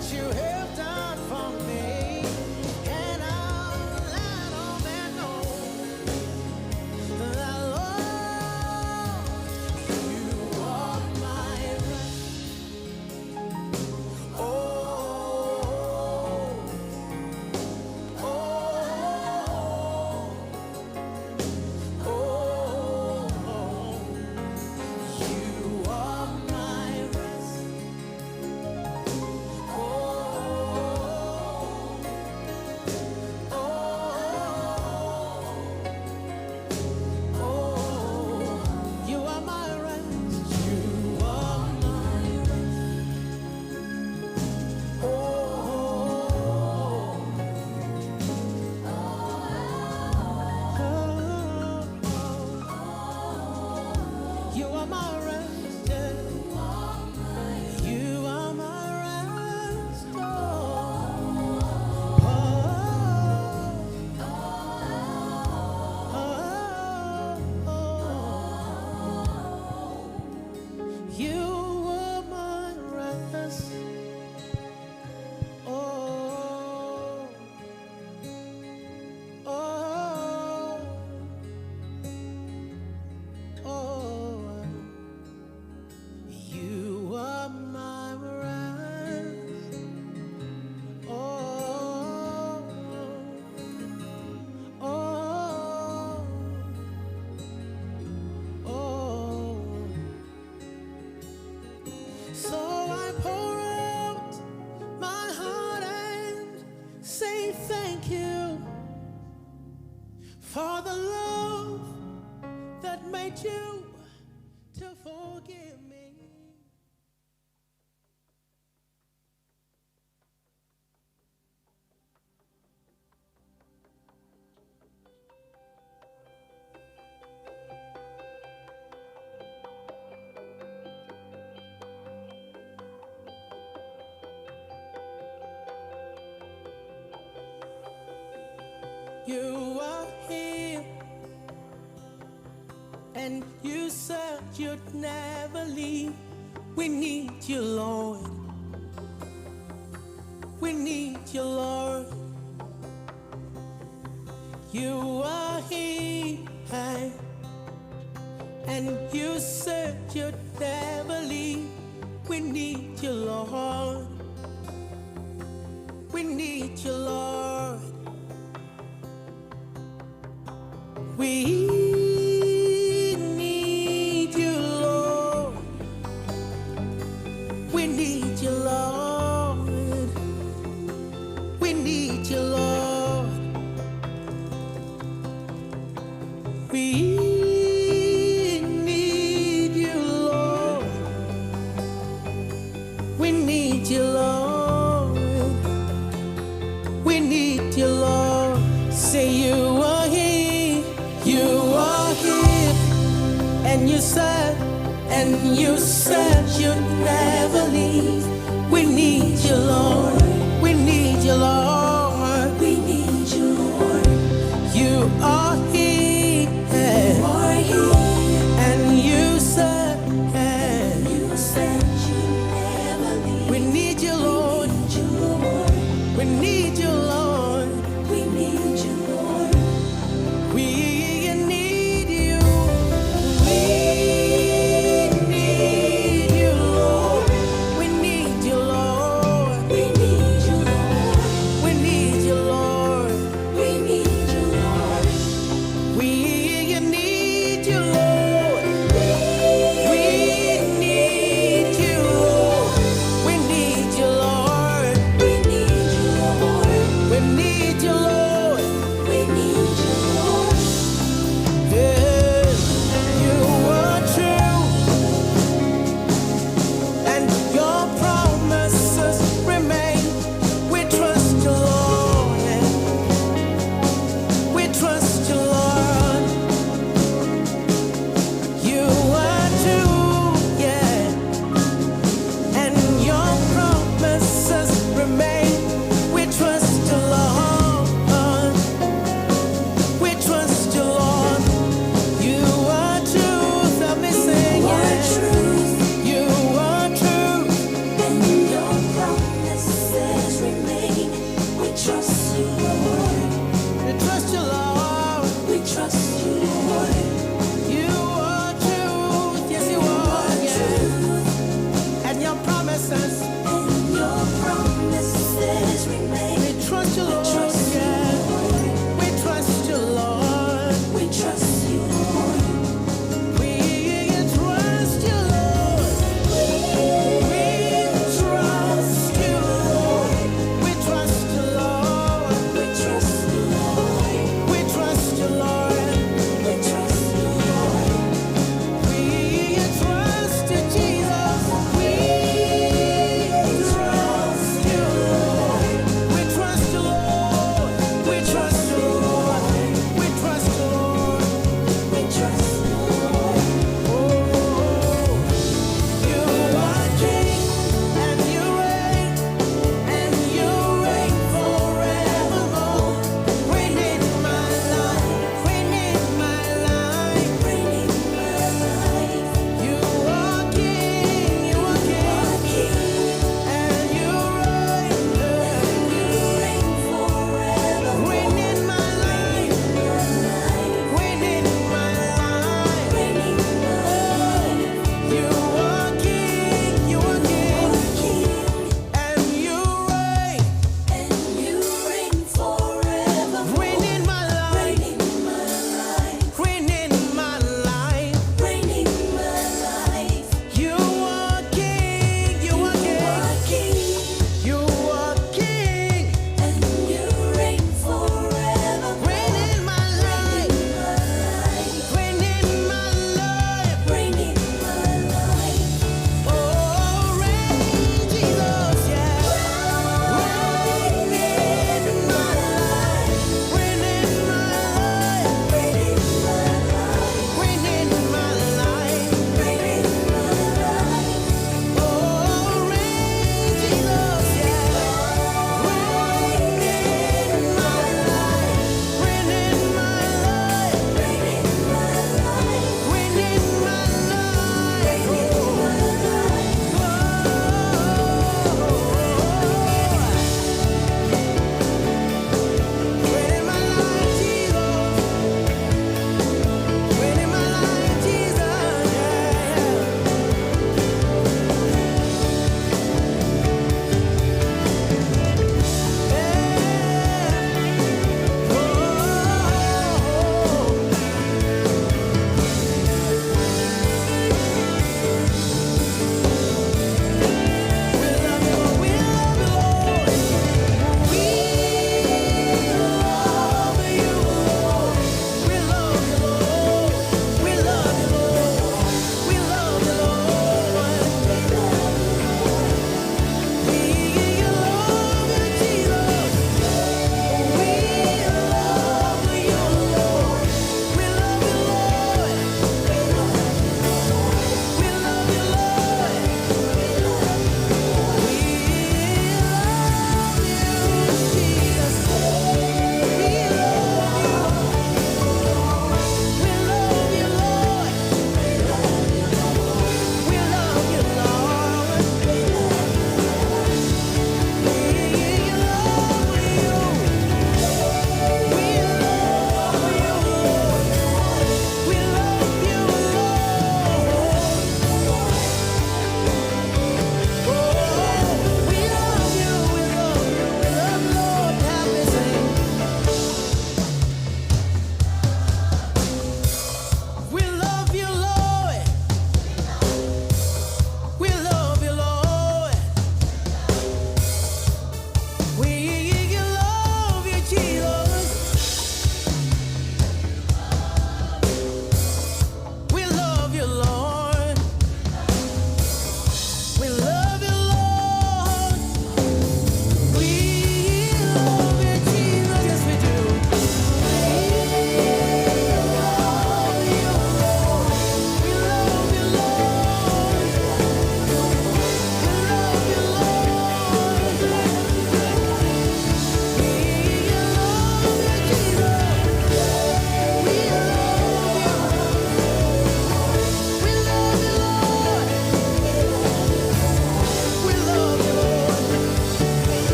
that you have done for me. And I'll let all men know that, Lord, you are my rest. Oh, oh, oh, oh. You are my rest. Oh, oh, oh, you are my rest. You are my rest. Oh, oh, oh, you are my rest. Yeah. You are my rest. Oh, oh, oh, oh. You are my rest. Oh, oh, oh. You are my rest. Oh, oh, oh. So I pour out my heart and say thank you for the love that made you to forgive me. You are here, and you said you'd never leave. We need you, Lord. We need you, Lord. You are here, and you said you'd never leave. We need you, Lord. We need you, Lord. We need you, Lord. We need you, Lord. We need you, Lord. We need you, Lord. We need you, Lord. We need you, Lord. Say you are here. You are here. And you said, you'd never leave. We need you, Lord. We need you, Lord. We need you, Lord. You are here. You are here. And you said, You said you'd never leave. we need you, Lord. We need you, Lord. We need you, Lord. We need you, Lord. We need you. We need you, Lord. We need you, Lord. We need you, Lord. We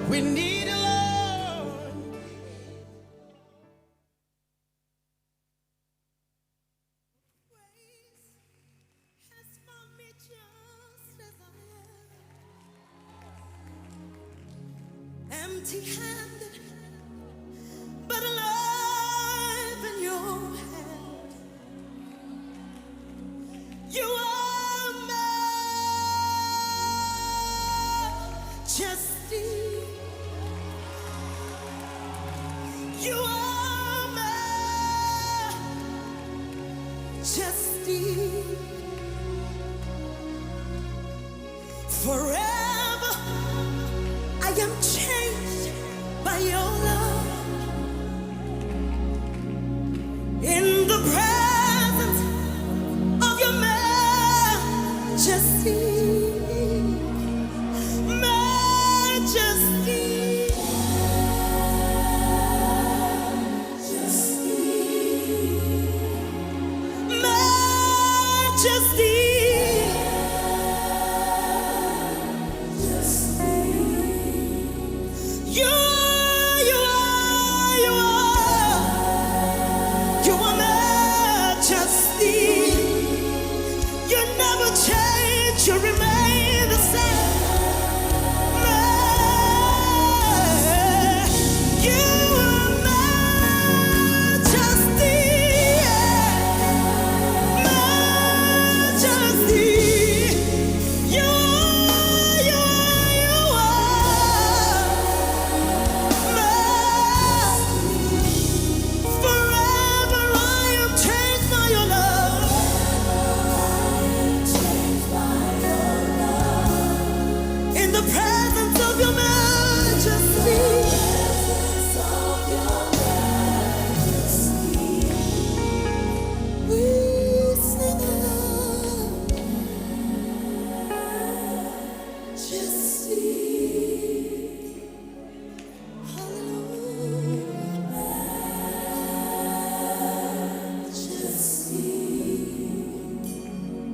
We need you, Lord. Grace has found me just as I am. Empty-handed, but alive in your hand. You are majesty. You are majesty. Forever I am changed by your love. In the presence of your majesty. Majesty. Majesty. You are, you are, you are. You are majesty. You never change, you remain the same. You are majesty. Majesty. You are, you are, you are. Forever I am changed by your love. In the presence of your majesty. We sing aloud. Majesty. Hallelujah. Majesty.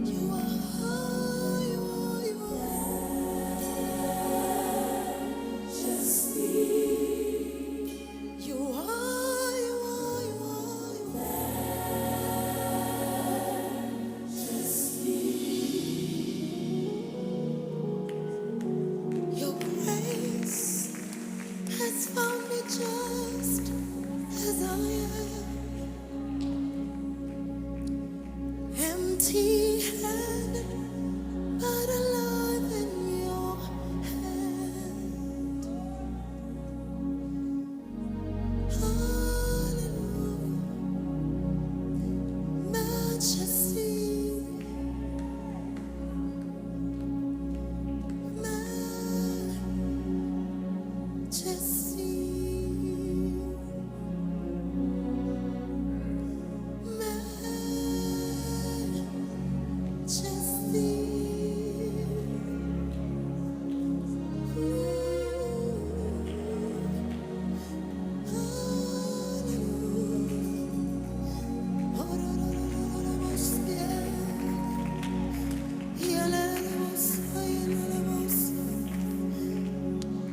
You are high, you are, you are. Majesty. You are, you are, you are, you are. Majesty. Your grace has found me just as I am. Empty-handed, but alive in your hand. Hallelujah. Majesty. Majesty. Majesty.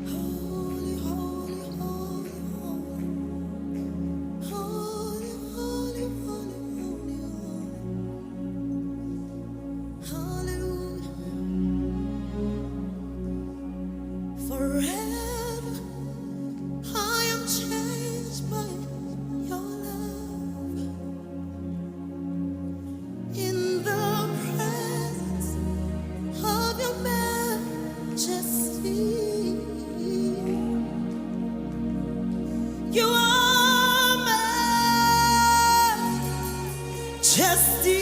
Holy, holy, holy, holy. Holy, holy, holy, holy, holy. Hallelujah. Forever I am changed by your love. In the presence of your majesty. You are majesty.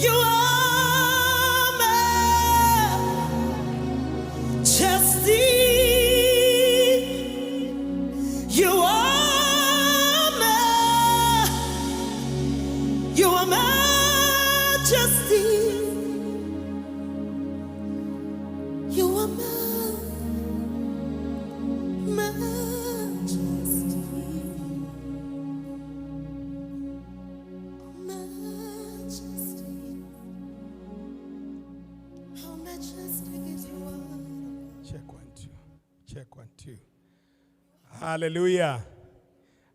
You are majesty. You are you are majesty. You are majesty. Majesty. How majestic is your word. Check 1, 2. Hallelujah.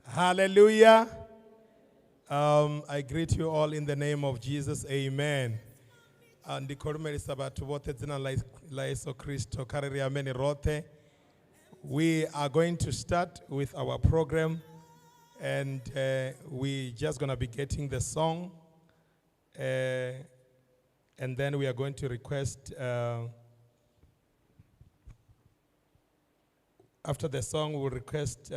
Hallelujah. I greet you all in the name of Jesus. Amen. Ndi khou lumelisa vhathu vhoṱhe dzina ḽa Yesu Kristo kha ri ri amen roṱhe. We are going to start with our program, and we just going to be getting the song, and then we are going to request, after the song, we'll request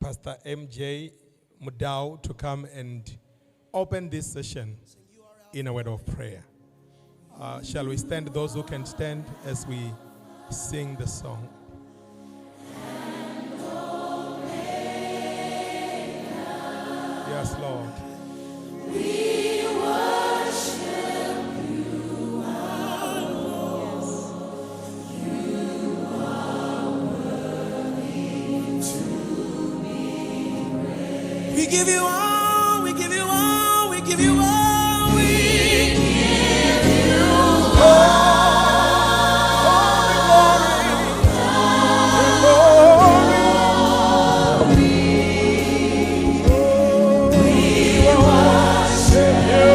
Pastor MJ Mudau to come and open this session in a word of prayer. Shall we stand, those who can stand, as we sing the song? Yes, Lord. We worship you, our Lord. You are worthy to be praised. We give you all, we give you all, we give you all, we give you all the glory, the glory. We worship you,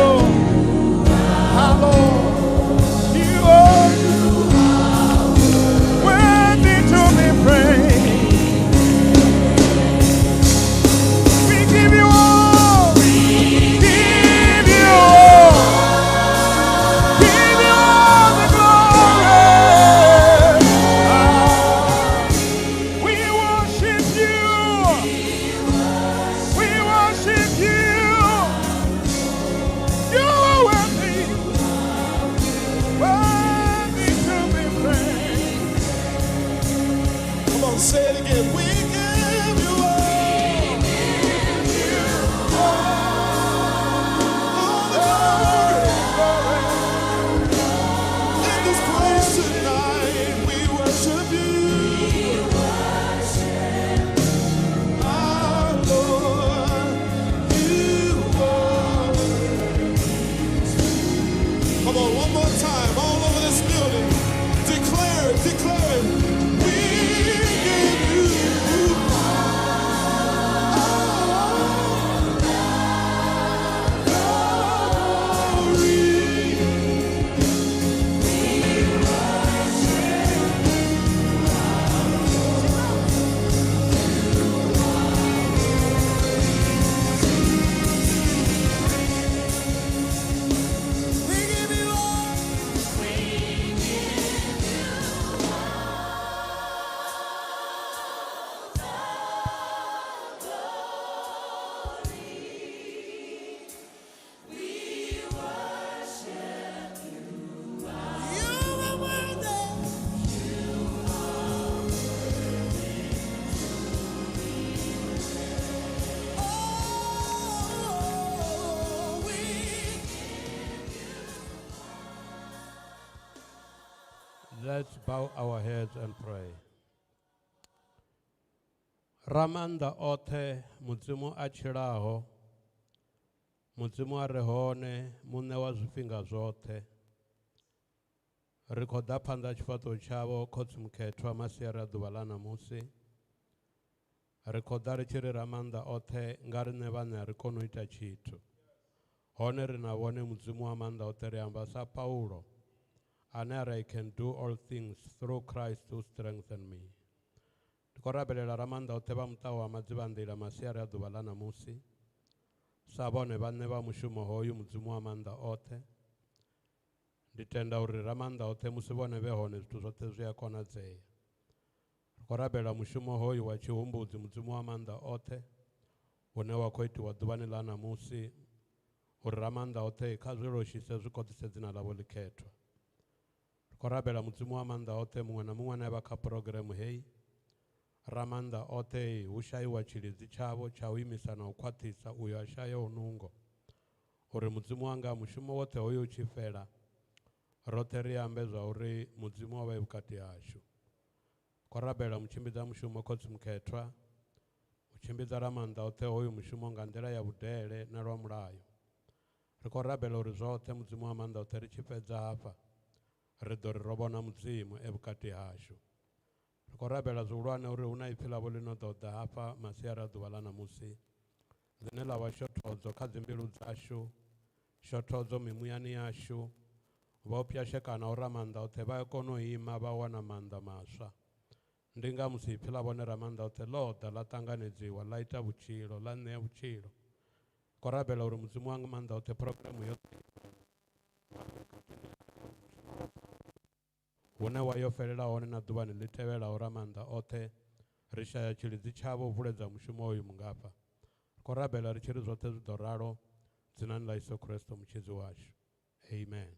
our Lord. You are worthy to be praised. We give you all. We give you all. Give you all the glory. We worship you. We worship you. You are worthy, worthy to be praised. Come on, say it again. We give you all. All the glory. In this place tonight, we worship you. Our Lord, you are. Come on, one more time, all over this building. Declare it, declare it. We give you all glory. We give you all. You are worthy. Oh, we Let's bow our heads and pray. Ramanda othe Mudzimu a tshilaho, Mudzimu a re hone, muṋe wa zwifhinga zwoṱhe. Ri khou ḓa phanḓa tshifhaṱo tshavho Khotsi Mukhethwa masiari a ḓuvha ḽa ṋamusi. Ri khou ḓa ri tshi ri Ramanda othe nga riṋe vhaṋe a ri koni u ita tshithu. Hone ri na vhone Mudzimu wa maanḓa oṱhe, ri amba sa Paulo ane a ri I can do all things through Christ who strengthened me. Ndi khou rabelela Ramanda oṱhe vha muṱa wa Madzivhanḓila masiari a ḓuvha ḽa ṋamusi, sa vhone vhaṋe vha mushumo hoyu Mudzimu wa maanḓa oṱhe. Ndi tenda uri Ramanda oṱhe musi vhone vhe hone zwithu zwoṱhe zwi a konadzea. Ri khou rabela mushumo hoyu wa tshihumbudzi Mudzimu wa maanḓa oṱhe une wa khou itiwa ḓuvhani ḽa ṋamusi, uri Ramanda oṱhe kha zwi loshise zwi koḓise dzina ḽavho ḽikhethwa. Ri khou rabela Mudzimu wa maanḓa oṱhe muṅwe na muṅwe ane a vha kha phurogiremu heyi. Ramanda oṱhe hu shaiwa tshilidzi tshavho tsha u imisa na u khwaṱhisa uyo a shayaho nungo, uri Mudzimu wanga mushumo woṱhe hoyo u tshi fhela roṱhe ri ambe zwa uri Mudzimu wa vha e vhukati hashu. Khou rabela mutshimbidza mushumo Khotsi Mukhethwa, u tshimbidza Ramanda oṱhe hoyu mushumo nga nḓila ya vhudele na lwa mulayo. Ri khou rabela uri zwoṱhe Mudzimu wa maanḓa oṱhe ri tshi fhedza hafha ri ḓo ri ro vhona Mudzimu e vhukati hashu. Ri khou rabela zwihulwane uri hu na ipfi ḽavho ḽi no ḓo ḓa hafha masiari a ḓuvha ḽa ṋamusi, ḽine ḽa vha shothodzo kha dzimbilu dzashu, shothodzo mimuyani yashu. Vho pwyashekana uri Ramaanḓa oṱhe vha kona u ima vha wana maanḓa maswa. Ndi nga musi ipfi ḽa vhone Ramaanḓa oṱhe ḽo ḓa ḽa ṱanganedziwa ḽa ita vhutshilo ḽa ṋea vhutshilo. Khou rabela uri Mudzimu wa maanḓa oṱhe programu yoṱhe hune wa yo fhelela hone na ḓuvhani ḽi tevhelaho Ramaanḓa oṱhe ri shaya tshilidzi tshavho u vuledza mushumo uyu mungafha. Ri khou rabela ri tshi ri zwoṱhe zwi ḓo ralo dzinani ḽa Yesu Kristo mutshidzi washu. Amen.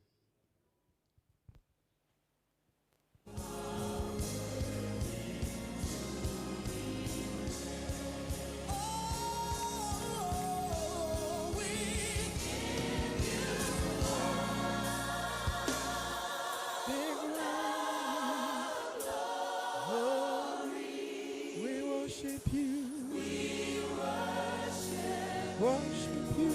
We worship you. We worship you.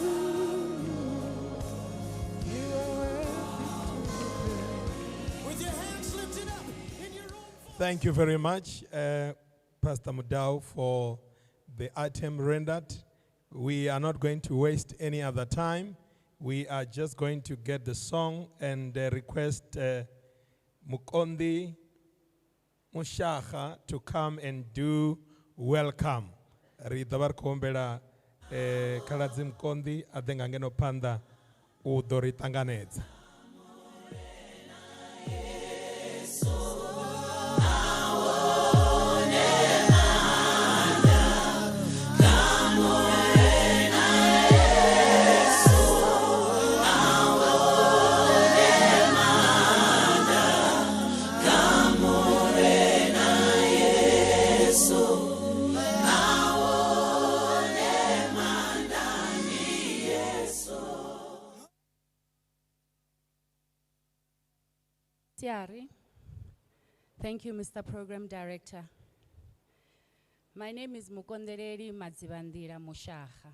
You are worthy to be praised. With your hands lifted up in your own voice. Thank you very much, Pastor Mudau, for the item rendered. We are not going to waste any other time. We are just going to get the song and request Mukondi Mushaga to come and do welcome. Ri ḓo vha ri khou humbela, khaladzi Mukondi a ḓe nga ngeno phanḓa u ḓo ri ṱanganedza. Tiari. Thank you, Mr. Program Director. My name is Mukondeleli Madzivhandila Mushaga.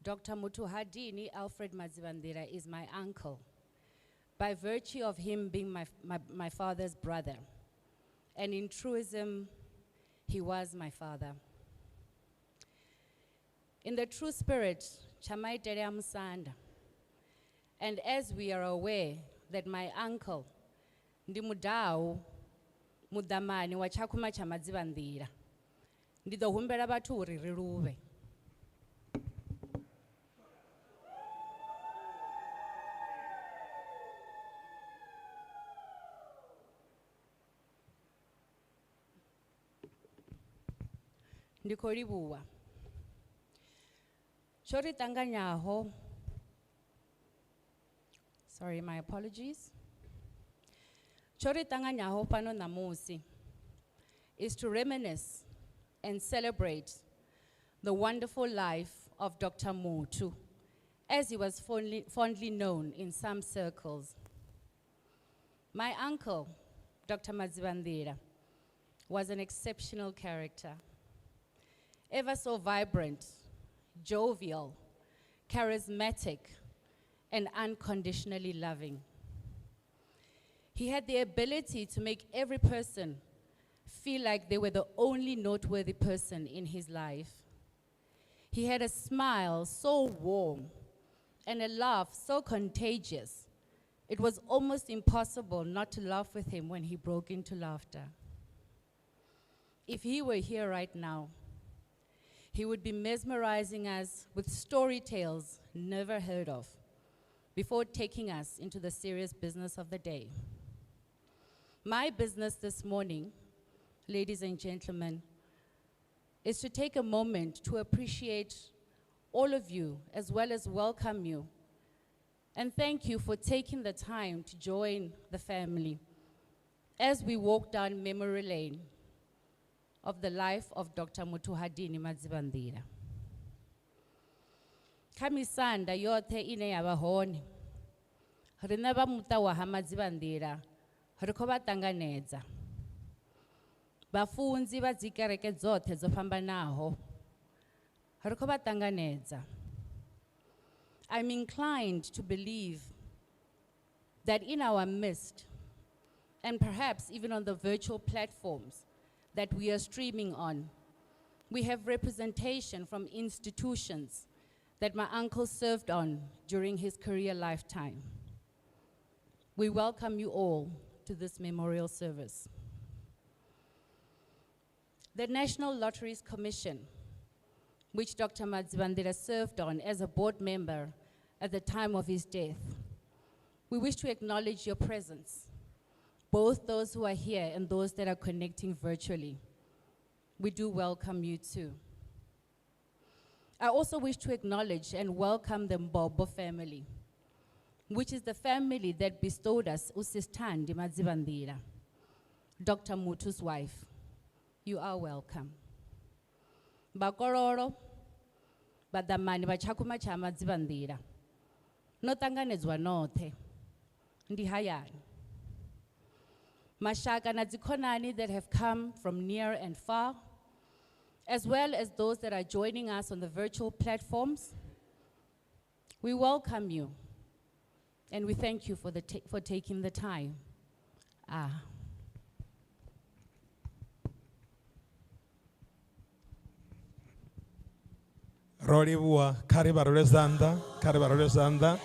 Dr. Muthuhadini Alfred Madzivhandila is my uncle, by virtue of him being my father's brother. And in truism, he was my father. In the true spirit, Chamaitele Musanda. And as we are aware that my uncle, ndi mudau, mudamani wa tshakhuma tsha Madzivhandila. Ndi ḓo humbela vhathu uri ri luvhe. Ndi khou livhuwa. Tsho ri ṱanganyaho, sorry, my apologies. Tsho ri ṱanganyaho fhano ṋamusi is to reminisce and celebrate the wonderful life of Dr. Muthu, as he was fondly known in some circles. My uncle, Dr. Madzivhandila, was an exceptional character. Ever so vibrant, jovial, charismatic, and unconditionally loving. He had the ability to make every person feel like they were the only noteworthy person in his life. He had a smile so warm and a laugh so contagious, it was almost impossible not to laugh with him when he broke into laughter. If he were here right now, he would be mesmerizing us with story tales never heard of before taking us into the serious business of the day. My business this morning, ladies and gentlemen, is to take a moment to appreciate all of you as well as welcome you and thank you for taking the time to join the family as we walk down memory lane of the life of Dr. Muthuhadini Madzivhandila. Kha misanda yoṱhe ine ya vha hone, riṋe vha muṱa wa ha Madzivhandila ri khou vha ṱanganedza. Vhafunzi vha dzi kereke dzoṱhe dzo fhambanaho ri khou vha ṱanganedza. I'm inclined to believe that in our midst and perhaps even on the virtual platforms that we are streaming on, we have representation from institutions that my uncle served on during his career lifetime. We welcome you all to this memorial service. The National Lotteries Commission, which Dr. Madzivhandila served on as a board member at the time of his death, we wish to acknowledge your presence, both those who are here and those that are connecting virtually. We do welcome you too. I also wish to acknowledge and welcome the Mbombo family, which is the family that bestowed us Usis Thandi Madzivhandila, Dr. Mutu's wife. You are welcome. Bakololo, badamani ba Tshakhuma tsha Madzivhandila, no ṱanganedzwa noṱhe, ndi hayani. Mashaka na dzikhonani that have come from near and far, as well as those that are joining us on the virtual platforms, we welcome you and we thank you for taking the time. Ro livhuwa, kha ri vha rwele zwanḓa, kha ri vha rwele zwanḓa.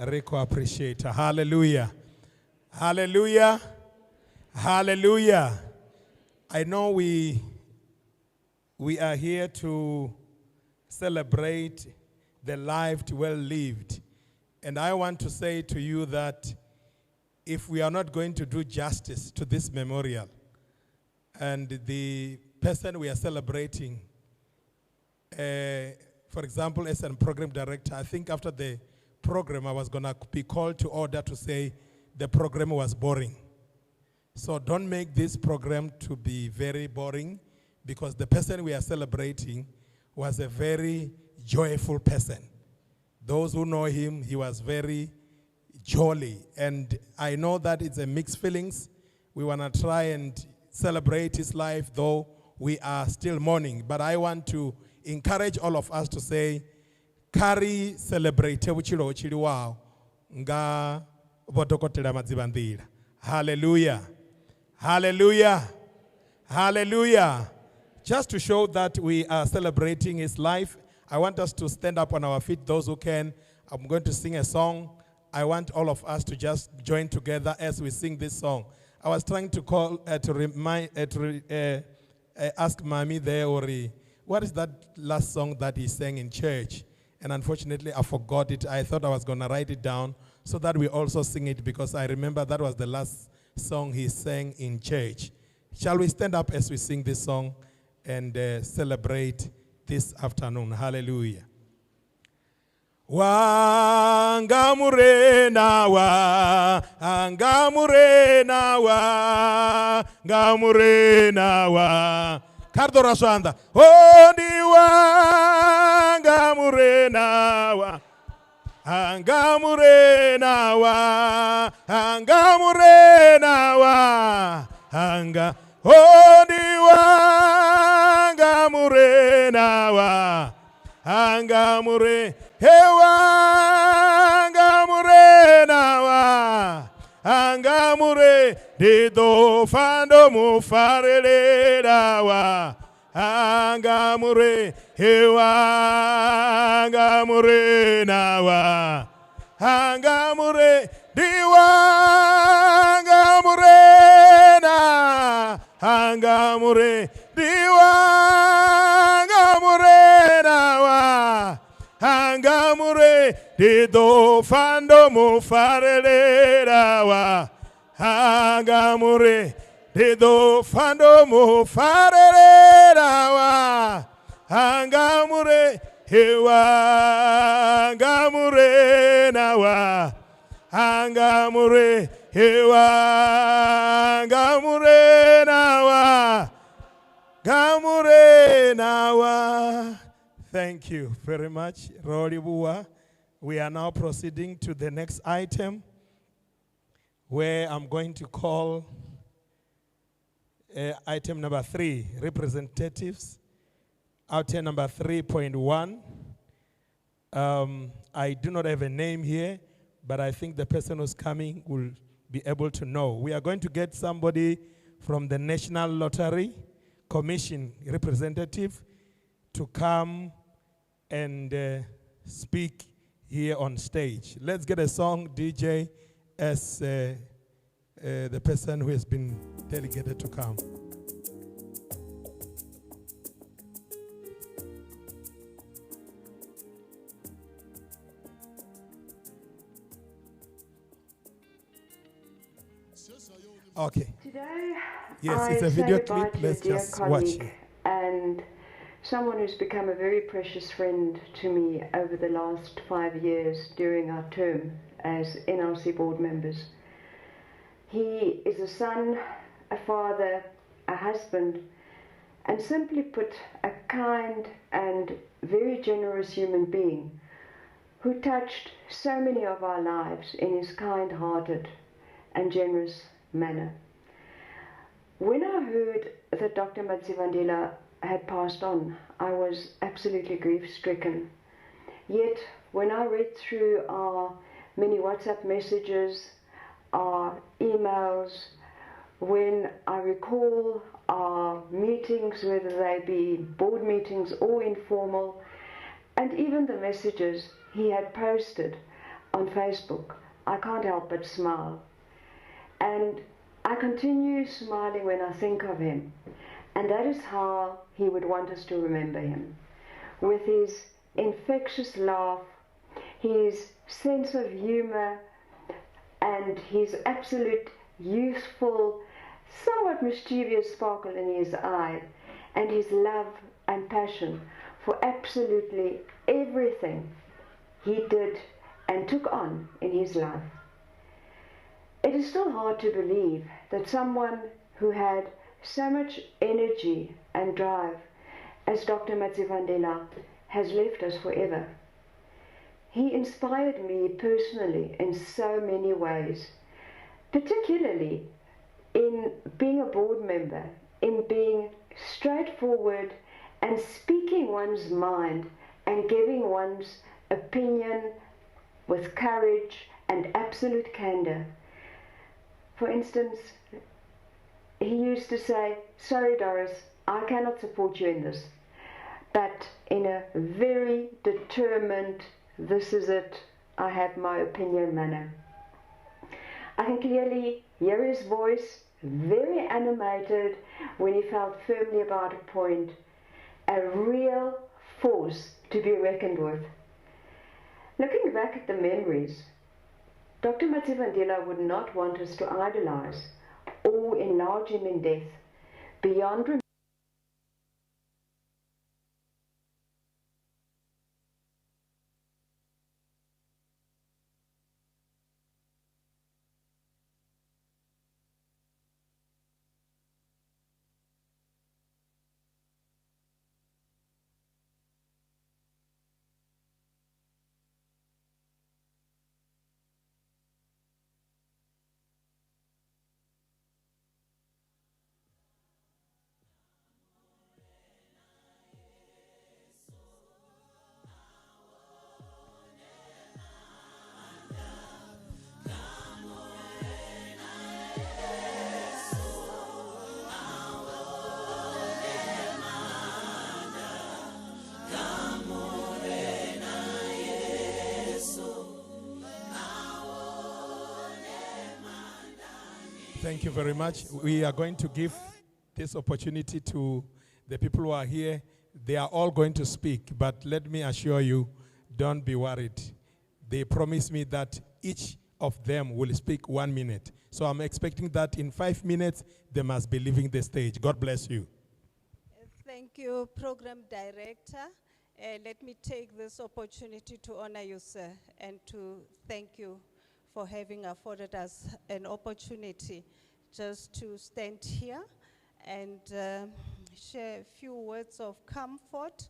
Ri khou appreciate. Hallelujah. Hallelujah. Hallelujah. I know we are here to celebrate the life well lived. And I want to say to you that if we are not going to do justice to this memorial and the person we are celebrating, for example, as a program director, I think after the program, I was going to be called to order to say the program was boring. So don't make this program to be very boring, because the person we are celebrating was a very joyful person. Those who know him, he was very jolly. And I know that it's a mixed feelings. We want to try and celebrate his life, though we are still mourning. But I want to encourage all of us to say, kha ri celebrate vhutshilo ho tshiliwaho nga Vho Dokotela Madzivhandila. Hallelujah. Hallelujah. Hallelujah. Just to show that we are celebrating his life, I want us to stand up on our feet, those who can. I'm going to sing a song. I want all of us to just join together as we sing this song. I was trying to call, to remind, to ask Mami there, Ori, what is that last song that he sang in church? And unfortunately, I forgot it. I thought I was going to write it down so that we also sing it, because I remember that was the last song he sang in church. Shall we stand up as we sing this song and celebrate this afternoon? Hallelujah. Wanga murena wa, anga murena wa, nga murena wa. Kardo raswanda. Ondi wanga murena wa. Anga murena wa, anga murena wa, anga. Ondi wanga murena wa. Anga mure, hewa, anga mure nawa, anga mure, dido fando mufarele dawa, anga mure, hewa, anga mure nawa, anga mure, diwa, anga mure na, anga mure, diwa, anga mure nawa, anga mure, dido fando mufarele dawa, anga mure, dido fando mufarele dawa, anga mure, hewa, anga mure nawa, anga mure, hewa, anga mure nawa, gamure nawa. Thank you very much, Rolivhuwa. We are now proceeding to the next item, where I'm going to call item number 3, representatives. Item number 3.1. I do not have a name here, but I think the person who's coming will be be able to know. We are going to get somebody from the National Lottery Commission representative to come and speak here on stage. Let's get a song, DJ, as the person who has been delegated to come. Okay. Today, Yes, it's I a video say goodbye clip. to a Let's dear just watch colleague it. And someone who's become a very precious friend to me over the last 5 years during our term as NLC board members. He is a son, a father, a husband, and simply put, a kind and very generous human being who touched so many of our lives in his kind-hearted and generous manner. When I heard that Dr. Madzivhandila had passed on, I was absolutely grief-stricken. Yet, when I read through our many WhatsApp messages, our emails, when I recall our meetings, whether they be board meetings or informal, and even the messages he had posted on Facebook, I can't help but smile. And I continue smiling when I think of him. And that is how he would want us to remember him. With his infectious laugh, his sense of humor, and his absolute youthful, somewhat mischievous sparkle in his eye, and his love and passion for absolutely everything he did and took on in his life. It is still hard to believe that someone who had so much energy and drive as Dr. Madzivhandila has left us forever. He inspired me personally in so many ways, particularly in being a board member, in being straightforward and speaking one's mind and giving one's opinion with courage and absolute candor. For instance, he used to say, "Sorry, Doris, I cannot support you in this," but in a very determined, this is it, I have my opinion manner. I can clearly hear his voice, very animated when he felt firmly about a point, a real force to be reckoned with. Looking back at the memories, Dr. Madzivhandila would not want us to idolize or enlarge him in death beyond Thank you very much. We are going to give this opportunity to the people who are here. They are all going to speak, but let me assure you, don't be worried. They promised me that each of them will speak 1 minute. So I'm expecting that in 5 minutes, they must be leaving the stage. God bless you. Thank you, Program Director. Let me take this opportunity to honor you, sir, and to thank you for having afforded us an opportunity just to stand here and share a few words of comfort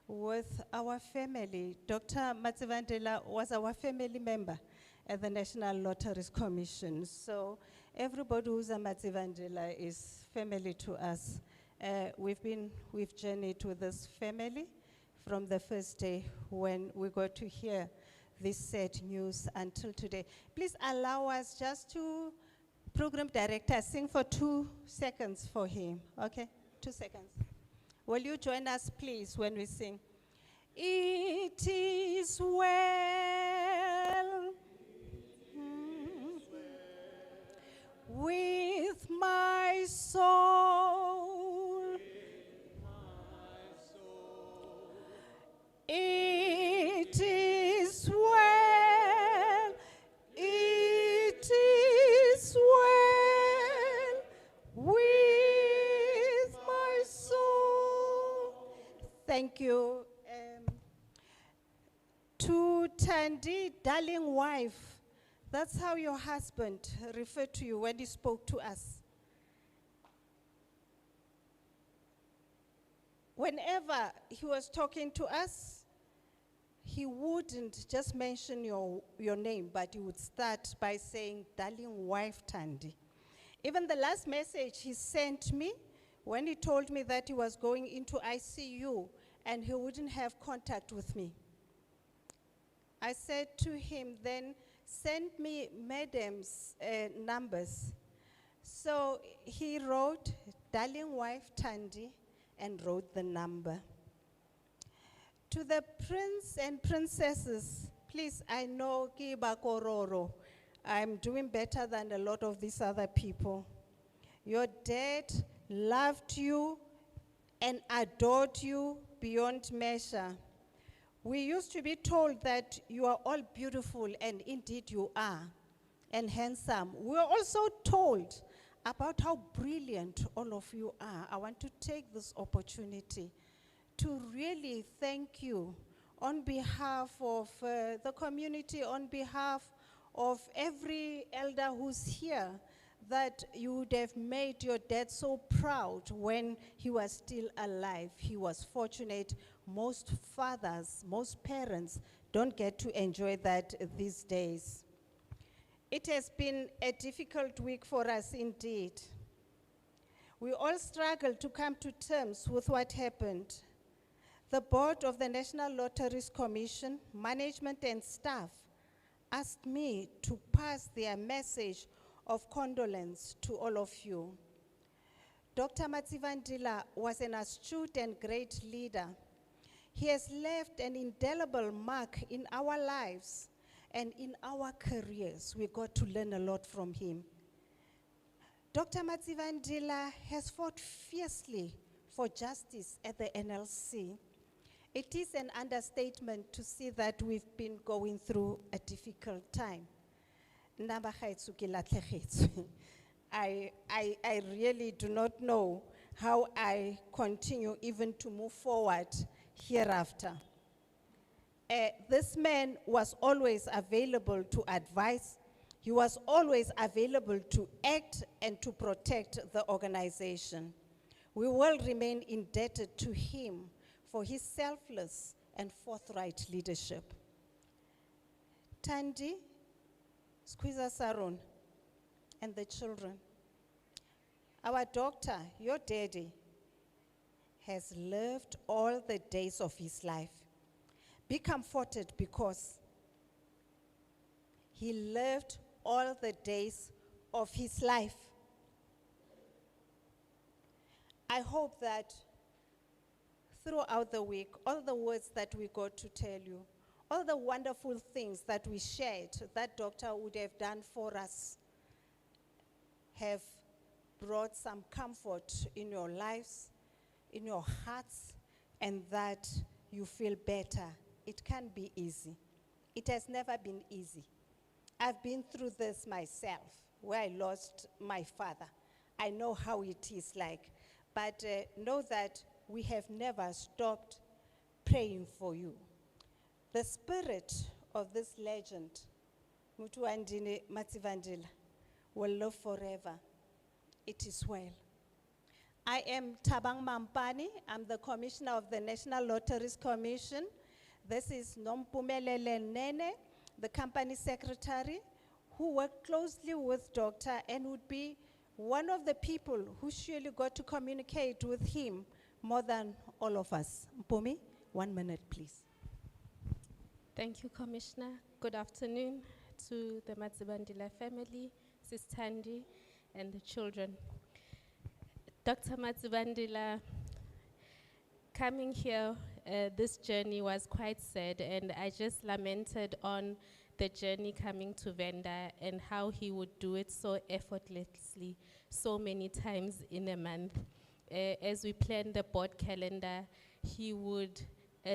with our family. Dr. Madzivhandila was our family member at the National Lotteries Commission. So everybody who's a Madzivhandila is family to us. We've journeyed with this family from the first day when we got to hear this sad news until today. Please allow us just to Program director, sing for 2 seconds for him, okay? 2 seconds. Will you join us, please, when we sing? It is well with my soul. It is well, it is well with my soul. Thank you. To Thandi, darling wife, that's how your husband referred to you when he spoke to us. Whenever he was talking to us, he wouldn't just mention your name, but he would start by saying, darling wife Thandi. Even the last message he sent me, when he told me that he was going into ICU and he wouldn't have contact with me. I said to him, then send me madam's numbers. So he wrote, darling wife Thandi, and wrote the number. To the prince and princesses, please, I know ke ba kororo. I'm doing better than a lot of these other people. Your dad loved you and adored you beyond measure. We used to be told that you are all beautiful, and indeed you are, and handsome. We were also told about how brilliant all of you are. I want to take this opportunity to really thank you on behalf of the community, on behalf of every elder who's here, that you would have made your dad so proud when he was still alive. He was fortunate. Most fathers, most parents don't get to enjoy that these days. It has been a difficult week for us indeed. We all struggle to come to terms with what happened. The board of the National Lotteries Commission, management and staff asked me to pass their message of condolence to all of you. Dr. Matsivandila was an astute and great leader. He has left an indelible mark in our lives and in our careers. We got to learn a lot from him. Dr. Matsivandila has fought fiercely for justice at the NLC. It is an understatement to see that we've been going through a difficult time. I really do not know how I continue even to move forward hereafter. This man was always available to advise. He was always available to act and to protect the organization. We will remain indebted to him for his selfless and forthright leadership. Thandi, Squeezer Saron, and the children. Our doctor, your daddy, has lived all the days of his life. Be comforted because he lived all the days of his life. I hope that throughout the week, all the words that we got to tell you, all the wonderful things that we shared that doctor would have done for us, have brought some comfort in your lives, in your hearts, and that you feel better. It can't be easy. It has never been easy. I've been through this myself, where I lost my father. I know how it is like. But know that we have never stopped praying for you. The spirit of this legend, Mutuandini Matsivandila, will live forever. It is well. I am Thabang Mampane. I'm the Commissioner of the National Lotteries Commission. This is Nompumelele Nene, the company secretary, who worked closely with Doctor and would be one of the people who surely got to communicate with him more than all of us. Mpumi, 1 minute, please. Thank you, Commissioner. Good afternoon to the Matsivandila family, Sis Thandi. and the children. Dr. Madzivhandila, coming here, this journey was quite sad, and I just lamented on the journey coming to Venda and how he would do it so effortlessly, so many times in a month. As we planned the board calendar, he would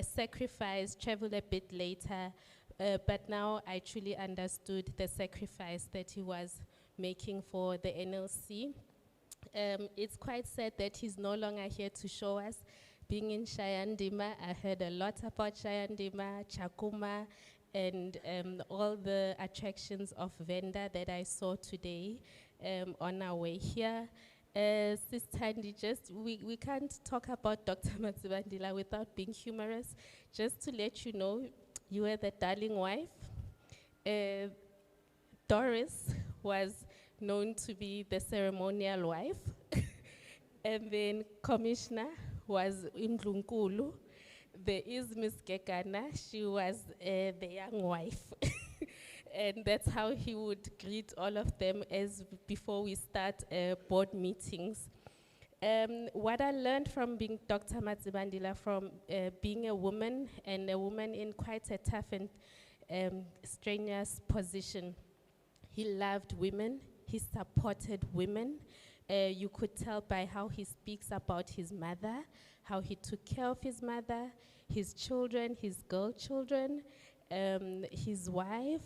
sacrifice, travel a bit later, but now I truly understood the sacrifice that he was making for the NLC. It's quite sad that he's no longer here to show us. Being in Shayandima, I heard a lot about Shayandima, Tshakhuma, and all the attractions of Venda that I saw today on our way here. Sis Thandi, we can't talk about Dr. Madzivhandila without being humorous. Just to let you know, you were the darling wife. Doris was known to be the ceremonial wife. And then Commissioner was Indlunkulu. There is Miss Kekana, she was the young wife. And that's how he would greet all of them as before we start board meetings. What I learned from being Dr. Madzivhandila, from being a woman, and a woman in quite a tough and strenuous position, he loved women, he supported women. You could tell by how he speaks about his mother, how he took care of his mother, his children, his girl children, his wife,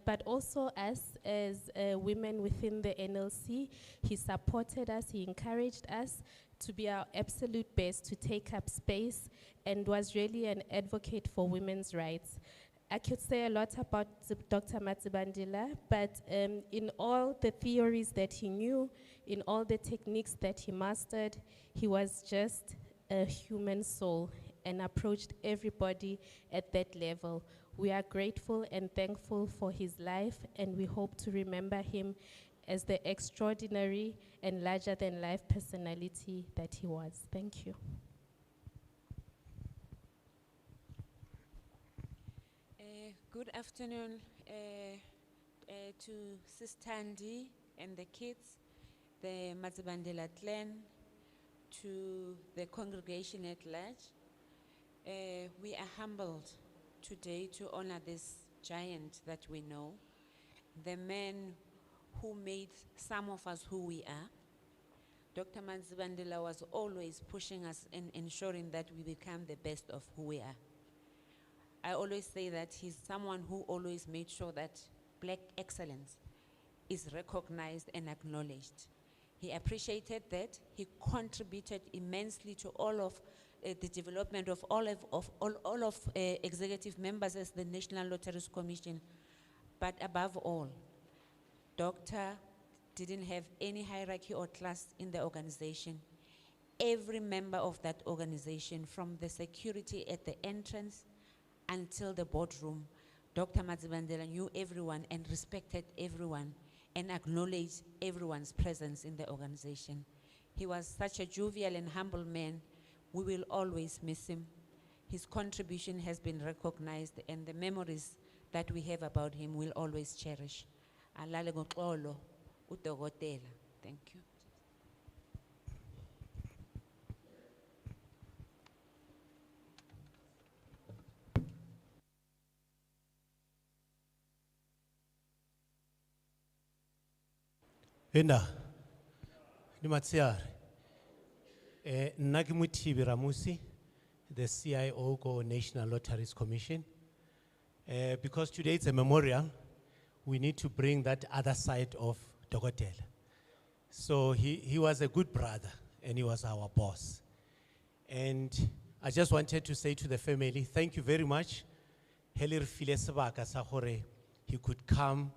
but also us as women within the NLC. He supported us, he encouraged us to be our absolute best, to take up space, and was really an advocate for women's rights. I could say a lot about Dr. Madzivhandila, but in all the theories that he knew, in all the techniques that he mastered, he was just a human soul and approached everybody at that level. We are grateful and thankful for his life, and we hope to remember him as the extraordinary and larger-than-life personality that he was. Thank you. Good afternoon to Sis Thandi and the kids, the Madzivhandila clan, to the congregation at large. We are humbled today to honor this giant that we know, the man who made some of us who we are. Dr. Madzivhandila was always pushing us and ensuring that we become the best of who we are. I always say that he's someone who always made sure that Black excellence is recognized and acknowledged. He appreciated that. He contributed immensely to all of the development of all of executive members as the National Lotteries Commission. But above all, Doctor didn't have any hierarchy or class in the organization. Every member of that organization, from the security at the entrance until the boardroom, Dr. Madzivhandila knew everyone and respected everyone and acknowledged everyone's presence in the organization. He was such a jovial and humble man. We will always miss him. His contribution has been recognized, and the memories that we have about him we'll always cherish. Alale ngoxolo, udokotela. Thank you. Enda, ni matsiare. Nna ke Mothibi Ramusi, the CIO ko National Lotteries Commission. Because today it's a memorial, we need to bring that other side of Dokotela. So he was a good brother and he was our boss. And I just wanted to say to the family, thank you very much. Hele re file sebaka sa hore he could come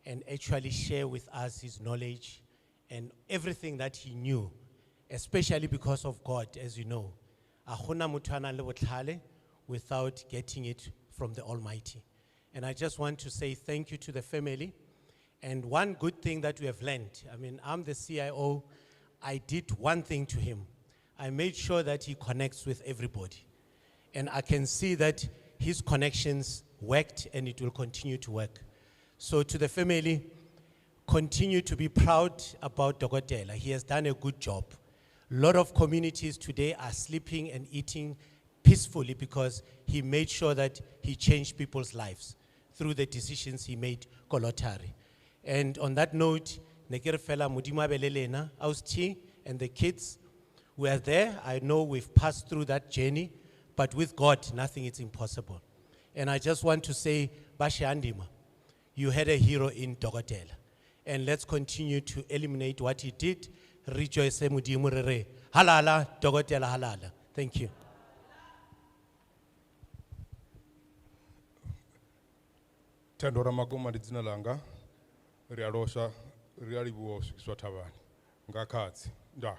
and actually share with us his knowledge and everything that he knew, especially because of God, as you know. A hona motho a nang le botlhale without getting it from the Almighty. And I just want to say thank you to the family. And one good thing that we have learned, I'm the CIO, I did one thing to him. I made sure that he connects with everybody. And I can see that his connections worked and it will continue to work. So to the family, Continue to be proud about Dokotela. He has done a good job. A lot of communities today are sleeping and eating peacefully because he made sure that he changed people's lives through the decisions he made ko lottery. And on that note, ne ke re fela Modimo a be le lena, Ausi and the kids, we are there. I know we've passed through that journey, but with God, nothing is impossible. And I just want to say, Bashe Andima, you had a hero in Dokotela. And let's continue to eliminate what he did. Rejoice Modimo re re. Halala, Dokotela halala. Thank you. Thendo Ramagoma ndi dzina langa ri a losha ri a livhuwa u swikiswa thavhani nga khadzi ndaa.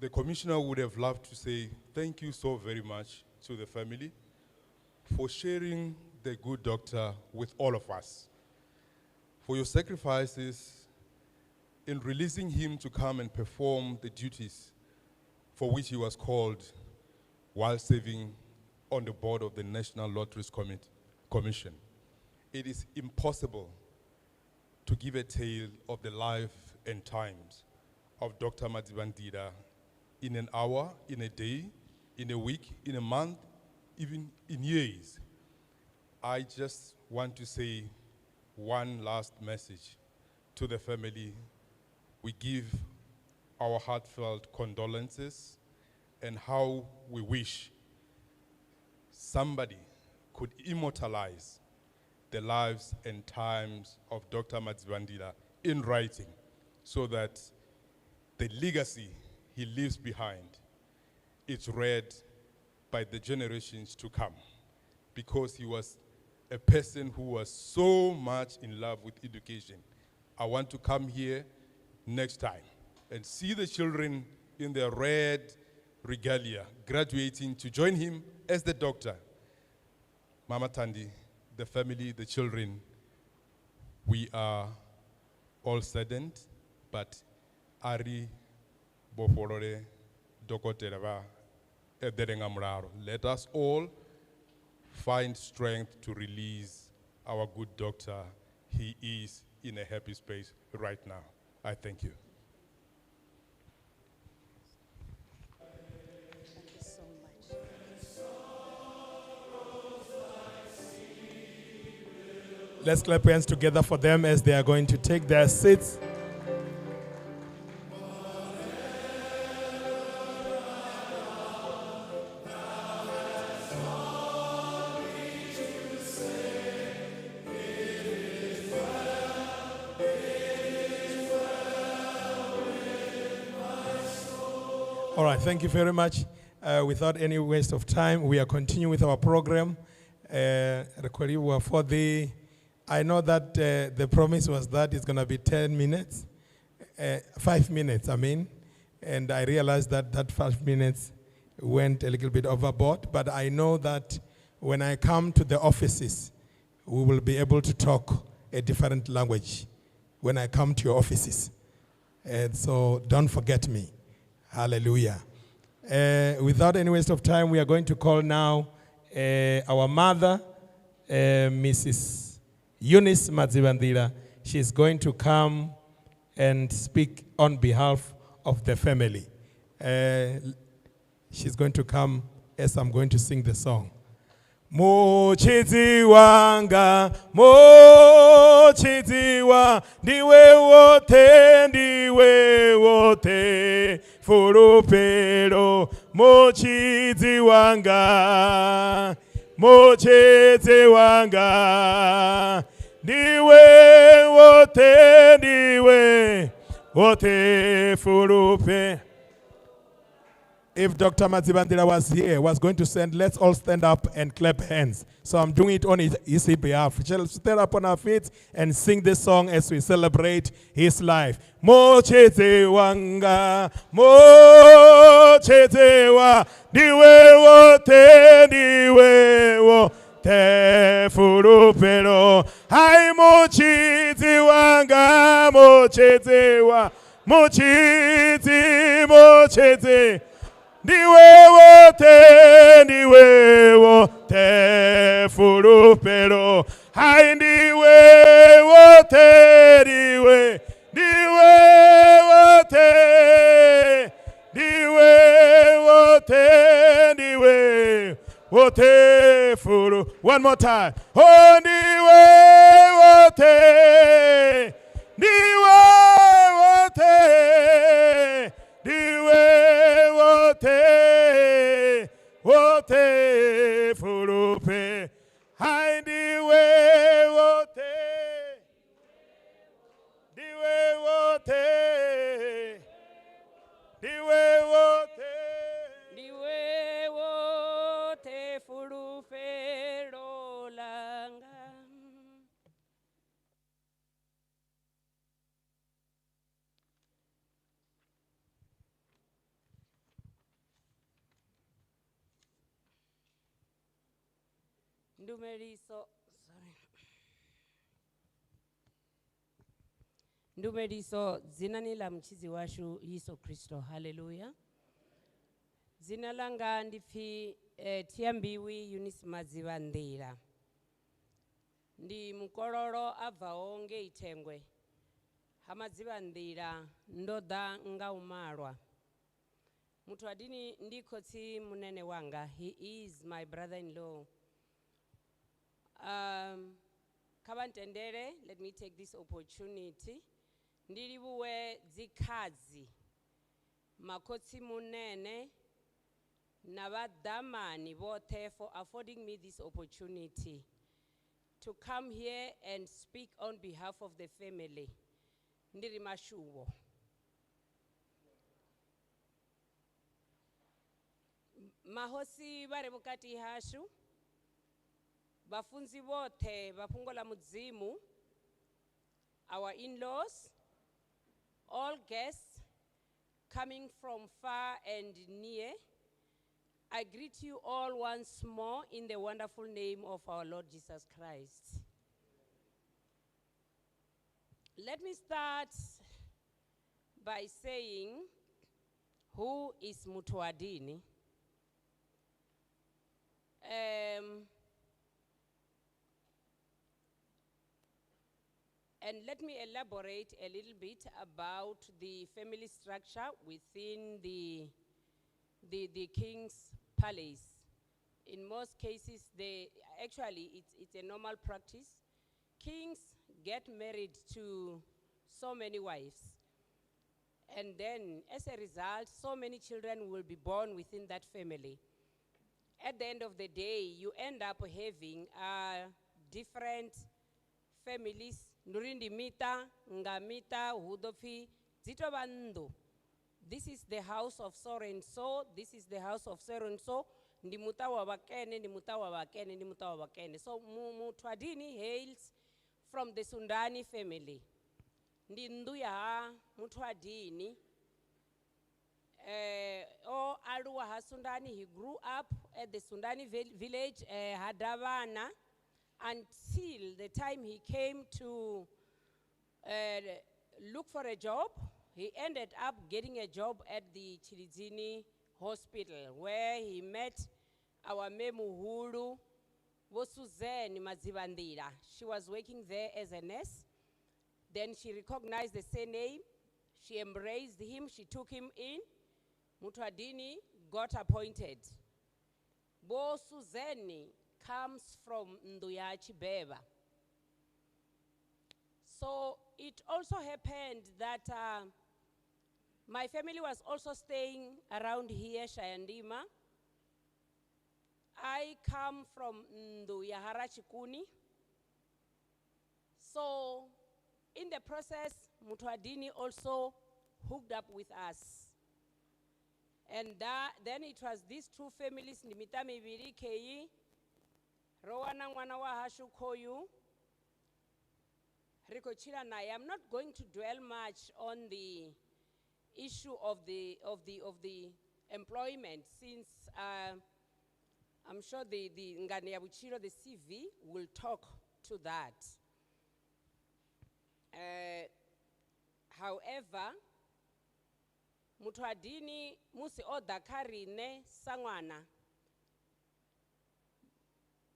The commissioner would have loved to say thank you so very much to the family for sharing the good doctor with all of us, for your sacrifices in releasing him to come and perform the duties for which he was called while serving on the board of the National Lotteries Commission. It is impossible to give a tale of the life and times of Dr. Madzivhandila in an hour, in a day, in a week, in a month, even in years. I just want to say one last message to the family. We give our heartfelt condolences and how we wish somebody could immortalize the lives and times of Dr. Madzivhandila in writing so that the legacy he leaves behind is read by the generations to come, because he was a person who was so much in love with education. I want to come here next time and see the children in their red regalia graduating to join him as the doctor. Mama Thandi, the family, the children, we are all saddened, but Ari Bofolore Dokotela ba eḓele nga mulalo. Let us all find strength to release our good doctor. He is in a happy space right now. I thank you. Thank you so much. Let's clap hands together for them as they are going to take their seats. All right, thank you very much. Without any waste of time, we are continuing with our program. For the, I know that the promise was that it's going to be 10 minutes, 5 minutes, I mean. And I realized that that 5 minutes went a little bit overboard, but I know that when I come to the offices, we will be able to talk a different language when I come to your offices. And so don't forget me. Hallelujah. Without any waste of time, we are going to call now our mother, Mrs. Eunice Madzivhandila. She's going to come and speak on behalf of the family. She's going to come as I'm going to sing the song. Mutshidzi wanga, mutshidzi wa, ndiwe wote, ndiwe wote, fulupelo. Mutshidzi wanga, mutshidzi wanga, ndiwe wote, ndiwe wote, fulupe. If Dr. Madzivhandila was here, was going to send, let's all stand up and clap hands. So I'm doing it on his behalf. Shall stand up on our feet and sing this song as we celebrate his life. Mutshidzi wanga, mutshidzi wa, ndiwe wote, ndiwe wote, fulupelo. Hai mutshidzi wanga, mutshidzi wa, mutshidzi, mutshidzi. Ndiwe wote, ndiwe wote, fulupelo. Hai ndiwe wote, ndiwe, ndiwe wote, ndiwe wote, ndiwe wote furu. One more time. Oh, ndiwe wote, ndiwe wote, ndiwe wote, wote furupe. Hai ndiwe wote, ndiwe wote, ndiwe wote, ndiwe wote fulufelo langa. Ndumeliso, sorry. Ndumeliso dzinani ḽa mutshidzi washu Yesu Kristo. Hallelujah. Dzina langa ndi pfi Thiambiwi Eunice Madzivhandila. Ndi mukololo a bvaho ngei Thengwe ha Madzivhandila, ndo ḓa nga u malwa. Muthu ndi khotsi munene wanga. He is my brother-in-law. Kha vha ntendele, let me take this opportunity. Ndi livhuwe dzikhadzi, makhotsi munene na vhaḓamani vhoṱhe for affording me this opportunity to come here and speak on behalf of the family. Ndi ri mashuwo. Mahosi vha re vhukati hashu, vhafunzi vhoṱhe vha fhungo ḽa Mudzimu, our in-laws, all guests coming from far and near, I greet you all once more in the wonderful name of our Lord Jesus Christ. Let me start by saying, who is Muthuadini? And let me elaborate a little bit about the family structure within the king's palace. In most cases, it's a normal practice. Kings get married to so many wives. And then, as a result, so many children will be born within that family. At the end of the day, you end up having different families. Nduri ndi miṱa, nga miṱa, hu ḓo pfi, dzi tou vha nnḓu. This is the house of so and so, this is the house of so and so. Ndi muṱa wa vhakene, ndi muṱa wa vhakene, ndi muṱa wa vhakene. So Muthuadini hails from the Sundani family. Ndi nnḓu ya ha Muthuadini. O aluwa ha Sundani, he grew up at the Sundani village, Hadavana, until the time he came to look for a job. He ended up getting a job at the Tshilidzini Hospital, where he met our Memuhulu, Vho Suzanne Madzivhandila. She was working there as a nurse. Then she recognized the surname. She embraced him. She took him in. Muthuadini got appointed. Bo Suzanne comes from Nduya Chibeba. So it also happened that my family was also staying around here, Shayandima. I come from Nduya Harachikuni. So in the process, Muthuadini also hooked up with us. And then it was these two families, ndi miṱa mivhili kheyi, ro wana ṅwana wa hashu khoyu, ri khou tshila naye. I'm not going to dwell much on the issue of the employment, since I'm sure the Ngane ya Vhutshilo, the CV, will talk to that. However, Muthuadini musi o ḓa kha riṋe sa ṅwana,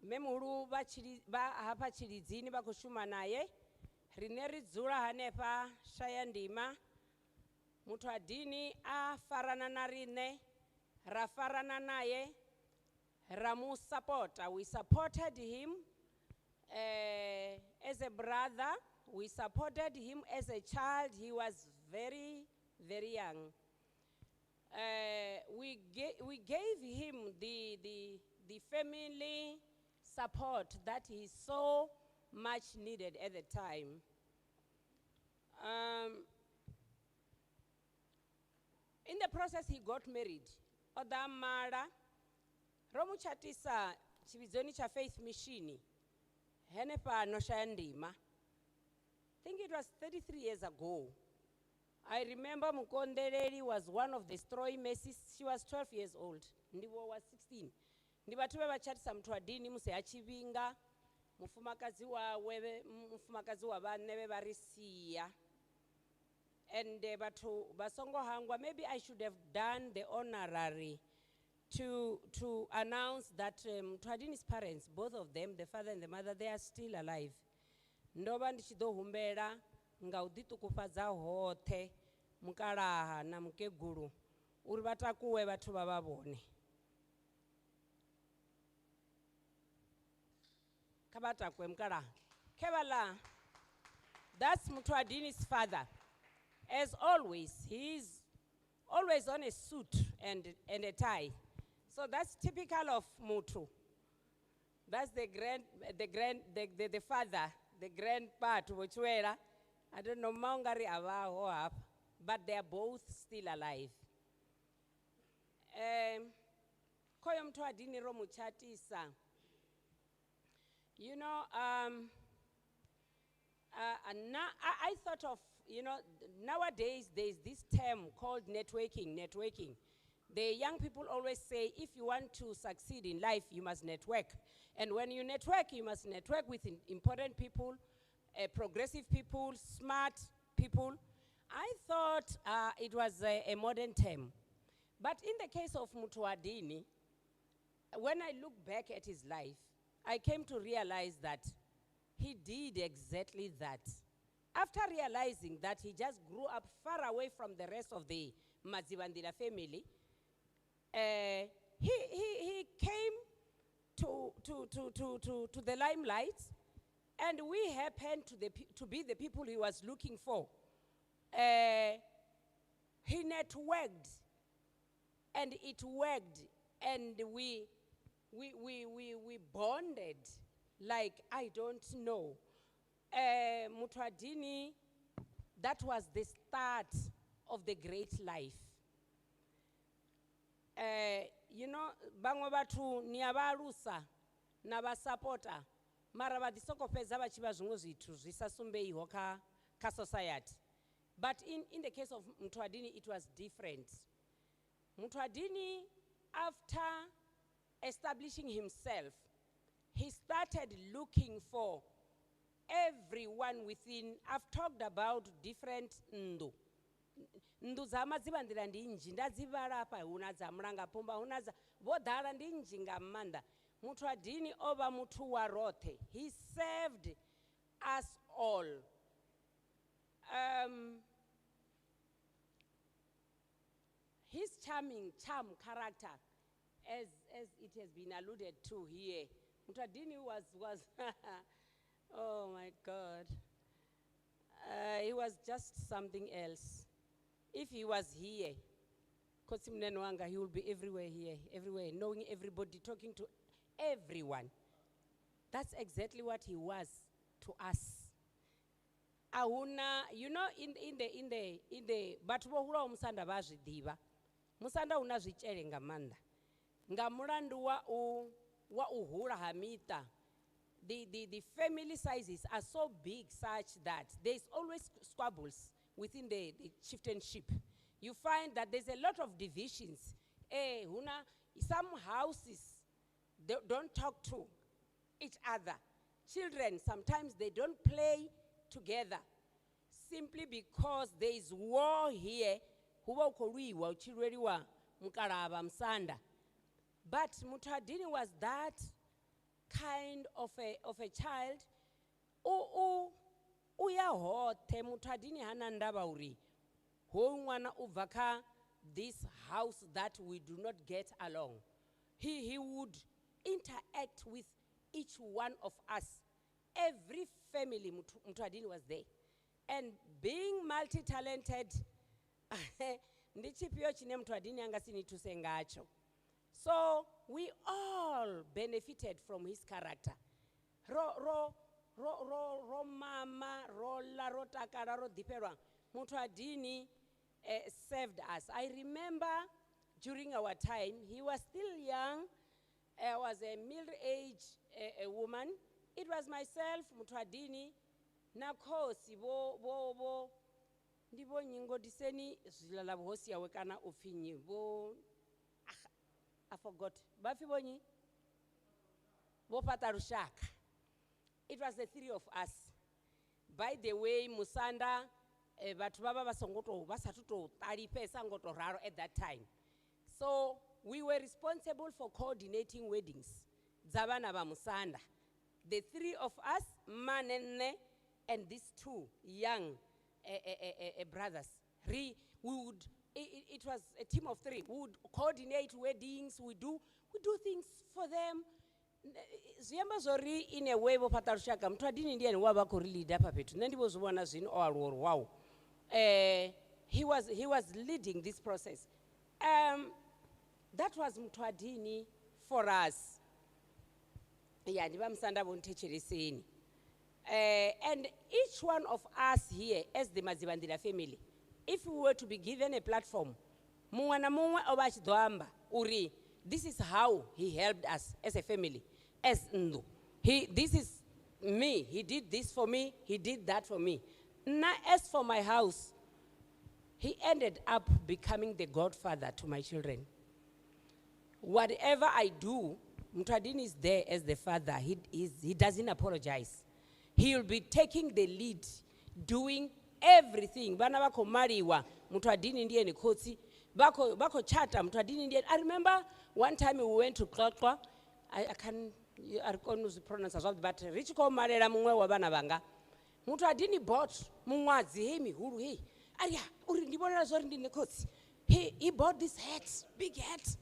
Mme muhulu vha tshili vha hafha Tshilidzini vha khou shuma naye. Riṋe ri dzula hanefha Shayandima. Muthu a farana na riṋe, ra farana naye, ra mu supporta. We supported him as a brother. We supported him as a child. He was very, very young. We gave him the family support that he so much needed at the time. In the process, he got married. O ḓa mala, ro mu tshatisa tshivhidzoni tsha Faith Mission, henefhano Shayandima. I think it was 33 years ago. I remember Mukondeleli was one of the Stroy Messi. She was 12 years old. Ndiwo was 16. Ndi vhathu vhe vha tshatisa Muthu wa Dini musi a tshi vhinga mufumakadzi wawe mufumakadzi wa vhaṋe vhe vha ri sia. And vhathu vha songo hangwa, maybe I should have done the honorary to announce that Muthu wa Dini's parents, both of them, the father and the mother, they are still alive. Ndo vha ndi tshi ḓo humbela nga u ḓiṱukufhadza hoṱhe mukalaha na mukegulu uri vha takuwe vhathu vha vha vhone. Kha vha takuwe mukalaha. Khe vhaḽa, that's Muthu wa Dini's father. As always, he's always on a suit and a tie. So that's typical of Muthu. That's the father, the grandpa to Botswana. I don't know, Maungari avaho hapa, but they are both still alive. Koyo Muthu wa Dini ro mu tshatisa. Now I thought of, nowadays there's this term called networking, networking. The young people always say, if you want to succeed in life, you must network. And when you network, you must network with important people, progressive people, smart people. I thought it was a modern term. But in the case of Muthu wa Dini, when I look back at his life, I came to realize that he did exactly that. After realizing that he just grew up far away from the rest of the Madzivhandila family, he came to the limelight, and we happened to be the people he was looking for. He networked, and it worked, and we bonded like I don't know. Muthu wa Dini, that was the start of the great life. Bangwe vhathu ni a vha alusa na vha sapota, mara vha ḓi soko fhedza vha tshi vha zwiṅwe zwithu zwi sa sumbeiho kha society. But in the case of Muthu wa Dini, it was different. Muthu wa Dini, after establishing himself, he started looking for everyone within. I've talked about different ndu. Ndu dza Madzivhandila ndi nnzhi, nda dzi vhala hafha, hu na dza Mulangaphumba, hu na dza vho ḓala, ndi nnzhi nga maanḓa. Muthu wa Dini o vha muthu wa roṱhe. He served us all. His charm character, as it has been alluded to here, Muthu wa Dini was oh my God. He was just something else. If he was here, Khotsi Munene wanga, he will be everywhere here, everywhere, knowing everybody, talking to everyone. That's exactly what he was to us. Ahuna, you know, in, in the, in the, in the, batho vho hulaho musanda vha zwi ḓivha. Musanda una zwitshele nga maanḓa. Nga mulandu wa u hula ha miṱa, the family sizes are so big such that there's always squabbles within the chieftainship. You find that there's a lot of divisions. Huna, some houses they don't talk to each other. Children, sometimes they don't play together simply because there is war here. Hu vha hu khou lwiwa, hu tshi lweliwa mukalaa musanda. But Muthu wa Dini was that kind of a child. U ya hoṱhe Muthu hana ndavha uri hoyu ṅwana u bva kha this house that we do not get along. He would interact with each one of us. Every family, Muthu was there. And being multi-talented, ndi tshifhio tshine Muthu anga si ni thuse ngatsho. So we all benefited from his character. Ro mama, ro la, ro takala, ro ḓifhelwa. Muthu served us. I remember during our time, he was still young. I was a middle-aged woman. It was myself, Muthu na khosi bo bo bo ndi vho nnyi ngodiseni zwiḽa ḽa vhuhosi yawe kana u pfi nnyi vho, I forgot. Vha pfi vho nnyi? Vho fhaṱa lushaka. It was the three of us. By the way, Musanda, vhathu vha vha vha songo tou, vha sathu tou ṱalifhesa ngo tou ralo at that time. So we were responsible for coordinating weddings dza vhana vha Musanda. The three of us, Manene and these two young brothers, we would, it was a team of three. We would coordinate weddings, we do things for them. Zwi amba zwori in a way vho fhaṱa lushaka, Muthu ndi ene wa vha khou ri leader hafha fhethu. Nṋe ndi vho zwi vhona zwino o aluwa uri wow. He was leading this process. That was Muthu for us. Yeah, ndi vha Musanda vho nthetsheleseni. And each one of us here as the Madzivhandila family, if we were to be given a platform, muṅwe na muṅwe o vha a tshi ḓo amba uri this is how he helped us as a family, as nnḓu. This is me, he did this for me, he did that for me. Now, as for my house, he ended up becoming the godfather to my children. Whatever I do, Muthu is there as the father. He doesn't apologize. He'll be taking the lead, doing everything. Vhana vha khou maliwa, Muthu ndi ene khotsi. Vha khou tshata, Muthu ndi ene. I remember one time we went to Qwaqwa. I can't, I can't pronounce zwavhuḓi, but ri tshi khou malela muṅwe wa vhana vhanga. Muthu bought muṅwadzi hei mihulu hei. Ari uri ndi vhonala zwori ndi nṋe khotsi. He bought this hat, big hat.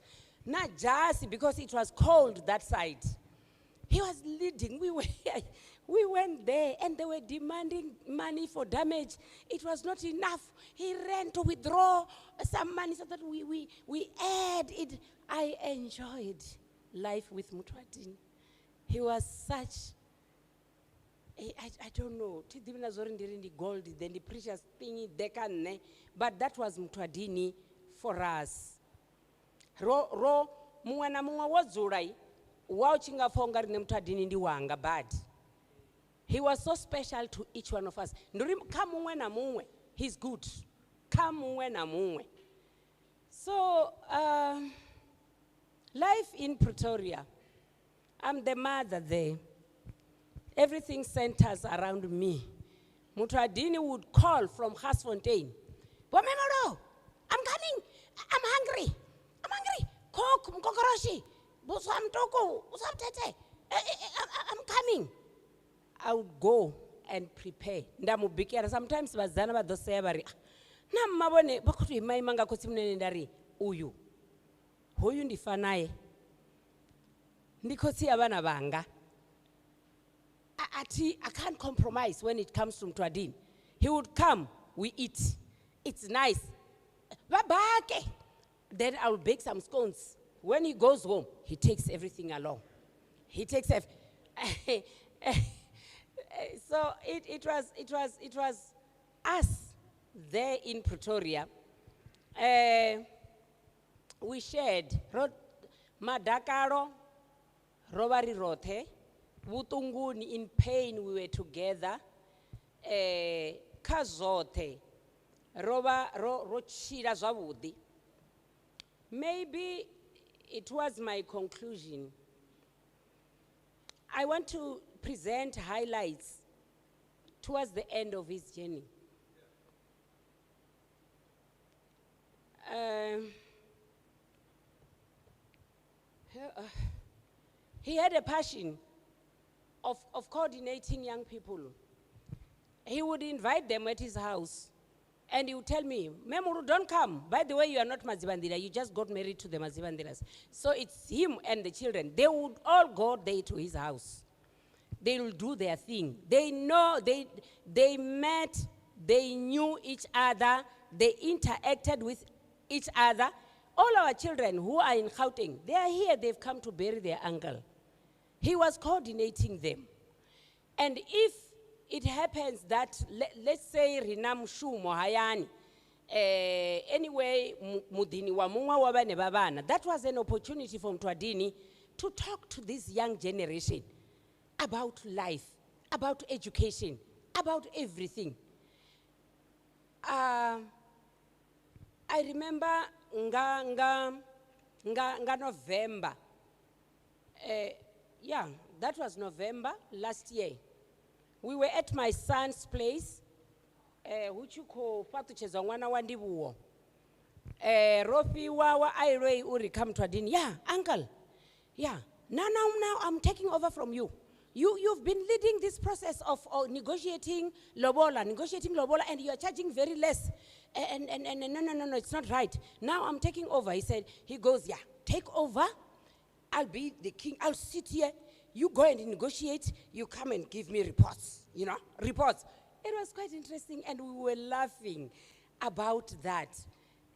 Not just because it was cold that side. He was leading. We went there and they were demanding money for damage. It was not enough. He ran to withdraw some money so that we add it. I enjoyed life with Muthu. He was such, I don't know, gold, then the precious thing, but that was Muthu for us. Ro, muṅwe na muṅwe wo dzula, wa u tshi nga pfa ungari nṋe Muthu ndi wanga badi. He was so special to each one of us. Nduri kha muṅwe na muṅwe, he's good. Kha muṅwe na muṅwe. So, life in Pretoria, I'm the mother there. Everything centers around me. Muthu would call from Garsfontein. Bomemoro, I'm coming. I'm hungry. I'm hungry. Coke, mkokoroshi, buswa mtoko, buswa mtete. I'm coming. I would go and prepare. Ndamubikira. Sometimes vhasidzana vha ḓo sea vha ri, na mma vhone vha khou tou ima ima nga khotsi munene nda ri, uyu, hoyu ndi fa naye. Ndi khotsi ya vhana vhanga. I can't compromise when it comes to Muthu. He would come, we eat. It's nice. Babake. Then I will bake some scones. When he goes home, he takes everything along. He takes everything. So it was us there in Pretoria. We shared madakaro, robari rote, vhutunguni, in pain we were together. Kha zwoṱhe, ro tshila zwavhuḓi. Maybe it was my conclusion. I want to present highlights towards the end of his journey. He had a passion of coordinating young people. He would invite them at his house and he would tell me, Memuru, don't come. By the way, you are not Madzivhandila. You just got married to the Madzivhandilas. So it's him and the children. They would all go there to his house. They will do their thing. They know, they met, they knew each other, they interacted with each other. All our children who are in Gauteng, they are here, they've come to bury their uncle. He was coordinating them. And if it happens that, let's say, Rina Mushumo Hayani, anyway, Mudini wa mungwa wa bane ba bana, that was an opportunity for Mtwadini to talk to this young generation about life, about education, about everything. I remember nga November. Yeah, that was November last year. We were at my son's place, which you call Fatucheza ngwana wa Ndivhuwo. Rofi wa Airway uri come to Adini. Yeah, uncle. Yeah. Now, now, now I'm taking over from you. You've been leading this process of negotiating lobola, and you are charging very less. And no, no, no, no, it's not right. Now I'm taking over. He said, he goes, yeah, take over. I'll be the king. I'll sit here. You go and negotiate. You come and give me reports, you know, reports. It was quite interesting, and we were laughing about that.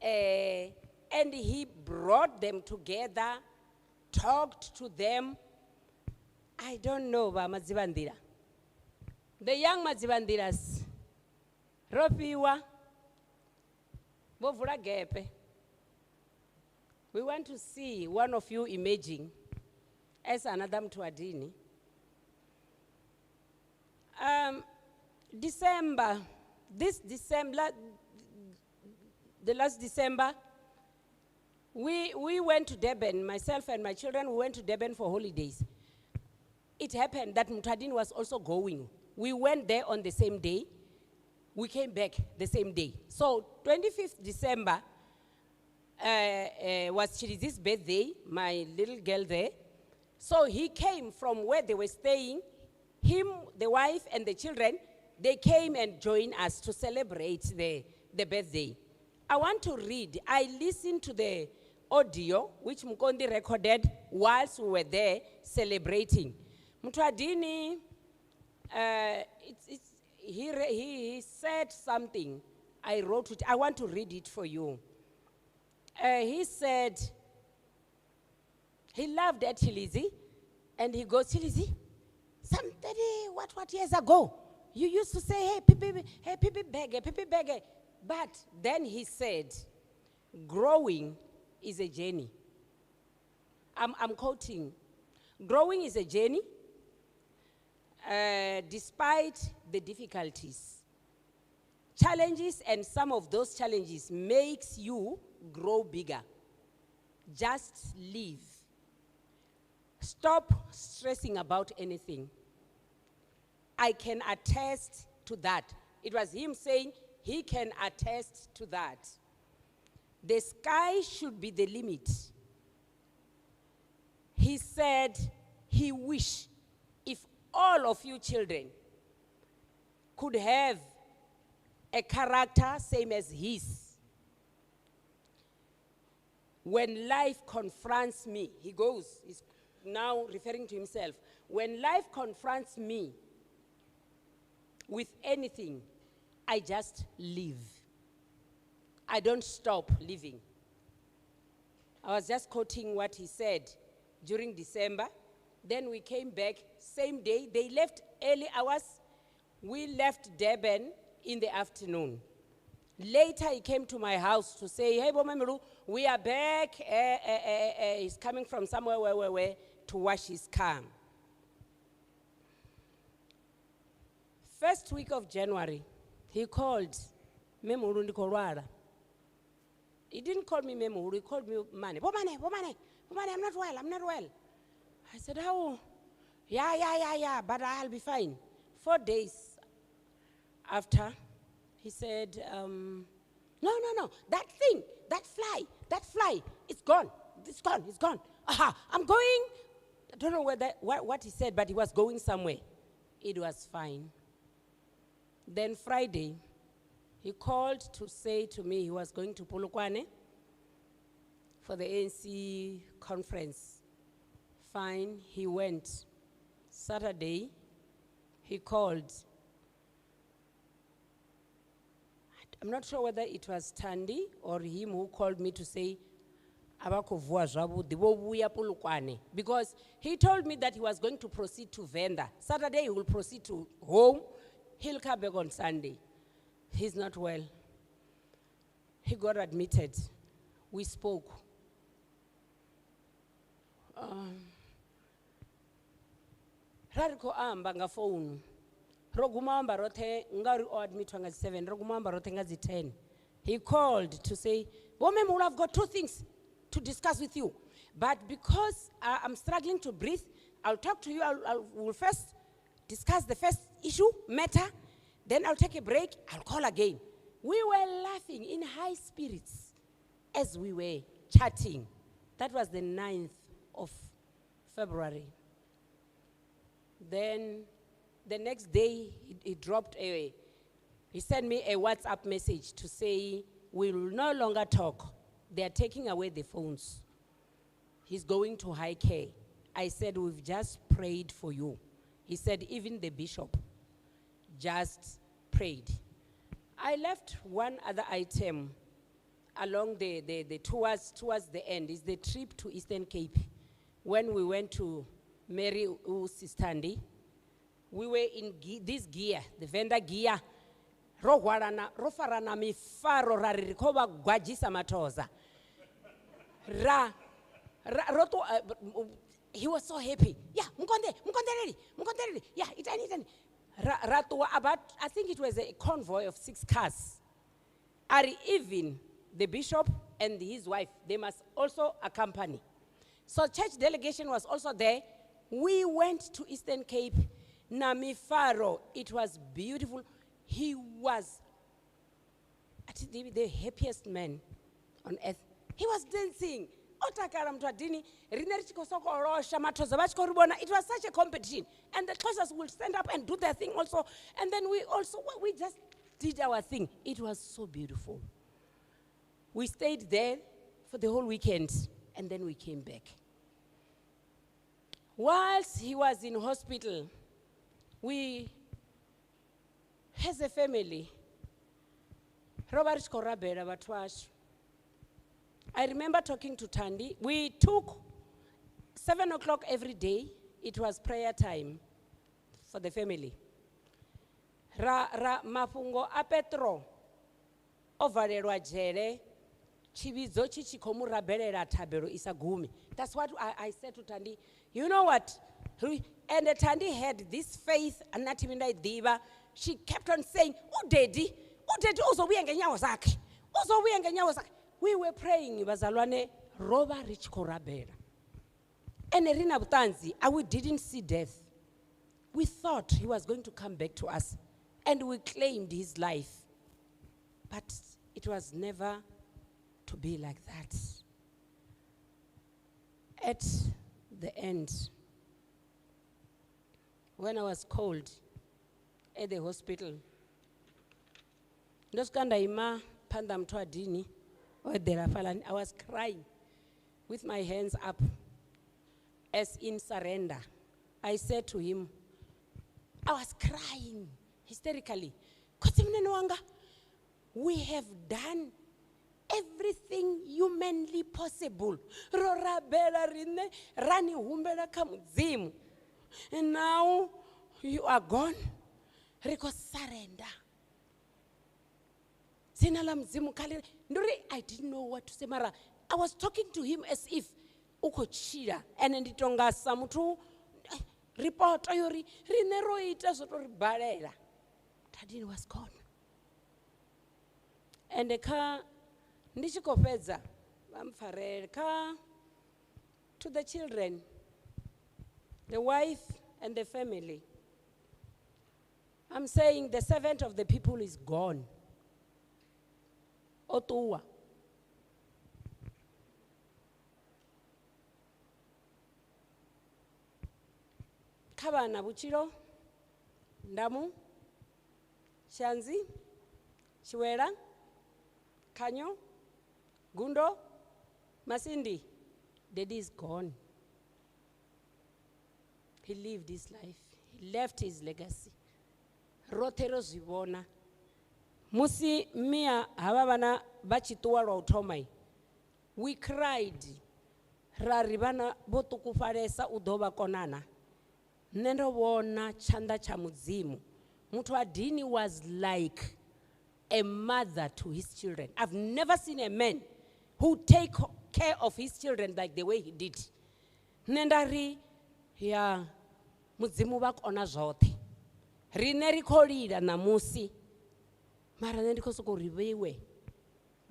And he brought them together, talked to them. I don't know about Madzivhandila. The young Madzivhandilas, Ropiwa, Bovula Gepe. We want to see one of you emerging as another Mtwadini. December, this December, the last December, we went to Durban, myself and my children, we went to Durban for holidays. It happened that Mtwadini was also going. We went there on the same day. We came back the same day. So 25th December was Chirizi's birthday, my little girl there. So he came from where they were staying, him, the wife, and the children, they came and joined us to celebrate the birthday. I want to read. I listened to the audio which Mukondi recorded whilst we were there celebrating. Mtwadini, he said something. I wrote it. I want to read it for you. He said he loved at Chilizi, and he goes, Chilizi, some 30, what years ago, you used to say, hey, pipi, hey, pipi bege, pipi bege. But then he said, growing is a journey. I'm quoting. Growing is a journey, despite the difficulties. Challenges, and some of those challenges makes you grow bigger. Just live. Stop stressing about anything. I can attest to that. It was him saying he can attest to that. The sky should be the limit. He said he wished if all of you children could have a character same as his. When life confronts me, he goes, he's now referring to himself. When life confronts me with anything, I just live. I don't stop living. I was just quoting what he said during December. Then we came back, same day. They left early hours. We left Durban in the afternoon. Later, he came to my house to say, hey, Bomemru, we are back. He's coming from somewhere where, to wash his car. First week of January, he called Memuru Ndikolwala. He didn't call me Memuru, he called me Mane. Bomane, Bomane, Bomane, I'm not well, I'm not well. I said, how? Yeah, but I'll be fine. 4 days after, he said, no, that thing, that fly, it's gone, it's gone, it's gone. Aha, I'm going I don't know what he said, but he was going somewhere. It was fine. Then Friday, he called to say to me he was going to Polokwane for the ANC conference. Fine, he went. Saturday, he called. I'm not sure whether it was Thandi or him who called me to say, Abakovua zwavhuḓi, vho vhuya Polokwane. Because he told me that he was going to proceed to Venda. Saturday, he will proceed to home. He'll come back on Sunday. He's not well. He got admitted. We spoke. Ra ri khou amba nga founu. Ro guma amba roṱhe ngauri o admitwa nga dzi 7, ro guma amba roṱhe nga dzi 10. He called to say, Bo Mem, I've got 2 things to discuss with you. But because I'm struggling to breathe, I'll talk to you. We'll first discuss the first issue, matter. Then I'll take a break. I'll call again. We were laughing in high spirits as we were chatting. That was the 9th of February. Then the next day, he dropped a, he sent me a WhatsApp message to say, we will no longer talk. They are taking away the phones. He's going to high care. I said, we've just prayed for you. He said, even the bishop just prayed. I left one other item along the towards the end, is the trip to Eastern Cape. When we went to marry Usistandi, we were in this gear, the vendor gear. Ro hwalana, ro farana mifaro ra ri ri khou vha gwadzhisa mathoza. Ra, ra, ro ṱu-, he was so happy. Yeah, mkonde, mkondeleli, mkondeleli. Yeah, itani, itani. Ra, ra ṱuwa about, I think it was a convoy of 6 cars. Ari, even the bishop and his wife, they must also accompany. So church delegation was also there. We went to Eastern Cape, Namifaro. It was beautiful. He was the happiest man on earth. He was dancing. Otakara muthu a dini, riṋe ri tshi khou sokou losha, mathoza vha tshi khou ri vhona. It was such a competition. And the Xhosas will stand up and do their thing also. And then we also, we just did our thing. It was so beautiful. We stayed there for the whole weekend, and then we came back. Whilst he was in hospital, we, as a family, ro vha ri tshi khou rabela vhathu vhashu. I remember talking to Thandi. We took 7 o'clock every day. It was prayer time for the family. Ra, ra, mafhungo a Petro o valelwa dzhele, tshivhidzo tshi tshi khou mu rabelela thabelo i sa gumi. That's what I said to Thandi. You know what? And Thandi had this faith, and not even ḓivha. She kept on saying, Oh, daddy, oh, daddy, uzobuya ngenyawo zakhe. Uzobuya ngenyawo zakhe. We were praying, bazalwane, ro vha ri tshi khou rabela. And ri na vhuṱanzi, we didn't see death. We thought he was going to come back to us, and we claimed his life. But it was never to be like that. At the end, when I was cold at the hospital, ndo swika nda ima phanḓa muthu a dini, o eḓela fhaḽani, I was crying with my hands up as in surrender. I said to him, I was crying hysterically. Khotsi munene wanga, we have done everything humanly possible. Ro rabela riṋe, ra ni humbela kha Mudzimu. And now you are gone. Ri khou surrender. Dzina ḽa Mudzimu kha ḽi re-, ndi uri I didn't know what to say, mara I was talking to him as if u khou tshila. Ene ndi tonga sa muthu, ripoto yo ri, riṋe ro ita zwo to ri balela. Thadini was gone. And kha, ndi tshi khou fhedza, vha mpfarele, kha, to the children, the wife and the family. I'm saying the servant of the people is gone. O ṱuwa. Kha vhana vhutshilo, Ndamu, Shanzi, Chiwela, Khanyo, Gundo, Masindi, Daddy is gone. He lived his life. He left his legacy. Roṱhe ro zwi vhona. Musi mia havha vhana vha tshi ṱuwa lwa u thoma, we cried. Ra ri vhana vho ṱukufhalesa u ḓo vha konana. Nṋe ndo vhona tshanḓa tsha Mudzimu. Muthu wa Dini was like a mother to his children. I've never seen a man who take care of his children like the way he did. Nṋe nda ri ya Mudzimu vha kona zwoṱhe. Riṋe ri khou lila ṋamusi, mara nṋe ndi khou sokou ri vheiwe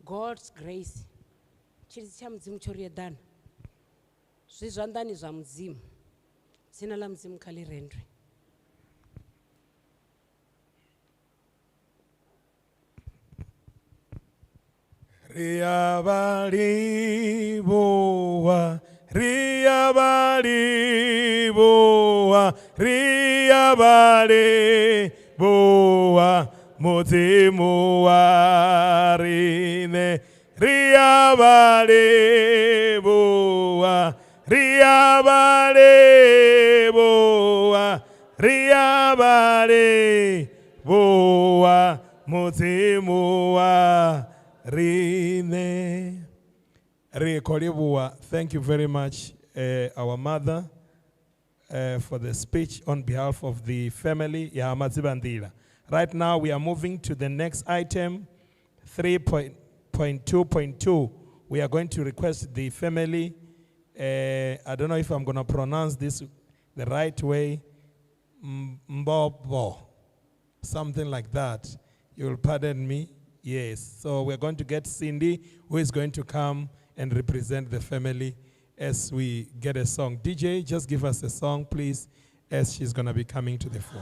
God's grace. Tshilidzi tsha Mudzimu tsho ri eḓana. Zwi zwanḓani zwa Mudzimu. Dzina ḽa Mudzimu kha ḽi rendwe. Ri a vha livhuwa, ri a vha livhuwa, ri a vha livhuwa, Mudzimu wa riṋe. Ri a vha livhuwa, ri a vha livhuwa, ri a vha livhuwa, Mudzimu wa riṋe. Ri khou livhuwa. Thank you very much, our mother, for the speech on behalf of the family ya Madzivhandila. Right now we are moving to the next item, 3.2.2. We are going to request the family, I don't know if I'm going to pronounce this the right way, Mbobo, something like that. You will pardon me. Yes, so we're going to get Cindy, who is going to come and represent the family as we get a song. DJ, just give us a song, please, as she's going to be coming to the fore.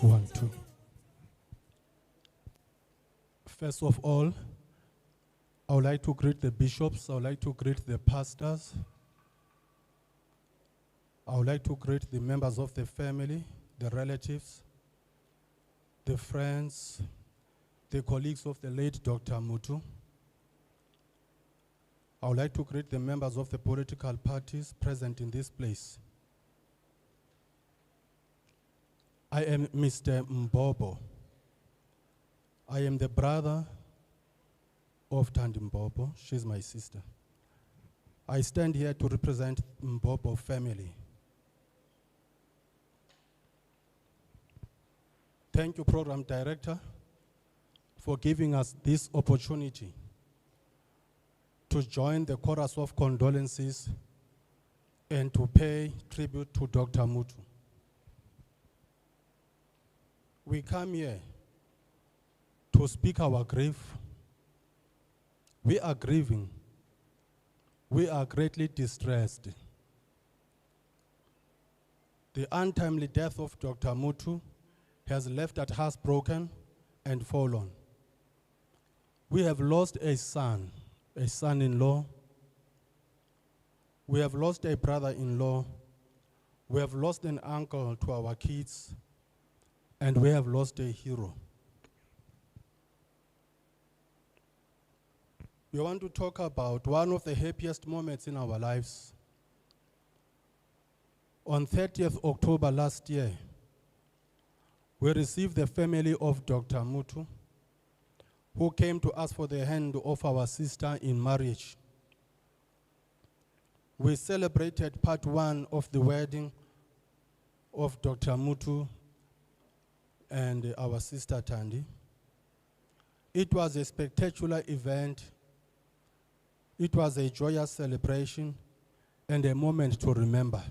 One, two. First of all, I would like to greet the bishops, I would like to greet the pastors, I would like to greet the members of the family, the relatives, the friends, the colleagues of the late Dr. Muthu. I would like to greet the members of the political parties present in this place. I am Mr. Mbobo. I am the brother of Thandi Mbobo. She's my sister. I stand here to represent Mbobo family. Thank you, Program Director, for giving us this opportunity to join the chorus of condolences and to pay tribute to Dr. Muthu. We come here to speak our grief. We are grieving. We are greatly distressed. The untimely death of Dr. Muthu has left us heartbroken and forlorn. We have lost a son, a son-in-law. We have lost a brother-in-law. We have lost an uncle to our kids, and we have lost a hero. We want to talk about one of the happiest moments in our lives. On 30th October last year, we received the family of Dr. Mutu, who came to ask for the hand of our sister in marriage. We celebrated part one of the wedding of Dr. Mutu and our sister Thandi. It was a spectacular event. It was a joyous celebration and a moment to remember.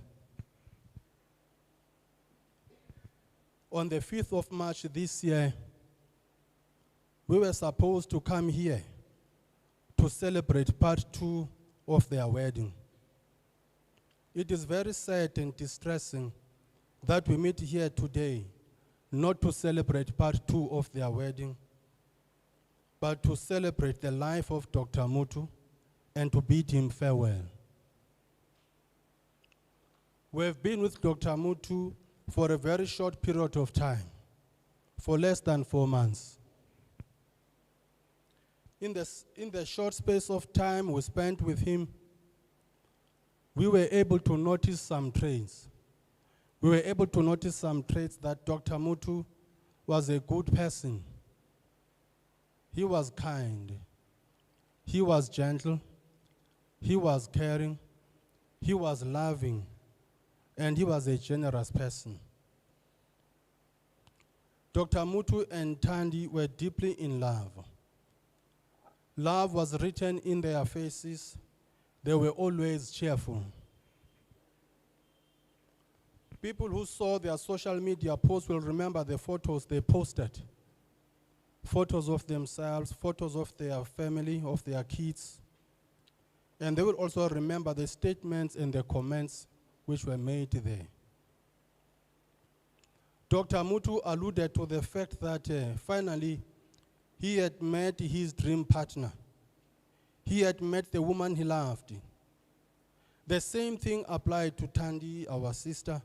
On the 5th of March this year, we were supposed to come here to celebrate part two of their wedding. It is very sad and distressing that we meet here today not to celebrate part two of their wedding, but to celebrate the life of Dr. Mutu and to bid him farewell. We have been with Dr. Mutu for a very short period of time, for less than 4 months. In the short space of time we spent with him, we were able to notice some traits. We were able to notice some traits that Dr. Mutu was a good person. He was kind. He was gentle. He was caring. He was loving. And he was a generous person. Dr. Mutu and Thandi were deeply in love. Love was written in their faces. They were always cheerful. People who saw their social media posts will remember the photos they posted. Photos of themselves, photos of their family, of their kids. And they will also remember the statements and the comments which were made there. Dr. Mutu alluded to the fact that finally he had met his dream partner. He had met the woman he loved. The same thing applied to Thandi, our sister,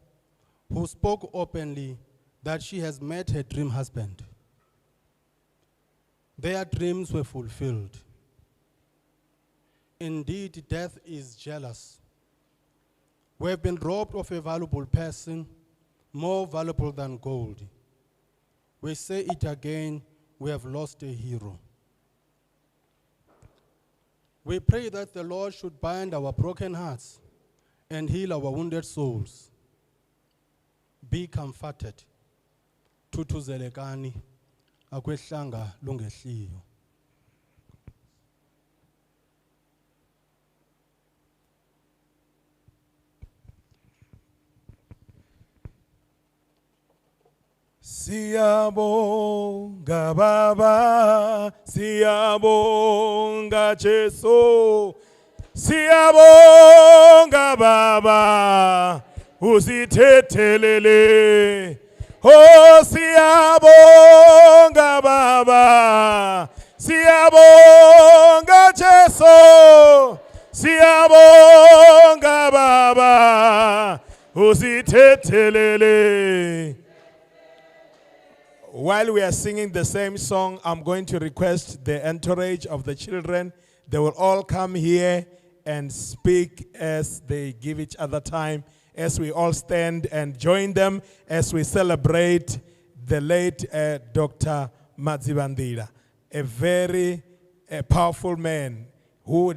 who spoke openly that she has met her dream husband. Their dreams were fulfilled. Indeed, death is jealous. We have been robbed of a valuable person, more valuable than gold. We say it again, we have lost a hero. We pray that the Lord should bind our broken hearts and heal our wounded souls. Be comforted. Thuthuzelekani, akwehlanga lungehliyo. Siyabonga Baba, siyabonga Jesu, siyabonga Baba, usithethelele. Oh, siyabonga Baba, siyabonga Jesu, siyabonga Baba, usithethelele. While we are singing the same song, I'm going to request the entourage of the children. They will all come here and speak as they give each other time, as we all stand and join them as we celebrate the late Dr. Madzivhandila, a very powerful man who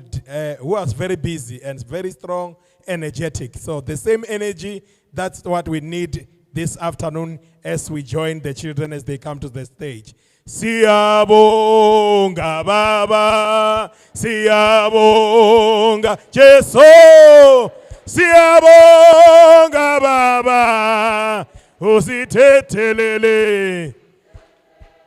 was very busy and very strong, energetic. So the same energy, that's what we need this afternoon as we join the children as they come to the stage. Siyabonga Baba, siyabonga Jesu, siyabonga Baba, usithethelele.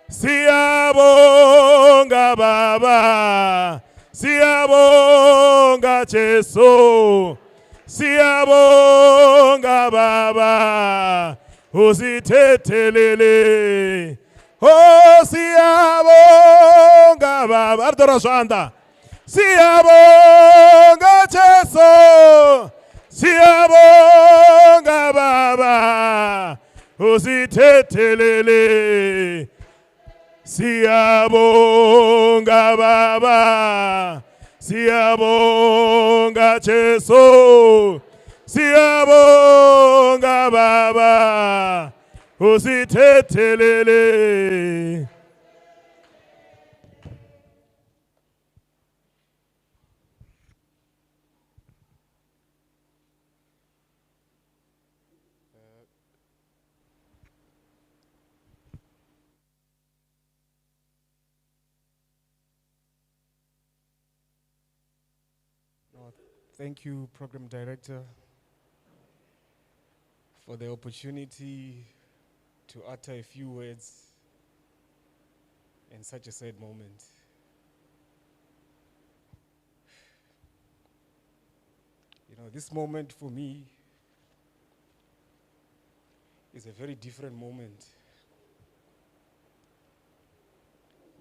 Siyabonga Baba, siyabonga Jesu, siyabonga Baba, usithethelele. Oh, siyabonga Baba, Ardora Shanda. Siyabonga Jesu, Siyabonga Baba, usithethelele. Siyabonga Baba, siyabonga Jesu. Siyabonga Baba, usithethelele. Thank you, Program Director, for the opportunity to utter a few words in such a sad moment. You know, this moment for me is a very different moment.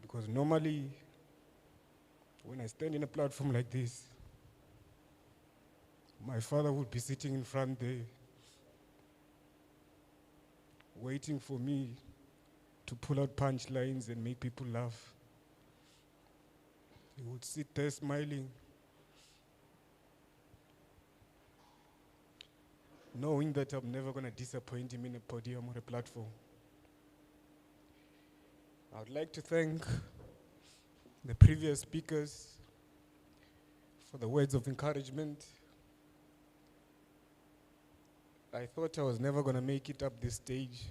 Because normally, when I stand in a platform like this, my father would be sitting in front there, waiting for me to pull out punchlines and make people laugh. He would sit there smiling, knowing that I'm never going to disappoint him in a podium or a platform. I would like to thank the previous speakers for the words of encouragement. I thought I was never going to make it up this stage,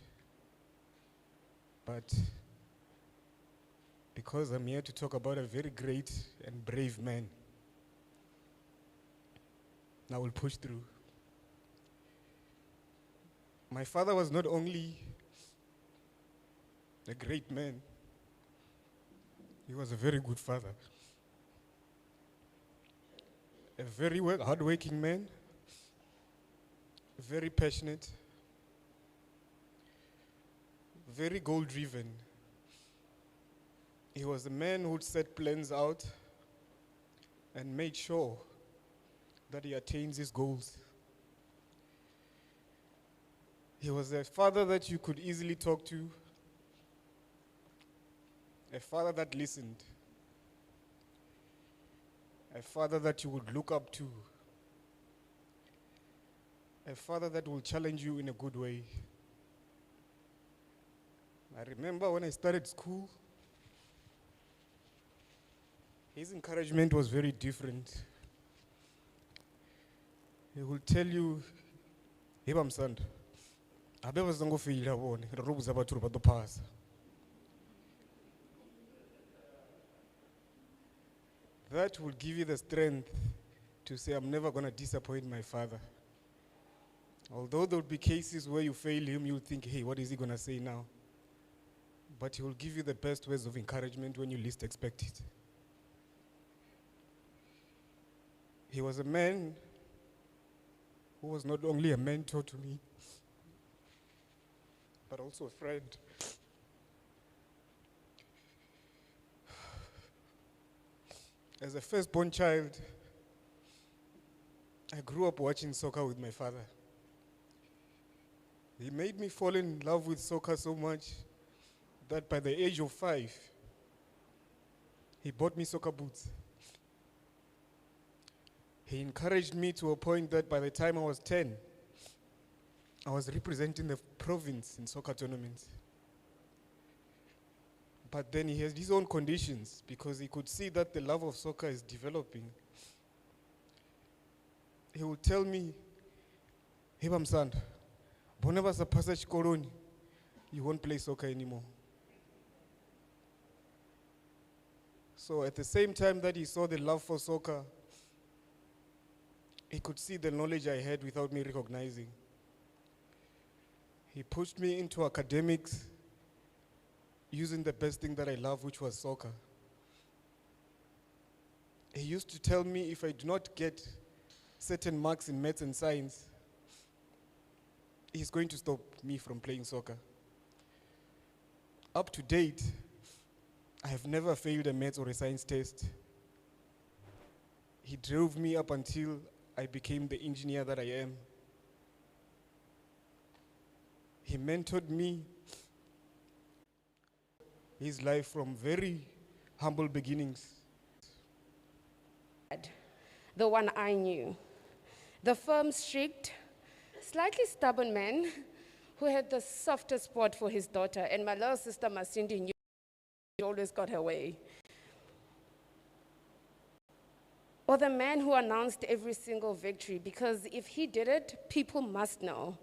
but because I'm here to talk about a very great and brave man, I will push through. My father was not only a great man, he was a very good father. A very hardworking man, very passionate, very goal-driven. He was a man who'd set plans out and made sure that he attains his goals. He was a father that you could easily talk to, a father that listened, a father that you would look up to, a father that will challenge you in a good way. I remember when I started school, his encouragement was very different. He would tell you, "Hey, Bamsand, abe bazango faila bone, re ro botsa batho hore ba tlo phasa." That will give you the strength to say, I'm never going to disappoint my father. Although there will be cases where you fail him, you'll think, hey, what is he going to say now? But he will give you the best words of encouragement when you least expect it. He was a man who was not only a mentor to me, but also a friend. As a firstborn child, I grew up watching soccer with my father. He made me fall in love with soccer so much that by the age of 5, he bought me soccer boots. He encouraged me to a point that by the time I was 10, I was representing the province in soccer tournaments. But then he has his own conditions because he could see that the love of soccer is developing. He would tell me, Hey, Bamsand, bone ba sa phasa tshikoloni, you won't play soccer anymore. So at the same time that he saw the love for soccer, he could see the knowledge I had without me recognizing. He pushed me into academics using the best thing that I love, which was soccer. He used to tell me if I do not get certain marks in maths and science, he's going to stop me from playing soccer. Up to date, I have never failed a maths or a science test. He drove me up until I became the engineer that I am. He mentored me. His life from very humble beginnings. The one I knew. The firm, strict, slightly stubborn man who had the softest spot for his daughter, and my little sister Masindi knew she always got her way. Or the man who announced every single victory, because if he did it, people must know.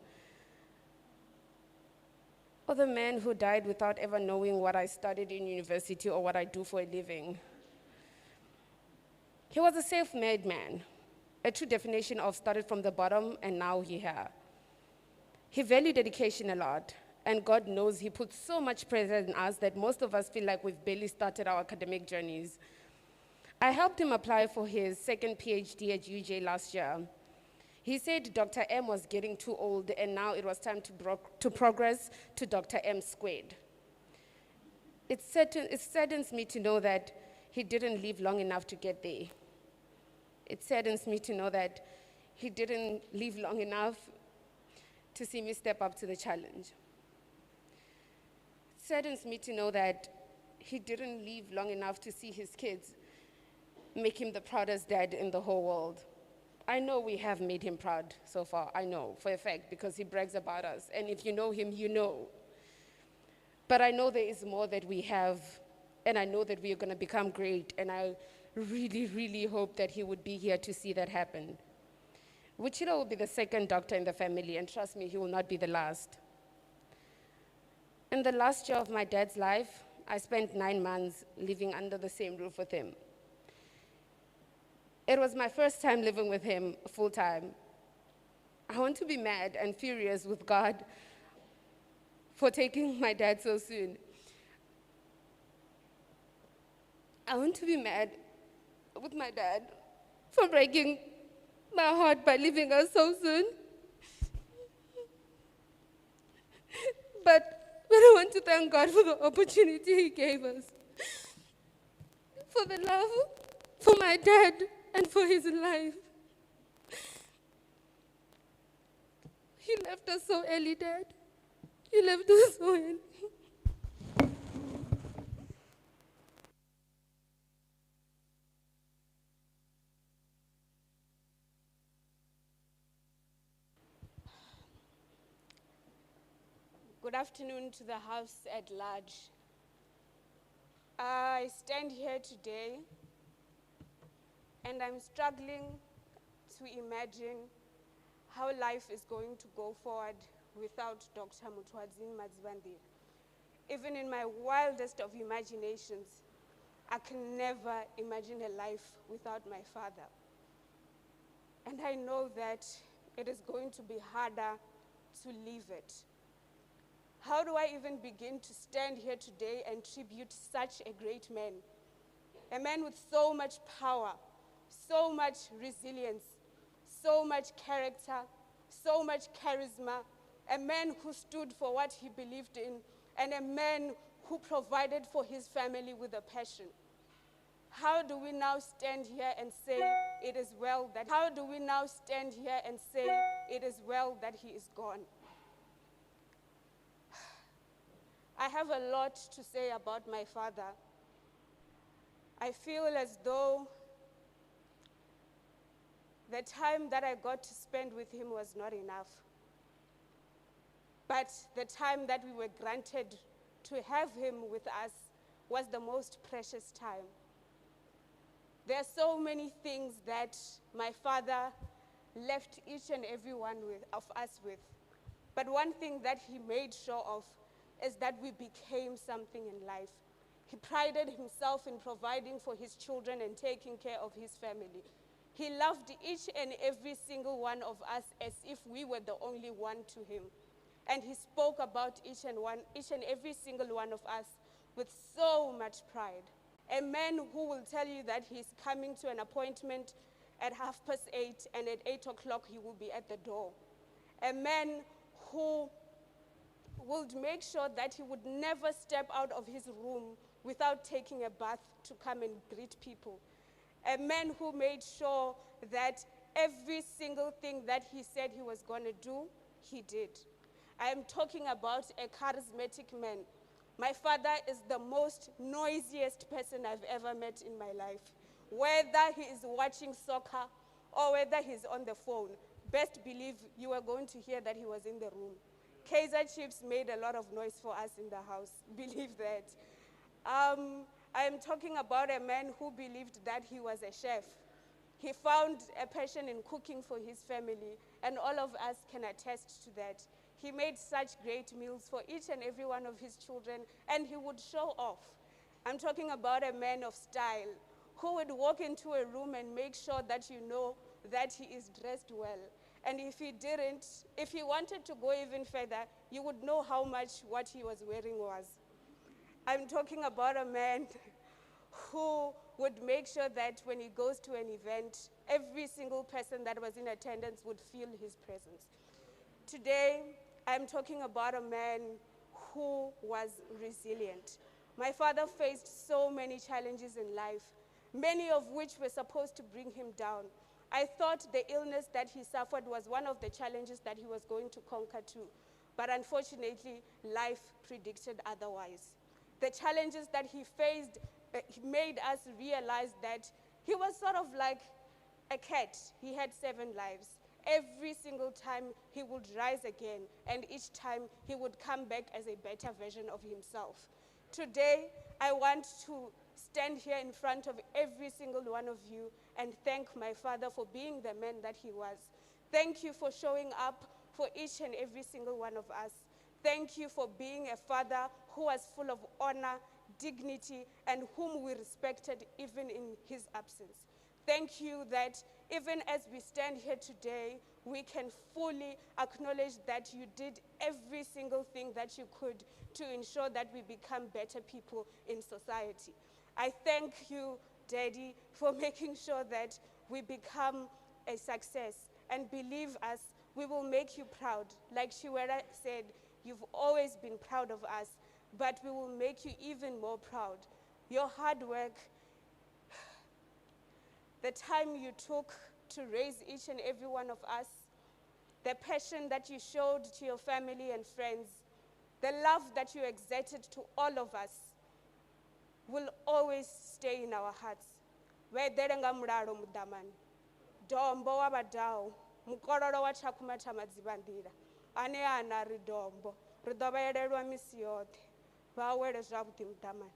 Or the man who died without ever knowing what I studied in university or what I do for a living. He was a self-made man, a true definition of started from the bottom and now he here. He valued education a lot, and God knows he put so much pressure on us that most of us feel like we've barely started our academic journeys. I helped him apply for his second PhD at UJ last year. He said Dr. M was getting too old and now it was time to progress to Dr. M squared. It saddens me to know that he didn't live long enough to get there. It saddens me to know that he didn't live long enough to see me step up to the challenge. It saddens me to know that he didn't live long enough to see his kids make him the proudest dad in the whole world. I know we have made him proud so far, I know for a fact, because he brags about us. And if you know him, you know. But I know there is more that we have, and I know that we are going to become great, and I really, really hope that he would be here to see that happen. Vhutshilo will be the second doctor in the family, and trust me, he will not be the last. In the last year of my dad's life, I spent 9 months living under the same roof with him. It was my first time living with him full time. I want to be mad and furious with God for taking my dad so soon. I want to be mad with my dad for breaking my heart by leaving us so soon. But I want to thank God for the opportunity he gave us, for the love, for my dad, and for his life. He left us so early, Dad. He left us so early. Good afternoon to the house at large. I stand here today and I'm struggling to imagine how life is going to go forward without Dr. Muthuwadzini Madzivhandila. Even in my wildest of imaginations, I can never imagine a life without my father. And I know that it is going to be harder to leave it. How do I even begin to stand here today and tribute such a great man? A man with so much power, so much resilience, so much character, so much charisma, a man who stood for what he believed in, and a man who provided for his family with a passion. How do we now stand here and say it is well that, how do we now stand here and say it is well that he is gone? I have a lot to say about my father. I feel as though the time that I got to spend with him was not enough. But the time that we were granted to have him with us was the most precious time. There are so many things that my father left each and every one of us with. But one thing that he made sure of is that we became something in life. He prided himself in providing for his children and taking care of his family. He loved each and every single one of us as if we were the only one to him. And he spoke about each and every single one of us with so much pride. A man who will tell you that he's coming to an appointment at 8:30, and at 8 o'clock he will be at the door. A man who would make sure that he would never step out of his room without taking a bath to come and greet people. A man who made sure that Every single thing that he said he was going to do, he did. I am talking about a charismatic man. My father is the most noisiest person I've ever met in my life. Whether he is watching soccer or whether he's on the phone, best believe you are going to hear that he was in the room. Kaizer Chiefs made a lot of noise for us in the house, believe that. I am talking about a man who believed that he was a chef. He found a passion in cooking for his family, and all of us can attest to that. He made such great meals for each and every one of his children, and he would show off. I'm talking about a man of style who would walk into a room and make sure that you know that he is dressed well. And if he didn't, if he wanted to go even further, you would know how much what he was wearing was. I'm talking about a man who would make sure that when he goes to an event, every single person that was in attendance would feel his presence. Today, I'm talking about a man who was resilient. My father faced so many challenges in life, many of which were supposed to bring him down. I thought the illness that he suffered was one of the challenges that he was going to conquer too. But unfortunately, life predicted otherwise. The challenges that he faced made us realize that he was sort of like a cat. He had 7 lives. Every single time he would rise again, and each time he would come back as a better version of himself. Today, I want to stand here in front of every single one of you and thank my father for being the man that he was. Thank you for showing up for each and every single one of us. Thank you for being a father who was full of honor, dignity, and whom we respected even in his absence. Thank you that even as we stand here today, we can fully acknowledge that you did every single thing that you could to ensure that we become better people in society. I thank you, Daddy, for making sure that we become a success. And believe us, we will make you proud. Like Shiwera said, you've always been proud of us, but we will make you even more proud. Your hard work, the time you took to raise each and every one of us, the passion that you showed to your family and friends, the love that you exerted to all of us will always stay in our hearts. Vha eḓele nga mulalo muḓamani. Dombo wa vhadau, mukololo wa tshakhuma tsha madzivhanḓila, ane a na ri dombo, ri ḓo vha elelwa misi yoṱhe. Vha awele zwavhuḓi muḓamani.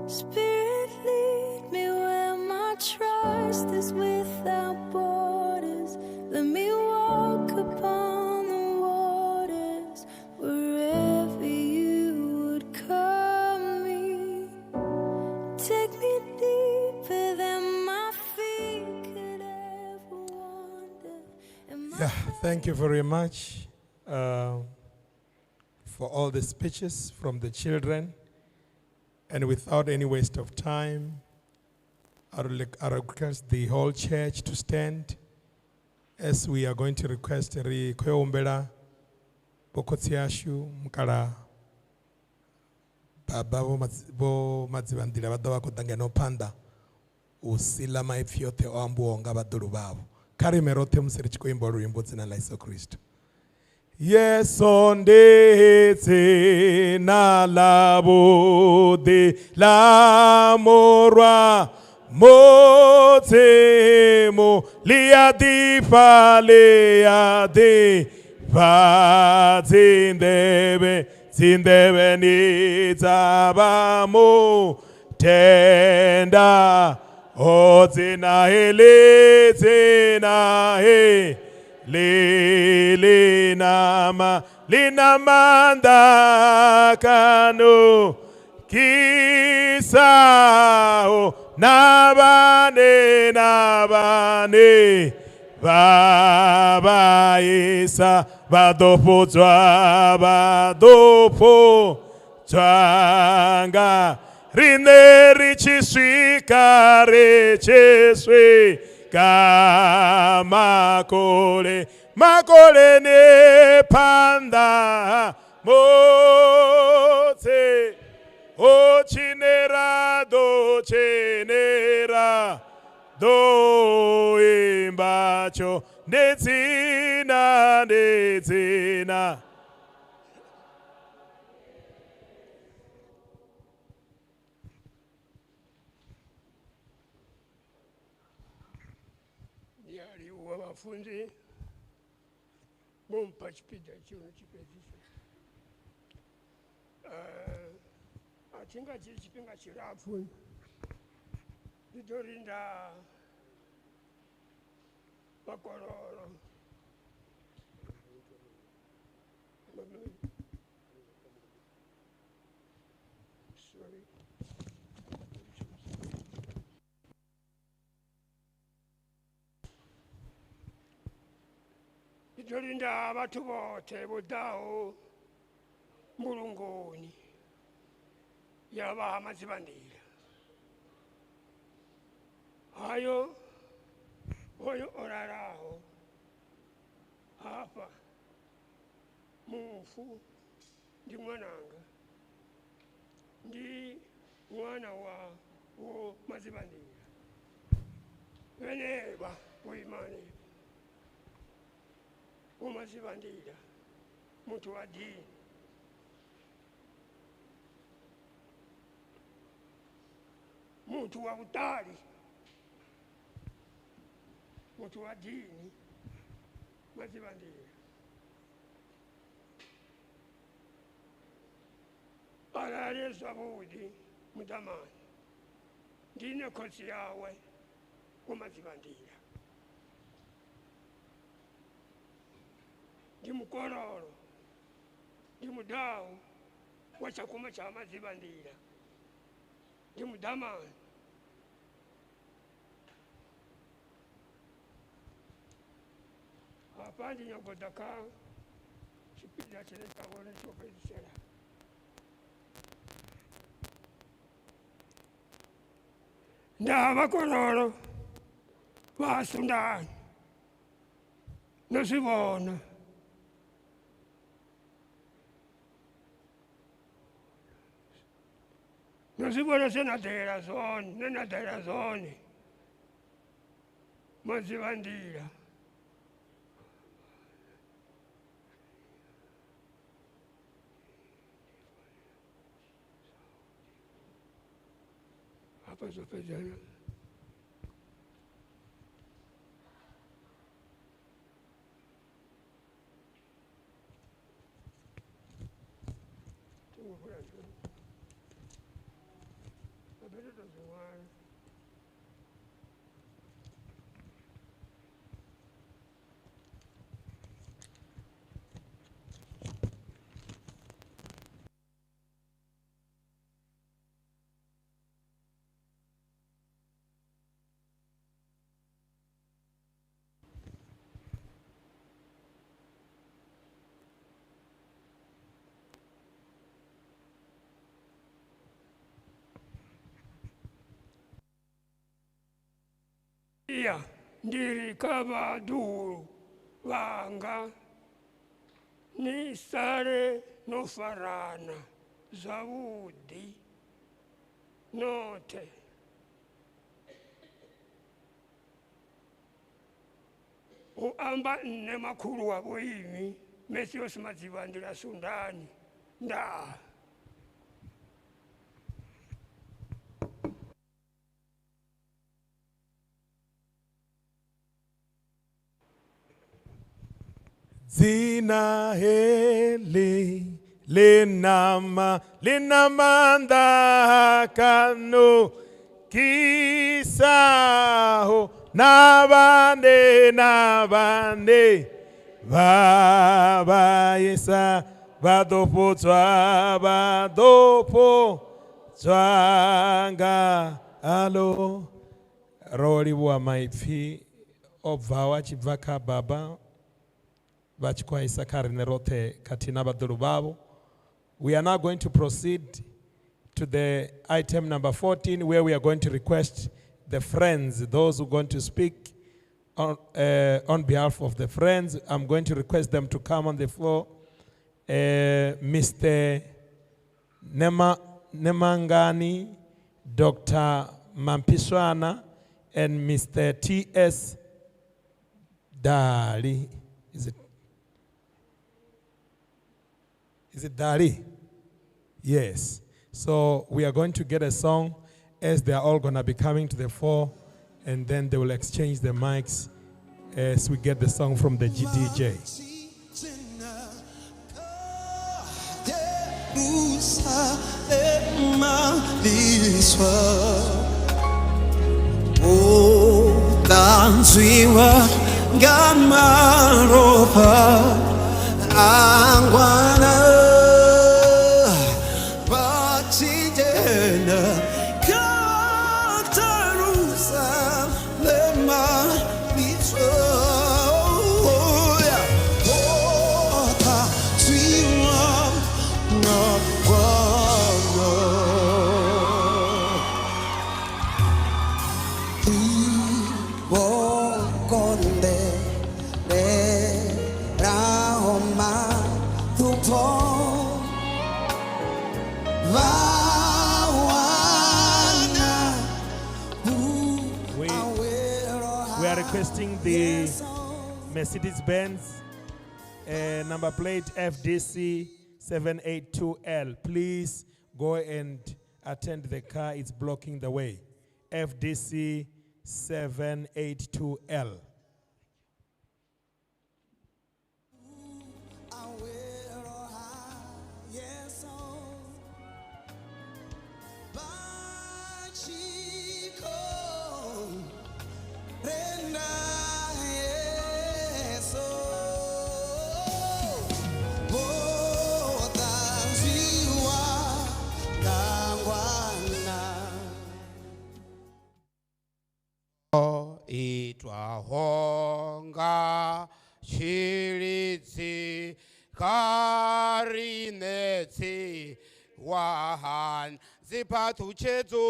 Spirit, lead me where my trust is without borders. Let me walk upon the waters wherever you would call me. Take me deeper than my feet could ever wander. Yeah, thank you very much for all the speeches from the children. And without any waste of time, I request the whole church to stand as we are going to request ri khou humbela vhokhotsi ashu mukala baba vho Madzivhandila vha ḓo vha khou ḓa ngeno phanḓa u sila maipfi oṱhe o ambiwaho nga vhaḓulu vhavho. Kha ri ime roṱhe musi ri tshi khou imba luimbo dzina ḽa Yesu Kristo. Yesu ndi dzina ḽavhuḓi ḽa murwa Mudzimu, ḽi a ḓifha, ḽi a ḓifha dzinḓevhe Dzinḓevheni dza vha mu tenda. O dzina heḽi, dzina heḽi lina maanḓa kano kisaho na vhane vha vhaisa vha ḓo fhodzwa, vha ḓo fhodzwa nga riṋe ri tshi swika, makole makoleni phanḓa motse. O tshinera do tshinera do imbacho ndi dzina, ndi dzina. Ndi a livhuwa vhafunzi vho mpha tshipiḓa tshino tshi fhedzisa. A thi nga dzhii tshifhinga tshilapfhu, ndi ḓo rinda vhakololo. Sorry. Ndi ḓo linda vhathu vhoṱhe vho ḓaho mbulungoni ya vha ha Madzivhandila. Hayo hoyo o lalaho hafha mufu ndi ṅwananga, ndi ṅwana wa vho Madzivhandila. Vhenevha vho ima hanefha vho Madzivhandila, muthu wa dini. Muthu wa vhuṱali, muthu wa dini, Madzivhandila. Arali zwavhuḓi muḓamani, ndine khotsi yawe vho Madzivhandila. Ndi mukololo, ndi mudau wa tshakhuma tsha Madzivhandila, ndi muḓamani. Hafha ndi nyago ḓa kha tshipiḓa tshine tsha vhone tsho fhedzisela. Nda vhakololo vha Sundani, ndo zwi vhona. Ndo zwi vhona zwe na ḓela zwone, nṋe na ḓela zwone. Madzivhandila. Hafha zwo fhedzana. Ya ndiri kha vhaḓuhulu vhanga ni sale no farana zwavhuḓi noṱhe. Hu amba nṋe makhulu wa vhoinwi Mathios Madzivhandila Sundani. Ndaa. Dzina heḽi Linama linamanda kanu kisaho nabande nabande baba yesa badopotswa badopotswa nga alo. Ro livhuwa maipfi o bvaho a tshi bva kha baba vha tshi khou a isa kha riṋe roṱhe khathihi na vhaḓulu vhavho. We are now going to proceed to the item number 14, where we are going to request the friends, those who are going to speak on behalf of the friends. I'm going to request them to come on the floor. Mr. Nemangani, Dr. Mampiswana, and Mr. T.S. Dali. Is it Dali? Yes. So we are going to get a song as they are all going to be coming to the fore, and then they will exchange the mics as we get the song from the GDJ. We are requesting the Mercedes-Benz number plate FDC 782L. Please go and attend the car. It's blocking the way. FDC 782L. Itwa honga tshilidzi kha riṋe tsiwahan dziphaṱhutshedzo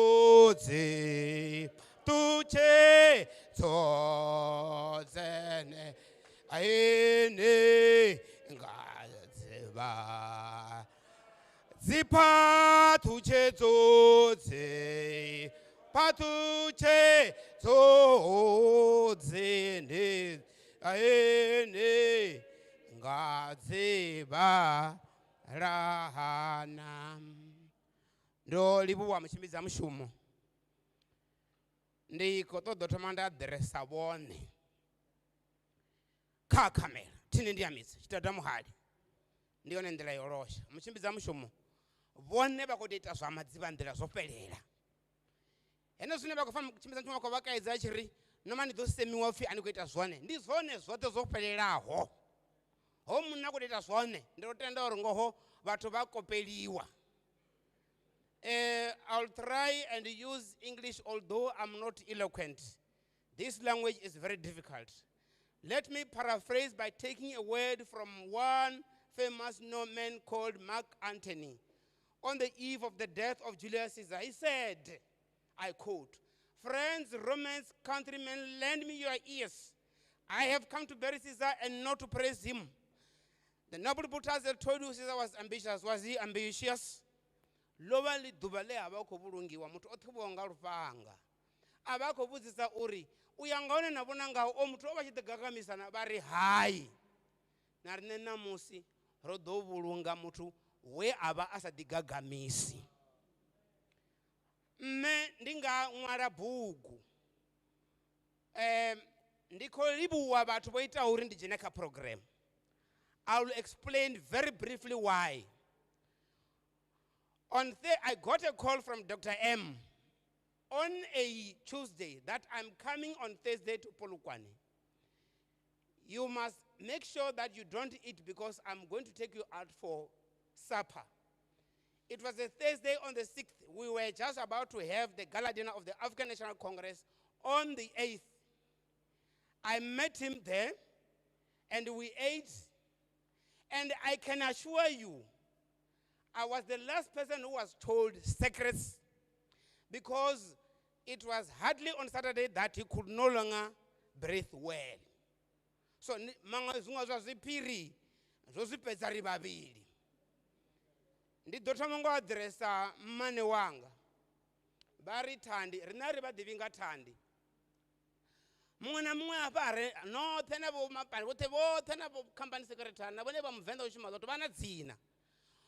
dzi ṱutshedzo dzene aini nga dzivha dziphaṱhutshedzo dzi phaṱhutshedzo dzine aini nga dzivha rahana. Ndo livhuwa mutshimbidzi mushumo. Ndi khou ṱoḓa thoma nda ḓiresa vhone kha khamera thini ndi ya midzi tshitata muhali ndi yone nḓila yo losha. Mutshimbidzi mushumo vhone vha khou tou ita zwa madzivha nḓila zwo fhelela. Hene zwine vha khou fa mutshimbidzi mushumo vha khou vha kaidza tshi ri noma ni ḓo semiwa upfi a ni khou ita zwone, ndi zwone zwoṱhe zwo fhelelaho. Ho munna khou ita zwone, ndi ro tenda uri ngoho vhathu vha kopeliwa. I'll try and use English, although I'm not eloquent. This language is very difficult. Let me paraphrase by taking a word from one famous man called Mark Antony. On the eve of the death of Julius Caesar, he said, I quote, "Friends, Romans, countrymen, lend me your ears. I have come to bury Caesar and not to praise him. The noble Brutus had told you Caesar was ambitious. Was he ambitious? Ḽo vha ḽi ḓuvha ḽe ha vha khou vhulungiwa muthu o ṱhuvhiwaho nga lufhanga. A vha khou vhudzisa uri u ya nga hone na vhona ngaho o muthu o vha tshi ḓi gagamisana, vha ri hai. Na riṋe ṋamusi ro ḓo vhulunga muthu we a vha a sa ḓi gagamisi. Nṋe ndi nga ṅwala bugu. Ndi khou livhuwa vhathu vho itaho uri ndi dzhene kha program. I will explain very briefly why. On I got a call from Dr. M on a Tuesday that I'm coming on Thursday to Polokwane. You must make sure that you don't eat because I'm going to take you out for supper. It was a Thursday on the 6th. We were just about to have the gala dinner of the African National Congress on the 8th. I met him there and we ate. And I can assure you, I was the last person who was told secrets because it was hardly on Saturday that he could no longer breathe well. So, mangwe zwiṅwe zwa zwiphiri zwo zwi fhedza ri vhavhili. Ndi ḓo thoma ngo aḓiresa mmane wanga. Vha ri Thandi, riṋe a ri vha ḓivhi nga Thandi. Muṅwe na muṅwe hafha a re noṱhe na vho mapani vhoṱhe vhoṱhe na vho company secretary na vhone vha Muvenḓa u shuma zwoṱhe vha na dzina.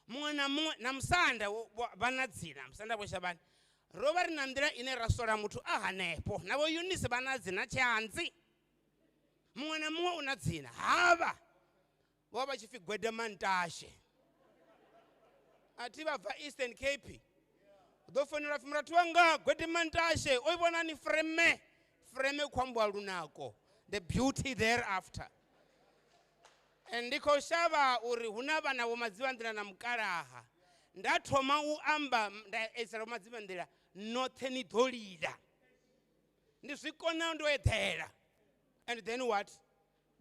Muṅwe na muṅwe na musanda vha na dzina, musanda vho Shavhani. Ro vha ri na nḓila ine ra sola muthu a hanefho na vho Eunice vha na dzina Tshianzi. Muṅwe na muṅwe u na dzina. Havha vho vha tshi pfi Gwede Mantashe. A thi vha bva Eastern Cape. U ḓo founela pfi murathu wanga Gwede Mantashe o i vhonani freme. Freme khou ambiwa lunako. The beauty thereafter. And ndi khou shavha uri hu na vhana vho Madzivhandila na mukalaha. Nda thoma u amba nda edzisela vho Madzivhandila noṱhe ni ḓo lila. Ndi zwi kona ndo eḓela. And then what?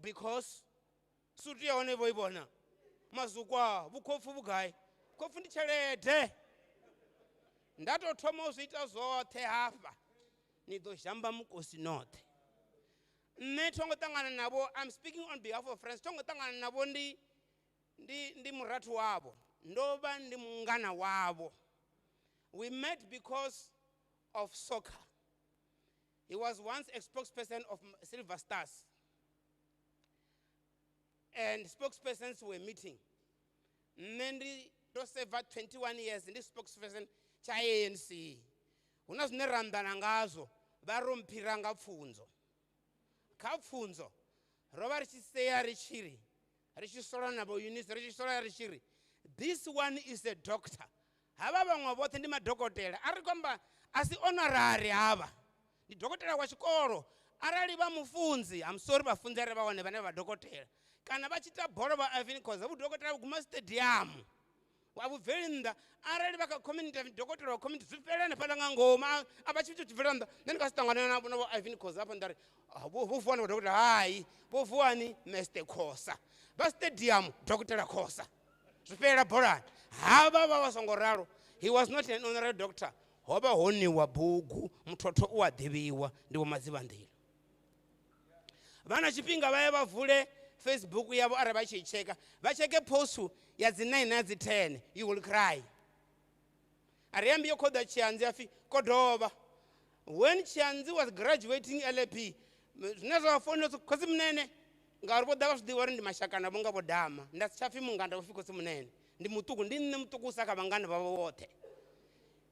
Because sutu ya hone vho i vhona. Mazukwa vhukhopfu vhugai? Khopfu ndi tshelede. Nda to thoma u zwi ita zwoṱhe hafha. Ni ḓo zhamba mukosi noṱhe. Nṋe tho ngo ṱangana navho, I'm speaking on behalf of friends, tho ngo ṱangana navho ndi murathu wavho. Ndo vha ndi mungana wavho. We met because of soccer. He was once a spokesperson of Silver Stars. And spokespersons were meeting. Nṋe ndi ndo serve 21 years ndi spokesperson tsha ANC. Hu na zwine ra anḓana ngazwo, vha ro mphira nga pfunzo. Kha pfunzo, ro vha ri tshi sea ri tshi ri, ri tshi sola na vho Eunice, ri tshi sola ri tshi ri, this one is a doctor. Havha vhaṅwe vhoṱhe ndi madokotela. A ri khou amba a si honorary havha. Ndi dokotela wa tshikolo. Arali vha mufunzi, I'm sorry vhafunzi arali vha hone vhane vha dokotela. Kana vha tshi ita bola vha Irvin Khoza, vhudokotela vhu guma stadium. Wa vhu bveli nnḓa. Arali vha kha community, dokotela wa community, zwi fhela hanefhaḽa nga ngomu. A vha tshi tshi bvela nnḓa. Nṋe ndi nga si ṱangane na vho Irvin Khoza hafha nda ri, vho vuwani vho dokotela? Hai, vho vuwani Mister Khoza. Vha stadium, dokotela Khoza. Zwi fhela bolani. Havha vha vha songo ralo. He was not an honorary doctor. Ho vha ho niwa bugu, muthotho u a ḓivhiwa, ndi Vho Madzivhandila. Vha na tshifhinga vha ye vha vule Facebook yavho arali vha tshi i tsheka, vha tsheke post ya dzi 9 na dzi 10, you will cry. A ri ambi yo khoḓa Tshianzi a pfi Kodovha. When Tshianzi was graduating LAP, zwine zwa vha founela khosi Munene, ngauri vho ḓa vha zwi ḓivha uri ndi mashaka navho nga vho Dama. Nda si tsha pfi mungana, vho pfi khosi Munene. Ndi muṱuku, ndi nṋe muṱukusa kha vhangana vhavho vhoṱhe.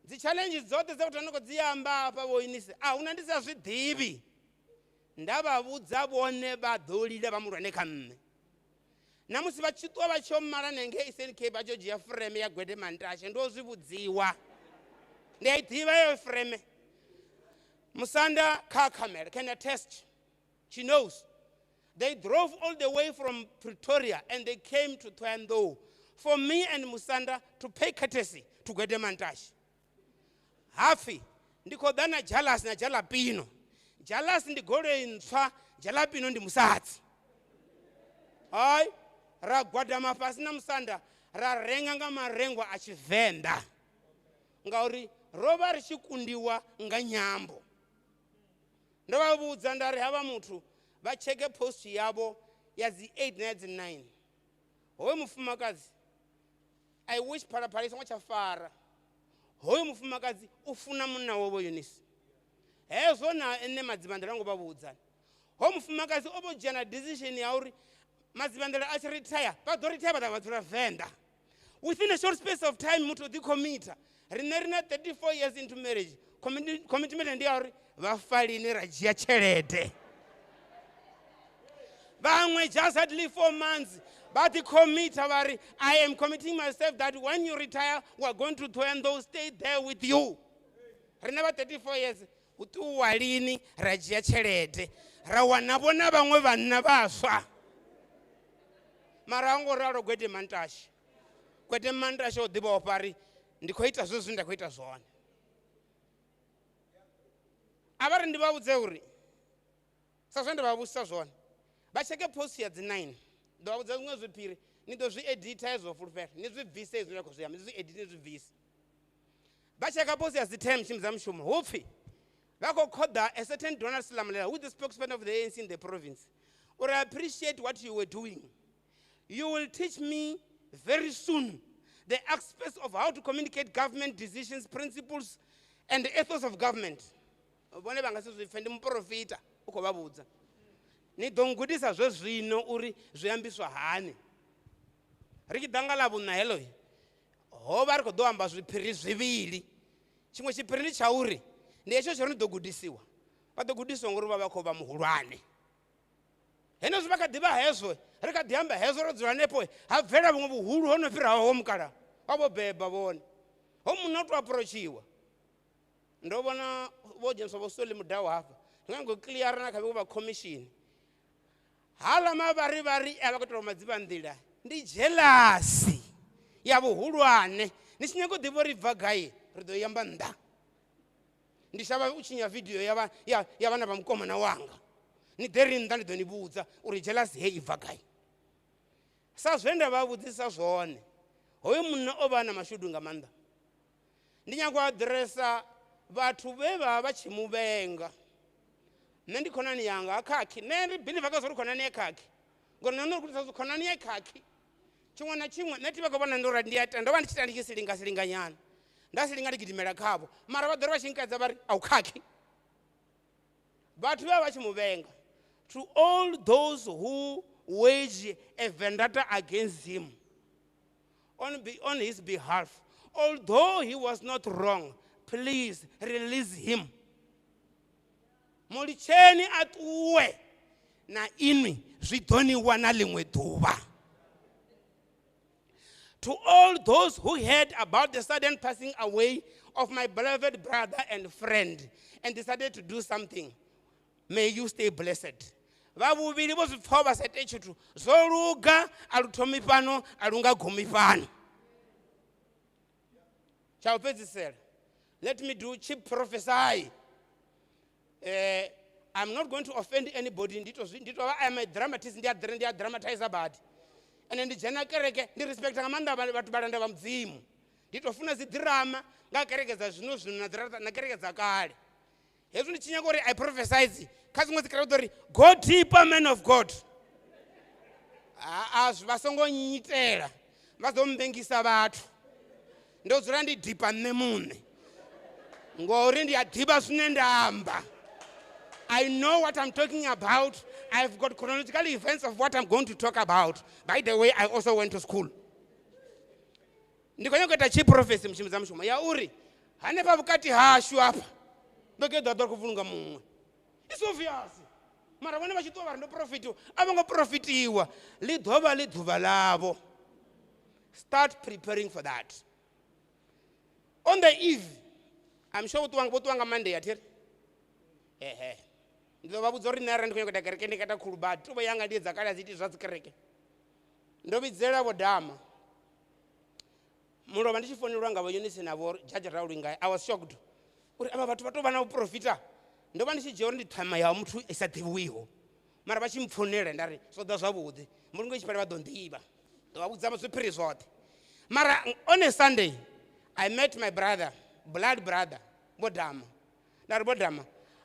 Dzi challenge dzoṱhe dza vhathu vha no khou dzi amba hafha vho Eunice, a huna ndi sa zwi ḓivhi. Nda vha vhudza vhone vha ḓo lila vha muhulwane kha nṋe. Na musi vha tshi ṱuwa vha tshi yo mala hanengei Eastern Cape vha tshi yo dzhia frame ya Gwede Mantashe, ndo zwi vhudziwa. Ndi a i ḓivha heyo frame. Musanda kha camera can attest. She knows. They drove all the way from Pretoria and they came to Thohoyandou for me and Musanda to pay courtesy to Gwede Mantashe. Hafi, ndi khou ḓa na Jalas na Jalapino. Jalas ndi goloi ntswa, Jalapino ndi musadzi. Hai, ra gwadama fhasi na Musanda, ra renga nga marengwa a Tshivenḓa. Ngauri ro vha ri tshi kundiwa nga nyambo. Ndo vha vhudza nda ri havha muthu vha tsheke post yavho ya dzi 8 na ya dzi 9. Hoyu mufumakadzi, I wish Phalaphala i songo tsha fara. Hoyu mufumakadzi u funa munna wawe Eunice. Hezwo na ene Madzivhandila ngo vha vhudza. Hoyu mufumakadzi o vho dzhia na decision ya uri Madzivhandila a tshi retire, vha ḓo retire vha ḓa vha dzula Venḓa. Within a short space of time muthu o ḓi commita. Riṋe ri na 34 years into marriage. Commitment ndi ya uri vha fa lini ra dzhia tshelede. Vhaṅwe just hardly 4 months vha ḓi commita vha ri I am committing myself that when you retire we are going to Thohoyandou, stay there with you. Riṋe vha 34 years hu ṱuwa lini ra dzhia tshelede ra wana vhona vhaṅwe vhanna vhaswa. Mara a ngo ralo Gwede Mantashe. Gwede Mantashe o ḓivha ofha ri ndi khou ita zwezwi nda khou ita zwone. A vha ri ndi vha vhudze uri sa zwe nda vha vhudzisa zwone vha tsheke post ya dzi 9 ndo vha vhudza zwiṅwe zwiphiri ni ḓo zwi editha hezwo fulufhela ni zwi bvise hezwi nda khou zwi amba ni zwi edite ni zwi bvise. Vha tsheka post ya dzi 10 tshimbidza mushumo hu pfi vha khou khoḓa a certain Donald Selamolela who is the spokesman of the ANC in the province or I appreciate what you were doing. You will teach me very soon the aspects of how to communicate government decisions, principles, and the ethos of government. Vhone vha nga si zwi pfe, ndi muporofita u khou vha vhudza. Ni ḓo ngudisa zwe zwino uri zwi ambiswa hani. Ri tshi ḓa nga ḽa vhuṋa heḽo, ho vha ri khou ḓo amba zwiphiri zwivhili. Tshiṅwe tshiphiri ndi tsha uri ndi hetsho tsho ri ni ḓo gudisiwa. Vha ḓo gudisiwa ngori vha vha khou vha muhulwane. Henezwi vha kha ḓivha hezwo, ri kha ḓi amba hezwo ro dzula hanefho, ha bvela vhuṅwe vhuhulu ho no fhiraho ho mukala, vha vho beba vhone. Ho munna u tou approachiwa. Ndo vhona vho dzheniswa vho Solly Mudau hafha. Ndi nga ngo clear na kha vha commission. Hala mavhari vhari a vha khou itelwa madzivha nḓila ndi jealousy ya vhuhulwane. Ni tshi nyaga u ḓivha uri bva gai, ri ḓo amba nnḓa. Ndi shavha u tshinya video ya vhana vha mukomana wanga. Ni ḓe ri nnḓa ndi ḓo ni vhudza uri jealousy heyi i bva gai. Sa zwe nda vha vhudzisa zwone, hoyo munna o vha na mashudu nga maanḓa. Ndi nyaga u aḓiresa vhathu vhe vha vha tshi mu vhenga. Nṋe ndi khonani yanga ha khakhi. Nṋe ndi believe kha zwa uri khonani ya khakhi. Ngori nṋe ndo gudisa zwa khonani ya khakhi. Tshiṅwe na tshiṅwe nṋe thi vha khou vhona ndo uri ndi a tenda, ndo vha ndi tshi tenda ndi tshi silinga silinga nyana. Nda silinga ndi gidimela khavho. Mara vha ḓo ri vha tshi nkaidza vha ri a u khakhi. Vhathu vha vha tshi mu vhenga. To all those who wage a vendetta against him on his behalf, although he was not wrong, please release him. Mulitsheni a ṱuwe na inwi zwi ḓo ni wana ḽiṅwe ḓuvha. To all those who heard about the sudden passing away of my beloved brother and friend and decided to do something, may you stay blessed. Vha vhuvhili vho zwi pfa vha sa ite tshithu, zwo luga, a lu thomi fhano, a lu nga gumi fhano. Tsha u fhedzisela, let me do cheap prophesy. I'm not going to offend anybody. Ndi to zwi, ndi to vha, I'm a dramatist, ndi a ndi a dramatize badi. Ende ndi dzhena kereke, ndi respecta nga maanḓa vhathu vhalanda vha Mudzimu. Ndi to funa dzi drama nga kereke dza zwino zwino na dzi na kereke dza kale. Hezwi ndi tshi nyaga uri I prophesize kha dziṅwe dzi kereke uri go deeper, man of God. A vha songo nnyitela, vha ḓo mbengisa vhathu. Ndo dzula ndi deeper nṋe muṋe. Ngori ndi a ḓivha zwine nda amba. I know what I'm talking about. I've got chronological events of what I'm going to talk about. By the way, I also went to school. Ndi khou nyaga u ita chief prophecy mutshimbidza mushumo ya uri hanefha vhukati hashu hafha ndo ke ḓo ḓo khou vhulunga muṅwe. It's obvious. Mara vhone vha tshi ṱuwa vha ri ndo profitiwa, a vho ngo profitiwa. Ḽi ḓo vha ḽi ḓuvha ḽavho. Start preparing for that. On the eve, I'm sure vho ṱuwa nga Monday, a thi ri? Ehe. Ndi ḓo vha vhudza uri nṋe arali ndi khou nyaga u ita kereke ndi nga ita khulu badi. Tuvho yanga ndi dza kale a dzi iti zwa dzi kereke. Ndo vhidzela Vho Dama. Mulovha ndi tshi founelwa nga vho Eunice na vho Judge Raulinga, I was shocked. Uri avha vhathu vha tou vha na vhuporofita. Ndo vha ndi tshi dzhia uri ndi ṱhama ya muthu i sa ḓivhiwiho. Mara vha tshi mpfounela nda ri zwo ḓa zwavhuḓi. Mbulungo i tshi fhela vha ḓo nḓivha. Ndo vha vhudza zwiphiri zwoṱhe. Mara on a Sunday, I met my brother, blood brother, Vho Dama. Nda ri Vho Dama,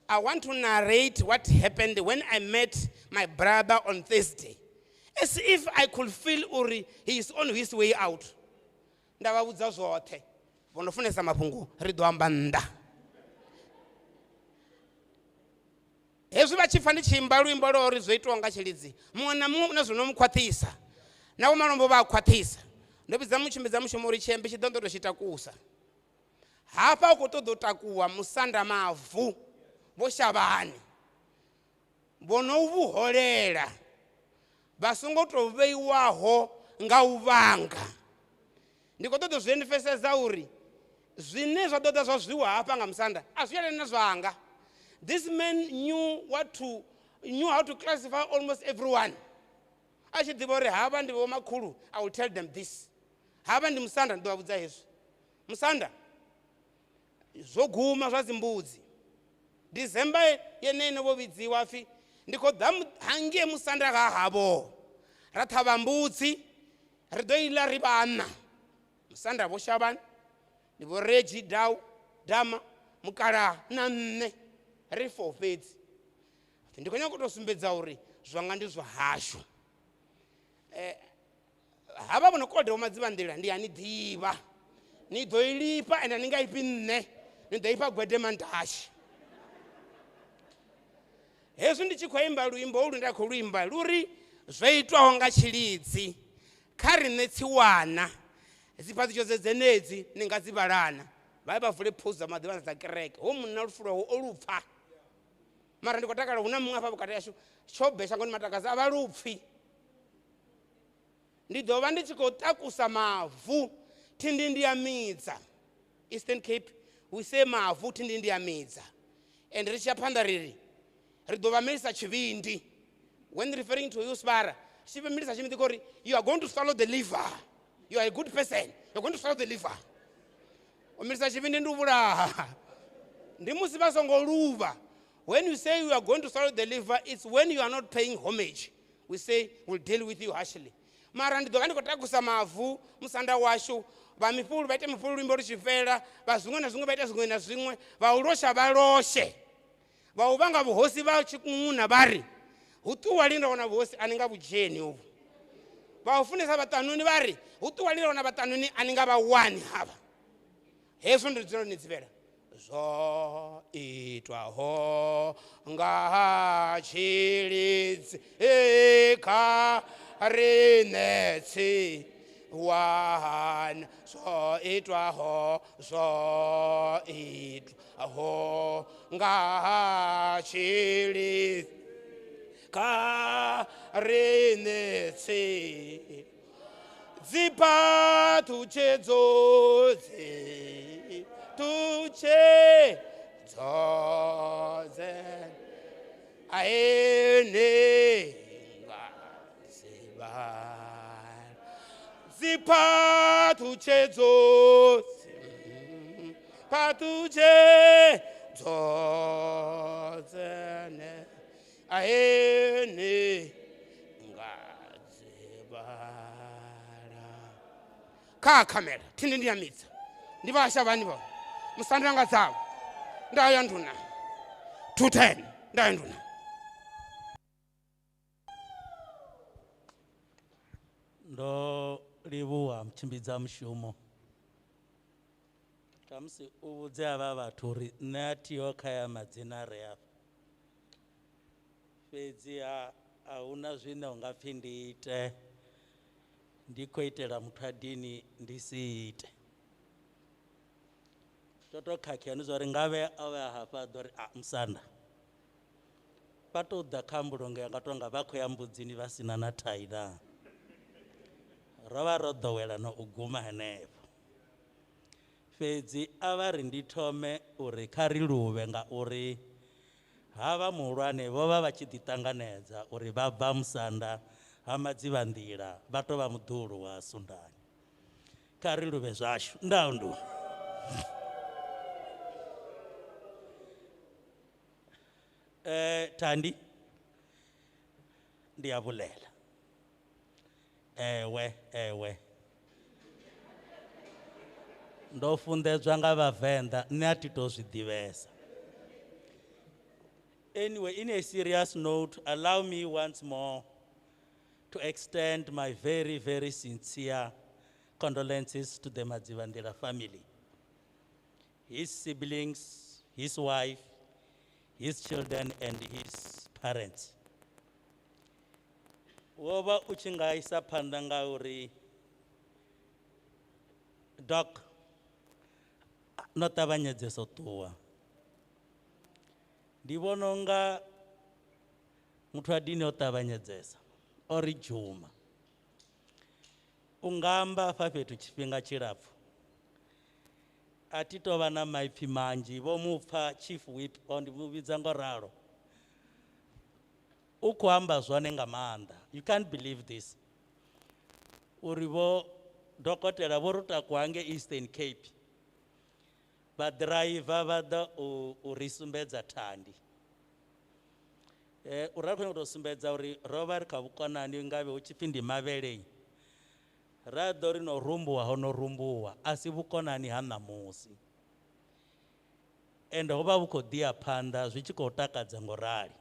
I want to narrate what happened when I met my brother on Thursday. As if I could feel uri he is on his way out. Nda vha vhudza zwoṱhe. Vho no funesa mafhungo ri ḓo amba nnḓa. Hezwi vha tshi pfa ndi tshi imba luimbo lwa uri zwo itiwa nga tshilidzi, muṅwe na muṅwe une zwo no mu khwaṱhisa. Na vho Malombo vha a khwaṱhisa. Ndo vhidza mutshimbidza mushumo uri tshiembe tshi ḓo ndo tou tshi takusa. Hafha u khou ṱoḓa u takuwa musanda mavu vho Shavhani. Vho no vhu holela. Vha songo tou vheiwaho nga u vhanga. Ndi khou ṱoḓa zwi pfesesa uri zwine zwa ḓo ḓa zwa zwiwa hafha nga musanda a zwi yelani na zwanga. This man knew how to classify almost everyone. A tshi ḓivha uri havha ndi vhomakhulu, I will tell them this. Havha ndi musanda, ndi ḓo vha vhudza hezwi. Musanda zwo guma zwa dzimbudzi. December yeneyi no vho vhidziwa pfi ndi khou ḓa hangei musanda ga havho. Ra ṱhavha mbudzi, ri ḓo iḽa ri vhana. Musanda vho Shavhani, ndi vho Regi Dau, Dama, Mukalaha na nṋe ri 4 fhedzi. Ndi khou nyaka u tou sumbedza uri zwanga ndi zwa hashu. Havha vho no koloda vho Madzivhandila ndi a ni ḓivha. Ni ḓo i lifha ende a ni nga ifhi nṋe, ni ḓo ifha Gwede Mantashe. Hezwi ndi tshi khou imba luimbo holu nda khou luimba lu ri zwo itwaho nga tshilidzi kha riṋe tsiwana dziphaṱhutshedzo dzenedzi ni nga dzi vhalana. Vha ye vha vule phozi dza maḓuvha dza kereke. Ho munna lufu lwawe o lu pfa. Mara ndi khou takala hu na muṅwe hafha vhukati hashu tsho bve shangoni matakadza a vha lu pfi. Ndi ḓo vha ndi tshi khou takusa mavu thindi ndi ya midza. Eastern Cape we say mavu thindi ndi ya midza. And ri tshi ya phanḓa ri ri ri ḓo vha milisa tshivhindi. When referring to you Sibara, tshi vha milisa tshivhindi ngori you are going to swallow the liver. You are a good person. You are going to swallow the liver. O milisa tshivhindi ndi u vhulaha. Ndi musi vha songo luvha. When you say you are going to swallow the liver, it's when you are not paying homage. We say we'll deal with you harshly. Mara ndi ḓo vha ndi khou takusa mavu musanda washu, vha mifhulu vha ite mifhulu luimbo lu tshi fhela, vha zwiṅwe na zwiṅwe vha ite zwiṅwe na zwiṅwe, vha u losha vha loshe. Vha u vhanga vhuhosi vha tshi ṅuṅuna vha ri hu ṱuwa lini ra wana vhuhosi a ni nga vhudzheni uvhu. Vha u funesa vhaṱanuni vha ri hu ṱuwa lini ra wana vhaṱanuni a ni nga vha wani havha. Hezwo ndi dzula ni dzivhela. Zwo itwaho nga tshilidzi kha riṋe tsiwana, zwo itwaho, zwo itwaho nga tshilidzi kha riṋe tsi. Dziphaṱhutshedzo dzi ṱhutshedzo dze aene nga dzivhala. Dziphaṱhutshedzo phaṱhutshedzo dzene aene nga dzivhala. Kha khamera thindi ndi ya midza. Ndi vha Shavhani vho musanda nga dzavho. Nda ya nduna 210 nda ya nduna. Ndo livhuwa mutshimbidza mushumo. Khamusi u vhudze havha vhathu uri nṋe a thiho kha ya madzina re afha. Fhedziha a huna zwine u nga pfhi ndi ite, ndi khou itela muthu a dini ndi si ite. Zwo tou khakhea ndi zwa uri ngavhe o vha hafha a ḓo ri a musanda. Vha tou ḓa kha mbulungo yanga tonga vha khou ya mbudzini vha sina na thai na. Ro vha ro ḓowela na u guma henefho. Fhedzi a vha ri ndi thome uri kha ri luvhe ngauri havha muhulwane vho vha vha tshi ḓi ṱanganedza uri vha bva musanda ha Madzivhandila vha tou vha muḓulu wa Sundani. Kha ri luvhe zwashu. Ndau ndu. Thandi ndi a vhulela. Ewe, ewe. Ndo funḓedzwa nga Vhavenḓa, nṋe a thi to zwi ḓivhesa. Anyway, in a serious note, allow me once more to extend my very, very sincere condolences to the Madzivhandila family, his siblings, his wife, his children, and his parents. Wo vha u tshi nga isa phanḓa nga uri Doc, no ṱavhanyedzesa u ṱuwa. Ndi vhona unga muthu a dini o ṱavhanyedzesa. O ri dzhuma. U nga amba hafha fhethu tshifhinga tshilapfu. A thi tou vha na maipfi manzhi, vho mu pfa Chief Whip, o ndi mu vhidza ngo ralo. U khou amba zwone nga maanḓa. You can't believe this. Uri vho dokotela vho ri takuwa ngei Eastern Cape. Vha driver vha ḓa u ri sumbedza Thandi. U ra khou nyaka u tou sumbedza uri ro vha ri kha vhukonani ngavhe hu tshi pfi ndi mavhelei. Ra ḓo ri no rumbuwa ho no rumbuwa, a si vhukonani ha ṋamusi. Ende ho vha vhu khou ḓi ya phanḓa zwi tshi khou takadza ngo rali.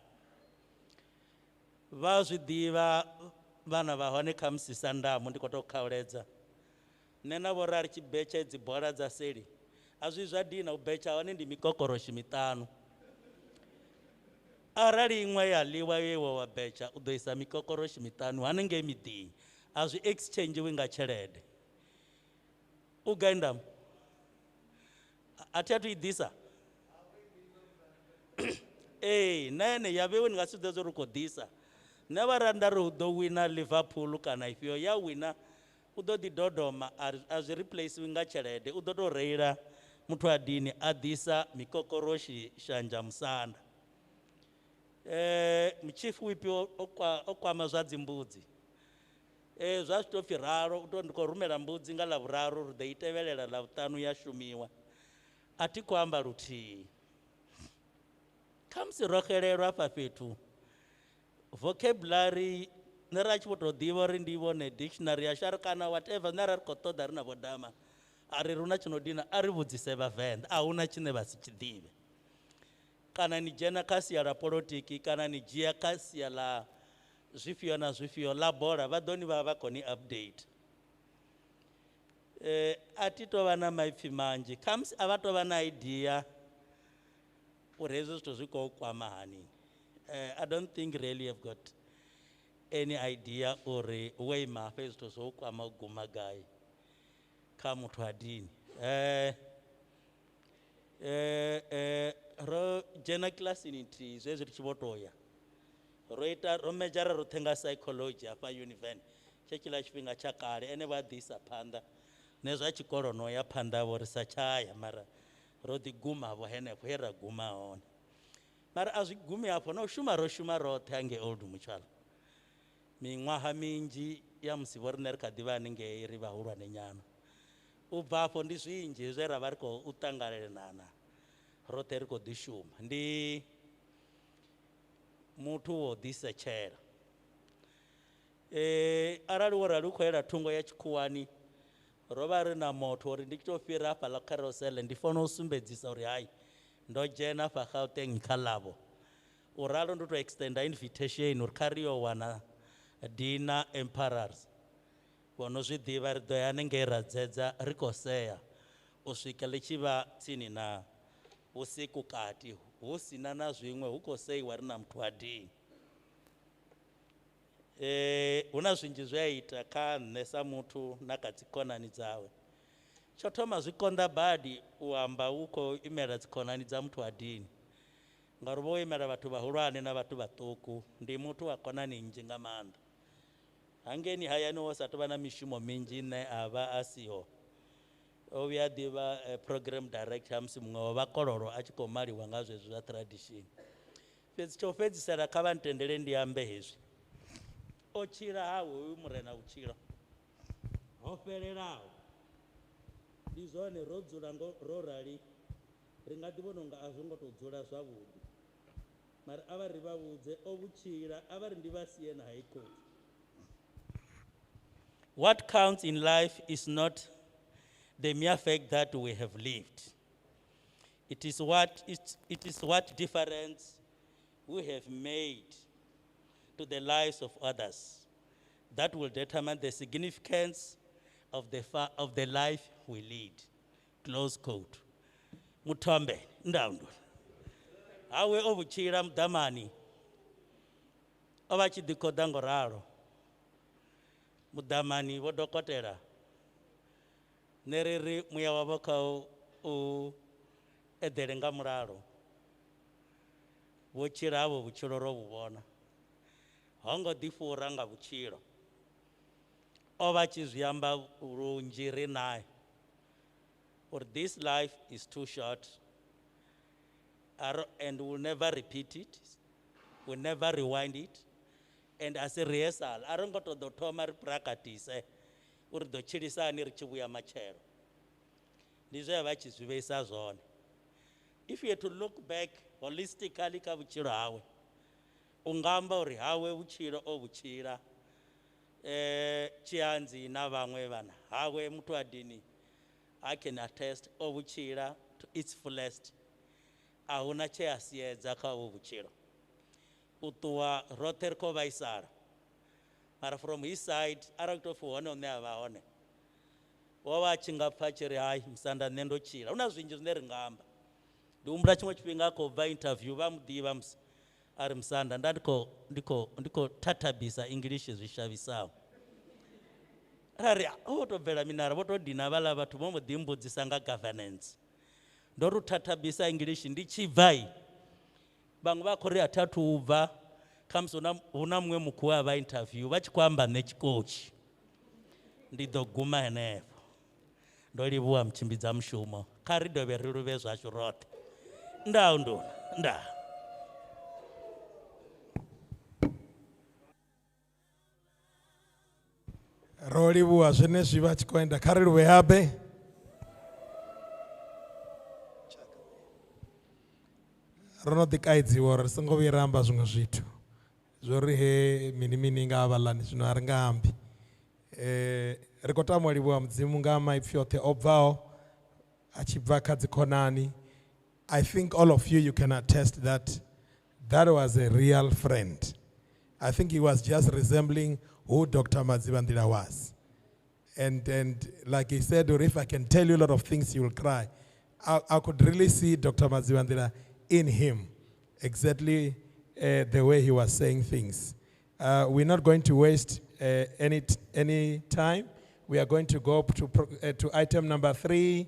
Vha zwi ḓivha vhana vha hone kha musi Sandamu, ndi khou tou khauledza. Nṋe na vho ra ri tshi betsha dzi bola dza seli, a zwi zwa dina u betsha hone ndi mikokoroshi miṱanu. Arali iṅwe ya ḽiwa ye wa betsha, u ḓo isa mikokoroshi miṱanu hanengei miḓini. A zwi exchange-wi nga tshelede. U gai Ndamu? A thi athu i ḓisa? Ee, na ene ya vheiwe ni nga si ḓe uri u khou ḓisa. Nṋe vha ra nda ri hu ḓo wina Liverpool kana ifhio ya wina, u ḓo ḓi dodoma, a zwi replace-wi nga tshelede, u ḓo tou reila muthu a dini a ḓisa mikokoroshi shanja musanda. Chief Whip o kwama zwa dzimbudzi. Zwa zwi tou pfi ralo, u tou ndi khou rumela mbudzi nga Ḽavhuraru, ri ḓo i tevhelela Ḽavhuṱanu ya shumiwa. A thi khou amba luthihi. Khamusi ro xelelwa hafha fhethu, vocabulary nṋe ra tshi vho tou ḓivha uri ndi vhone dictionary yashu, a ri kana whatever, nṋe arali ri khou ṱoḓa ri na vho Dama, a ri ri huna tshi no dina, a ri vhudzise Vhavenḓa, a huna tshine vha si tshi ḓivhe. Kana ni dzhena kha sia ḽa polotiki, kana ni dzhia kha sia ḽa zwifhio na zwifhio ḽa bola, vha ḓo ni vha vha khou ni update. A thi tou vha na maipfi manzhi, khamusi a vha tou vha na idea uri hezwi zwithu zwi khou kwama hani. I don't think really you've got any idea uri wo ima hafha hezwi zwithu zwo kwama u guma gai kha muthu a dini. Ro dzhena kilasini nthihi zwezwi ri tshi vho tou ya. Ro ita, ro medzhara roṱhe nga psychology hafha Univen. Tshe tshiḽa tshifhinga tsha kale, ene vha ḓi isa phanḓa. Nṋe zwa tshikolo no ya phanḓa vho ri sa tshaya, mara ro ḓi guma vho henefho he ra guma hone. Mara a zwi gumi hafho, no shuma ro shuma roṱhe hangei Old Mutual. Miṅwaha minzhi ya musi vho riṋe ri kha ḓi vha haningei ri vhahulwane nyana. U bva afho ndi zwinzhi zwe ra vha ri khou ṱanganelana roṱhe ri khou ḓi shuma. Ndi muthu wo ḓisetshela. Arali wo rali u khou yela thungo ya tshikhuwani, ro vha ri na motho uri ndi tshi tou fhira hafhaḽa carousel ndi fanela u sumbedzisa uri hai ndo dzhena hafha Gauteng kha ḽavho. U ralo ndo tou extenda invitation uri kha ri yo wana dinner Emperors. Vho no zwi ḓivha ri ḓo ya hanengei ra dzedza ri khou sea u swika ḽi tshi vha tsini na vhusiku kati, hu sina na zwiṅwe, hu khou seiwa ri na muthu wa dini. Hu na zwinzhi zwe a ita kha nṋe sa muthu na kha dzikhonani dzawe. Tsho thoma zwi konḓa badi u amba u khou imela dzikhonani dza muthu wa dini, ngauri vho imela vhathu vhahulwane na vhathu vhaṱuku, ndi muthu wa khonani nnzhi nga maanḓa. Hangeini hayani wo sa tou vha na mishumo minzhi ine a vha a siho. O vhuya a ḓivha program director musi muṅwe wa vhakololo a tshi khou maliwa nga zwezwi zwa tradition. Fhedzi tsha u fhedzisela kha vha ntendele ndi ambe hezwi. O tshila hawe hoyu murena vhutshilo ho fhelelaho. Ndi zwone ro dzula ngo ro rali, ri nga ḓi vhona unga a zwo ngo tou dzula zwavhuḓi. Mara a vha ri vha vhudze o vhutshila, a vha ri ndi vha sie na high court. What counts in life is not the mere fact that we have lived. It is what difference we have made to the lives of others that will determine the significance of the life we lead. Close quote. Mutombe, ndaundo. Hawe o vhutshila mudamani, o vha tshi ḓi khoḓa ngo ralo. Mudamani vho dokotela. Nṋe ri ri muya wavho kha u eḓele nga mulalo. Vho tshila havho vhutshilo ro vhu vhona. Ho ngo ḓifhura nga vhutshilo. O vha tshi zwi amba lunzhi ri nae uri this life is too short and we'll never repeat it, we'll never rewind it, and as a rehearsal, a ro ngo ṱoḓa u thoma ri practice uri ḓo tshilisa hani ri tshi vhuya matshelo. Ndi zwe a vha tshi zwi vheisa zwone. If you had to look back holistically kha vhutshilo hawe, u nga amba uri hawe vhutshilo o vhutshila, Tshianzi na vhaṅwe vhana hawe muthu a dini, I can attest o vhutshila to its fullest. A huna tshe a siedza kha uvhu vhutshilo. U ṱuwa roṱhe ri khou vhaisala. Mara from his side, arali hu tou pfi hone hune a vha hone, wo vha a tshi nga pfa a tshi ri hai musanda nṋe ndo tshila. Hu na zwinzhi zwine ri nga amba. Ndi humbula tshiṅwe tshifhinga a khou bva interview vha mu ḓivha musi a ri musanda nda ndi khou thathabisa English zwi shavhisaho. Ra ri o tou bvela minara vho tou dina vhaḽa vhathu vho mbo ḓi mbudzisa nga governance. Ndo ri u thathabisa English ndi tshi bva i. Vhaṅwe vha khou ri a thi athu u bva, khamusi hu na muṅwe mukhu we a vha interview vha tshi khou amba nṋe tshikotshi. Ndi ḓo guma henefho. Ndo livhuwa mutshimbidza mushumo. Kha ri dovhe ri luvhe zwashu roṱhe. Ndau nduna, ndaa. Ro livhuwa zwenezwi vha tshi khou enda, kha ri luvhe habe. Ro no ḓi kaidziwa uri ri songo vhuya ra amba zwiṅwe zwithu zwo ri he mini mini nga havhaḽani, zwino a ri nga ambi. Ri khou tama u livhuwa Mudzimu nga maipfi oṱhe o bvaho a tshi bva kha dzikhonani. I think all of you can attest that that was a real friend. I think he was just resembling who Dr. Madzivhandila was. And like he said, or if I can tell you a lot of things, you will cry. I could really see Dr. Madzivhandila in him, exactly the way he was saying things. We're not going to waste any time. We are going to go up to item number 3,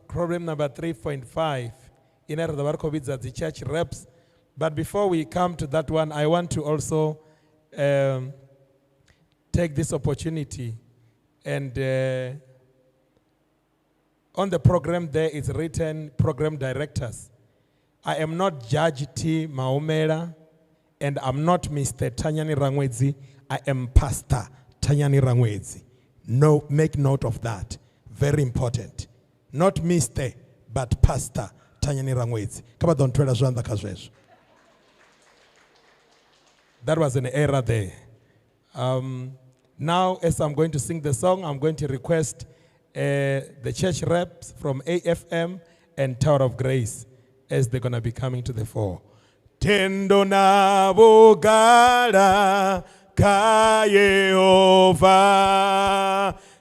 problem number 3.5, in order to the church reps. But before we come to that one, I want to also take this opportunity and on the program there is written program directors. I am not Judge T. Maumela and I'm not Mr. Tanyani Rangwedzi. I am Pastor Tanyani Rangwedzi. No, make note of that. Very important. Not Mr. but Pastor Tanyani Rangwedzi. Kha vha ḓo nthwela zwanḓa kha zwezwo. That was an error there. Now, as I'm going to sing the song, I'm going to request the church reps from AFM and Tower of Grace as they're going to be coming to the fore. Tendo na vhugala kha Yehova.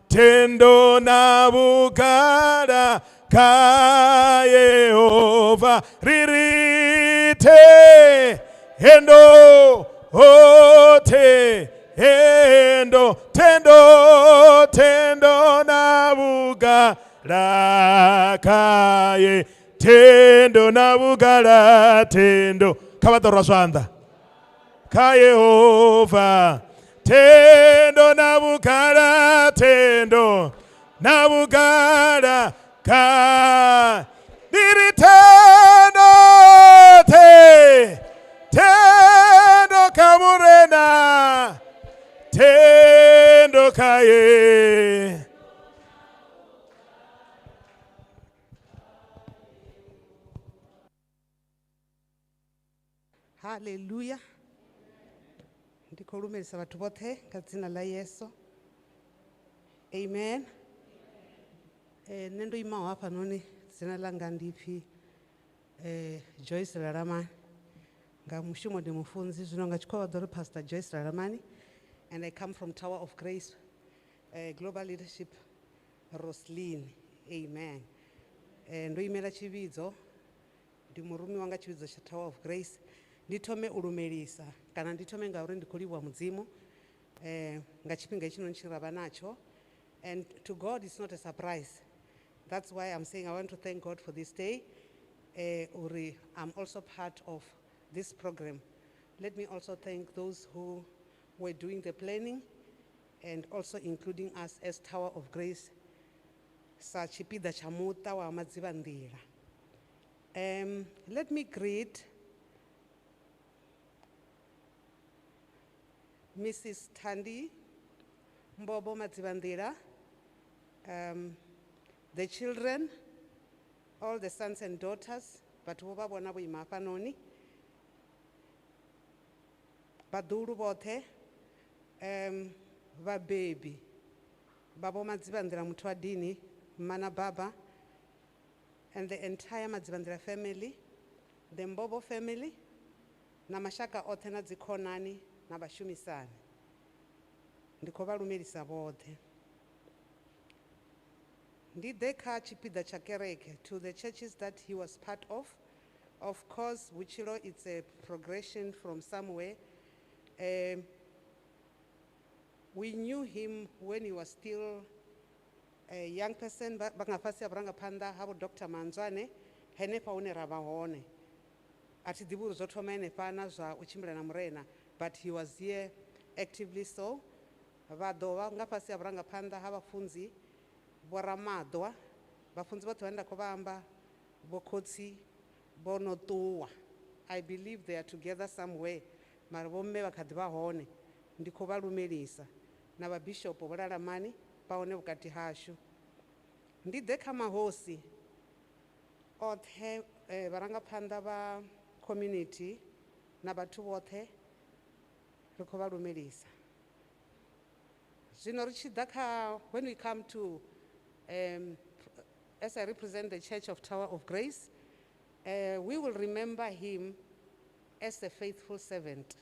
Tendo na vhugala kha Yehova. Ririte hendo ote hendo tendo tendo na vhugala kha Ye tendo na vhugala tendo kha vha ḓo rwa zwanḓa kha Yehova tendo na vhugala tendo na vhugala kha ndiri tendo te tendo kha Murena tendo kha Ye. Hallelujah. Ndi khou lumelisa vhathu vhoṱhe nga dzina ḽa Yesu. Amen. Nṋe ndo imaho hafhanoni dzina ḽanga ndi pfi Joyce Lalamani. Nga mushumo ndi mufunzi, zwino nga tshikhuwa vha ḓo ri Pastor Joyce Lalamani, and I come from Tower of Grace, Global Leadership Roslyn. Amen. Ndo imela tshivhidzo, ndi murumiwa nga tshivhidzo tsha Tower of Grace. Ndi thome u lumelisa kana ndi thome ngauri ndi khou livhuwa Mudzimu nga tshifhinga hetshinoni tshi ra vha natsho. And to God it's not a surprise. That's why I'm saying I want to thank God for this day. Uri I'm also part of this program. Let me also thank those who were doing the planning and also including us as Tower of Grace sa tshipiḓa tsha muṱa wa Madzivhandila. Let me greet Mrs. Thandi Mbobo Madzivhandila, the children, all the sons and daughters, vhathu vho vha vhona vho ima hafhanoni, vhaḓuhulu vhoṱhe, vhabebi vha Vho Madzivhandila Muthuadini, Mana Baba, and the entire Madzivhandila family, the Mbobo family, na mashaka oṱhe na dzikhonani na vhashumisani. Ndi khou vha lumelisa vhoṱhe. Ndi ḓe kha tshipiḓa tsha kereke, to the churches that he was part of. Of course, vhutshilo, it's a progression from somewhere. We knew him when he was still a young person, vha nga fhasi ha vhurangaphanḓa ha vho Doctor Manzwane, henefha hune ra vha hone. A thi ḓivhi uri zwo thoma henefha na zwa u tshimbila na Murena, but he was here actively so. Vha ḓo vha nga fhasi ha vhurangaphanḓa ha vhafunzi Vho Ramaḓwa, vhafunzi vhoṱhe vhane nda khou vha amba, vho khotsi vho no ṱuwa. I believe they are together somewhere, mara vho mme vha kha ḓi vha hone. Ndi khou vha lumelisa na vhabishopo Vho Lalamani vha hone vhukati hashu. Ndi ḓe kha mahosi oṱhe, vharangaphanḓa vha community na vhathu vhoṱhe, ri khou vha lumelisa. Zwino ri tshi ḓa kha, when we come to, as I represent the Church of Tower of Grace, we will remember him as a faithful servant,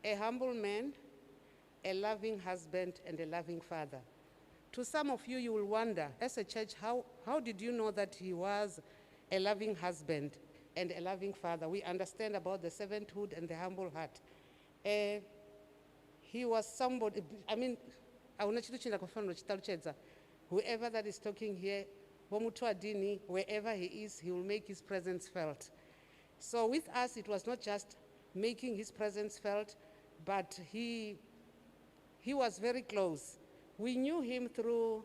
a humble man, a loving husband, and a loving father. To some of you, you will wonder, as a church, how did you know that he was a loving husband and a loving father? We understand about the servanthood and the humble heart. He was somebody, I mean, a huna tshithu tshine nda khou fanela u tshi ṱalutshedza. Whoever that is talking here, Vho Muthuadini, wherever he is, he will make his presence felt. So with us, it was not just making his presence felt, but he was very close. We knew him through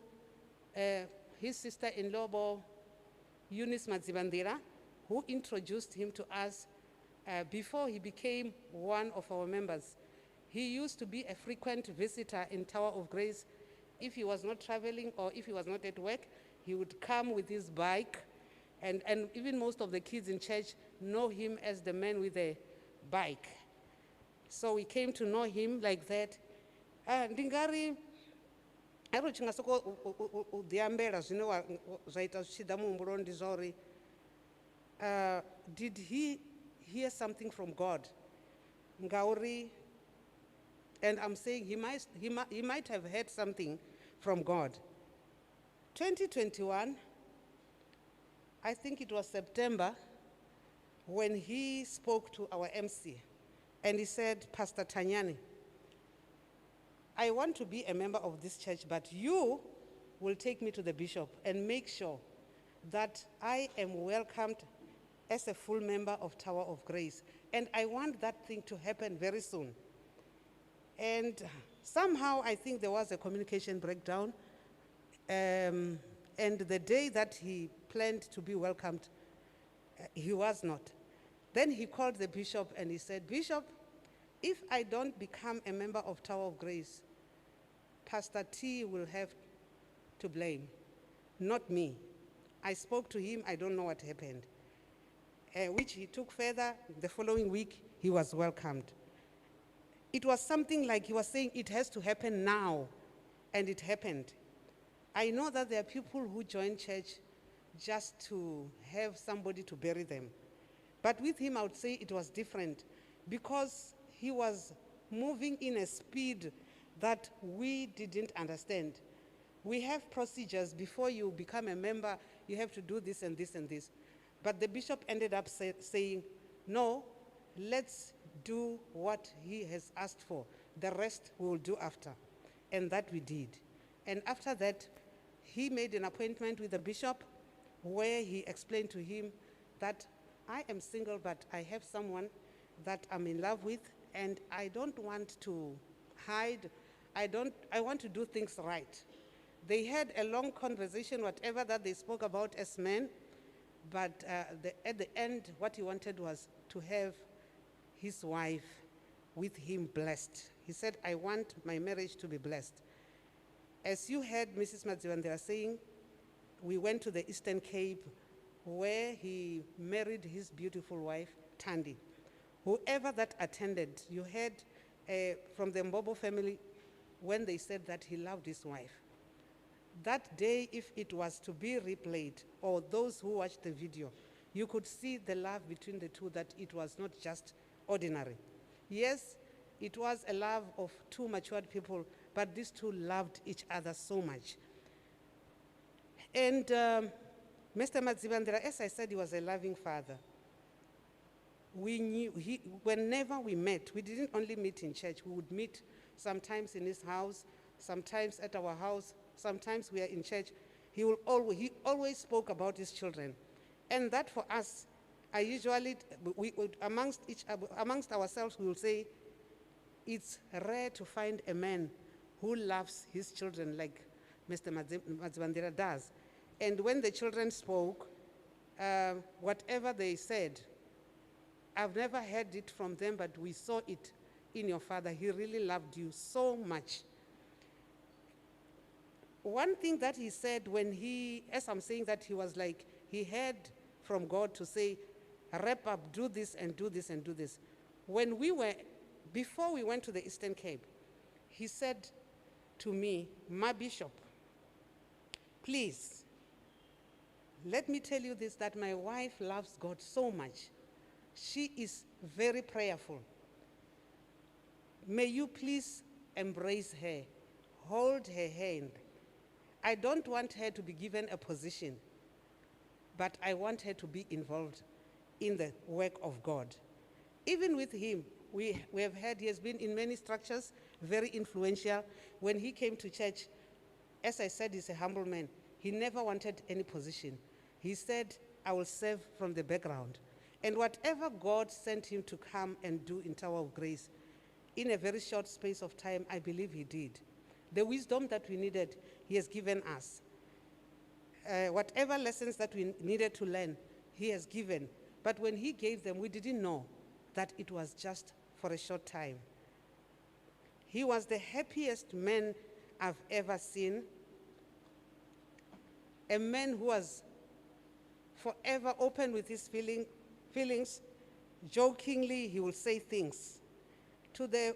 his sister-in-law, Bo Eunice Madzivhandila, who introduced him to us before he became one of our members. He used to be a frequent visitor in Tower of Grace. If he was not traveling or if he was not at work, he would come with his bike. And even most of the kids in church know him as the man with the bike. So we came to know him like that. Ndi nga ri, arali u tshi nga soko u ḓiambela zwine zwa ita zwi tshi ḓa muhumbuloni ndi zwa uri, did he hear something from God? Ngauri, and I'm saying he might have heard something from God. 2021, I think it was September, when he spoke to our MC, and he said, Pastor Tanyani, I want to be a member of this church, but you will take me to the bishop and make sure that I am welcomed as a full member of Tower of Grace. And I want that thing to happen very soon. And somehow I think there was a communication breakdown. And the day that he planned to be welcomed, he was not. Then he called the bishop and he said, Bishop, if I don't become a member of Tower of Grace, Pastor T will have to blame, not me. I spoke to him, I don't know what happened. Which he took further. The following week, he was welcomed. It was something like he was saying, it has to happen now, and it happened. I know that there are people who join church just to have somebody to bury them. But with him, I would say it was different because he was moving in a speed that we didn't understand. We have procedures before you become a member, you have to do this and this and this. But the bishop ended up saying, no, let's do what he has asked for. The rest we will do after. And that we did. And after that, he made an appointment with the bishop where he explained to him that I am single, but I have someone that I'm in love with, and I don't want to hide. I don't, I want to do things right. They had a long conversation, whatever that they spoke about as men, but at the end, what he wanted was to have his wife with him blessed. He said, I want my marriage to be blessed. As you heard Mrs. Madzivhandila saying, we went to the Eastern Cape where he married his beautiful wife, Thandi. Whoever that attended, you heard from the Mbombo family when they said that he loved his wife. That day, if it was to be replayed, or those who watched the video, you could see the love between the two, that it was not just ordinary. Yes, it was a love of two matured people, but these two loved each other so much. And Mr. Madzivhandila, as I said, he was a loving father. We knew he, whenever we met, we didn't only meet in church, we would meet sometimes in his house, sometimes at our house, sometimes we are in church. He always spoke about his children. And that for us, I usually, we would, amongst each, amongst ourselves, we will say, it's rare to find a man who loves his children like Mr. Madzivhandila does. And when the children spoke, whatever they said, I've never heard it from them, but we saw it in your father. He really loved you so much. One thing that he said when he, as I'm saying that he was like, he heard from God to say, wrap up, do this and do this and do this. Before we went to the Eastern Cape, he said to me, my bishop, please, let me tell you this, that my wife loves God so much. She is very prayerful. May you please embrace her, hold her hand. I don't want her to be given a position, but I want her to be involved in the work of God. Even with him, we have heard he has been in many structures, very influential. When he came to church, as I said, he's a humble man. He never wanted any position. He said, I will serve from the background. And whatever God sent him to come and do in Tower of Grace, in a very short space of time, I believe he did. The wisdom that we needed, he has given us. Whatever lessons that we needed to learn, he has given. But when he gave them, we didn't know that it was just for a short time. He was the happiest man I've ever seen. A man who was forever open with his feelings. Jokingly, he will say things. To the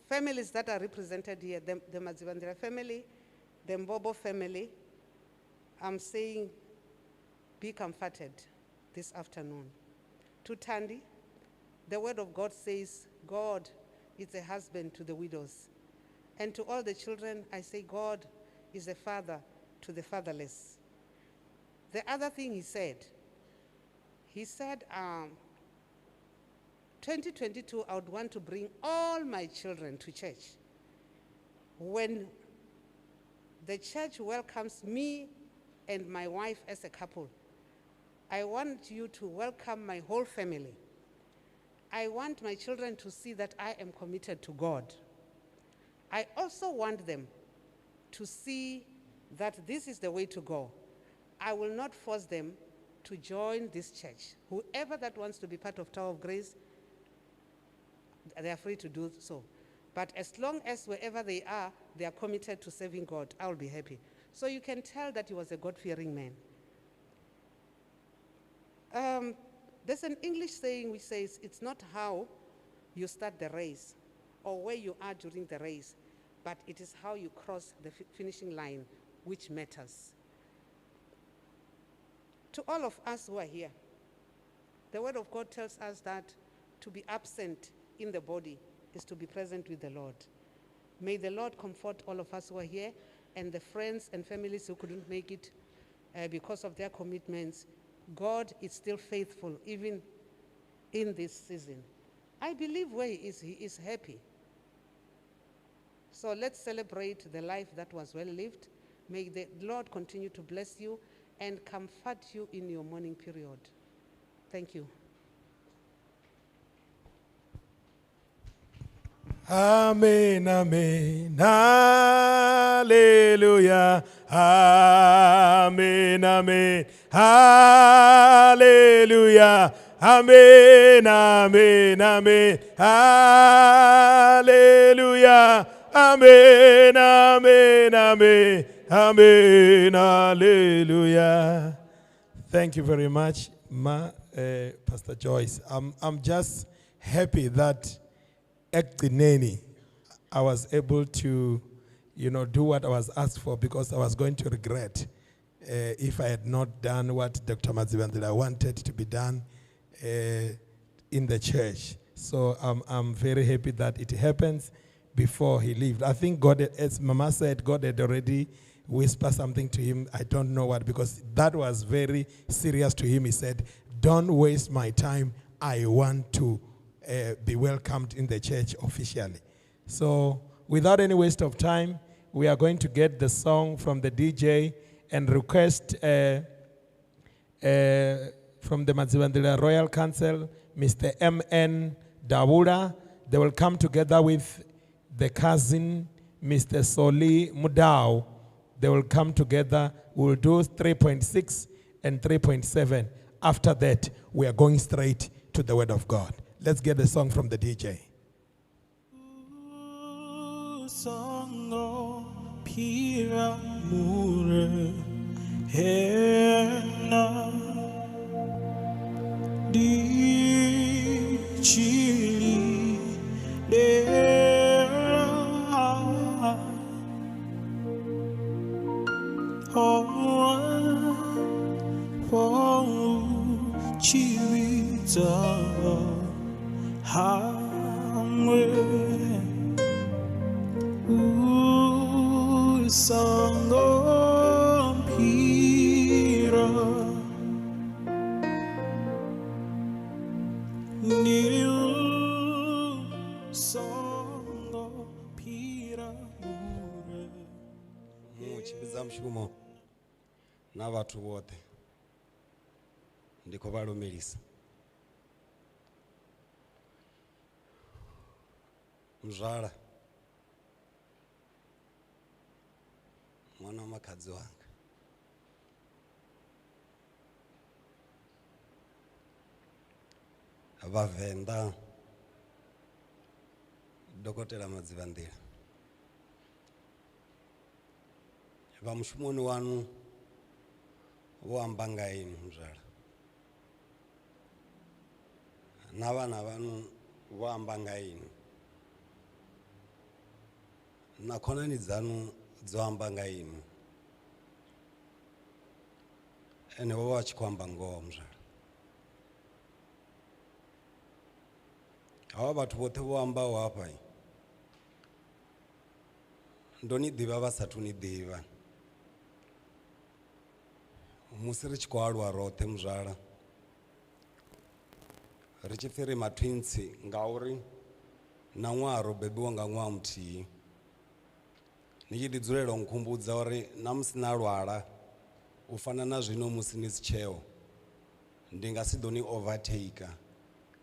families that are represented here, the Madzivhandila family, the Mbombo family, I'm saying be comforted this afternoon. To Thandi, the word of God says, God is a husband to the widows. And to all the children, I say God is a father to the fatherless. The other thing he said, 2022, I would want to bring all my children to church. When the church welcomes me and my wife as a couple, I want you to welcome my whole family. I want my children to see that I am committed to God. I also want them to see that this is the way to go. I will not force them to join this church. Whoever that wants to be part of Tower of Grace, they are free to do so. But as long as wherever they are committed to serving God, I will be happy. So you can tell that he was a God-fearing man. There's an English saying which says, it's not how you start the race or where you are during the race, but it is how you cross the finishing line which matters. To all of us who are here, the word of God tells us that to be absent in the body is to be present with the Lord. May the Lord comfort all of us who are here and the friends and families who couldn't make it because of their commitments. God is still faithful even in this season. I believe where he is happy. So let's celebrate the life that was well lived. May the Lord continue to bless you and comfort you in your mourning period. Thank you. Amen, amen, hallelujah. Amen, amen, hallelujah. Amen, amen, amen, hallelujah. Amen, amen, amen, amen, hallelujah. Thank you very much, Ma, Pastor Joyce. I'm just happy that ekugcineni I was able to, do what I was asked for, because I was going to regret if I had not done what Dr. Madzivhandila wanted to be done in the church. So I'm very happy that it happens before he left. I think God, as Mama said, God had already whispered something to him. I don't know what, because that was very serious to him. He said, don't waste my time. I want to be welcomed in the church officially. So without any waste of time, we are going to get the song from the DJ and request from the Madzivhandila Royal Council, Mr. M.N. Dawura. They will come together with the cousin, Mr. Soli Mudau. They will come together. We will do 3.6 and 3.7. After that, we are going straight to the Word of God. Let's get the song from the DJ. Songo pira mure hena di chili dera oh oh chivita hamwe usongo mpira ndi usongo pira mure Mutshimbidza mushumo na vhathu vhoṱhe ndi khou vha lumelisa. Mzwala mwana wa makhadzi wanga, Vhavenḓa, Dokotela Madzivhandila, vha mushumoni wanu vho amba nga inwi mzwala, na vhana vhanu vho amba nga inwi, na khonani dzanu dzo amba nga inwi. Ene vho vha tshi khou amba ngoho mzwala. Havha vhathu vhoṱhe vho ambaho hafha ndo ni ḓivha vha sathu ni ḓivha. Musi ri tshi khou aluwa roṱhe mzwala, ri tshi pfhi ri matwintsi ngauri na ṅwaha ro bebiwa nga ṅwaha muthihi. Ni tshi ḓi dzulela u nkhumbudza uri na musi na lwala u fana na zwino musi ni si tsheo, ndi nga si ḓo ni overtake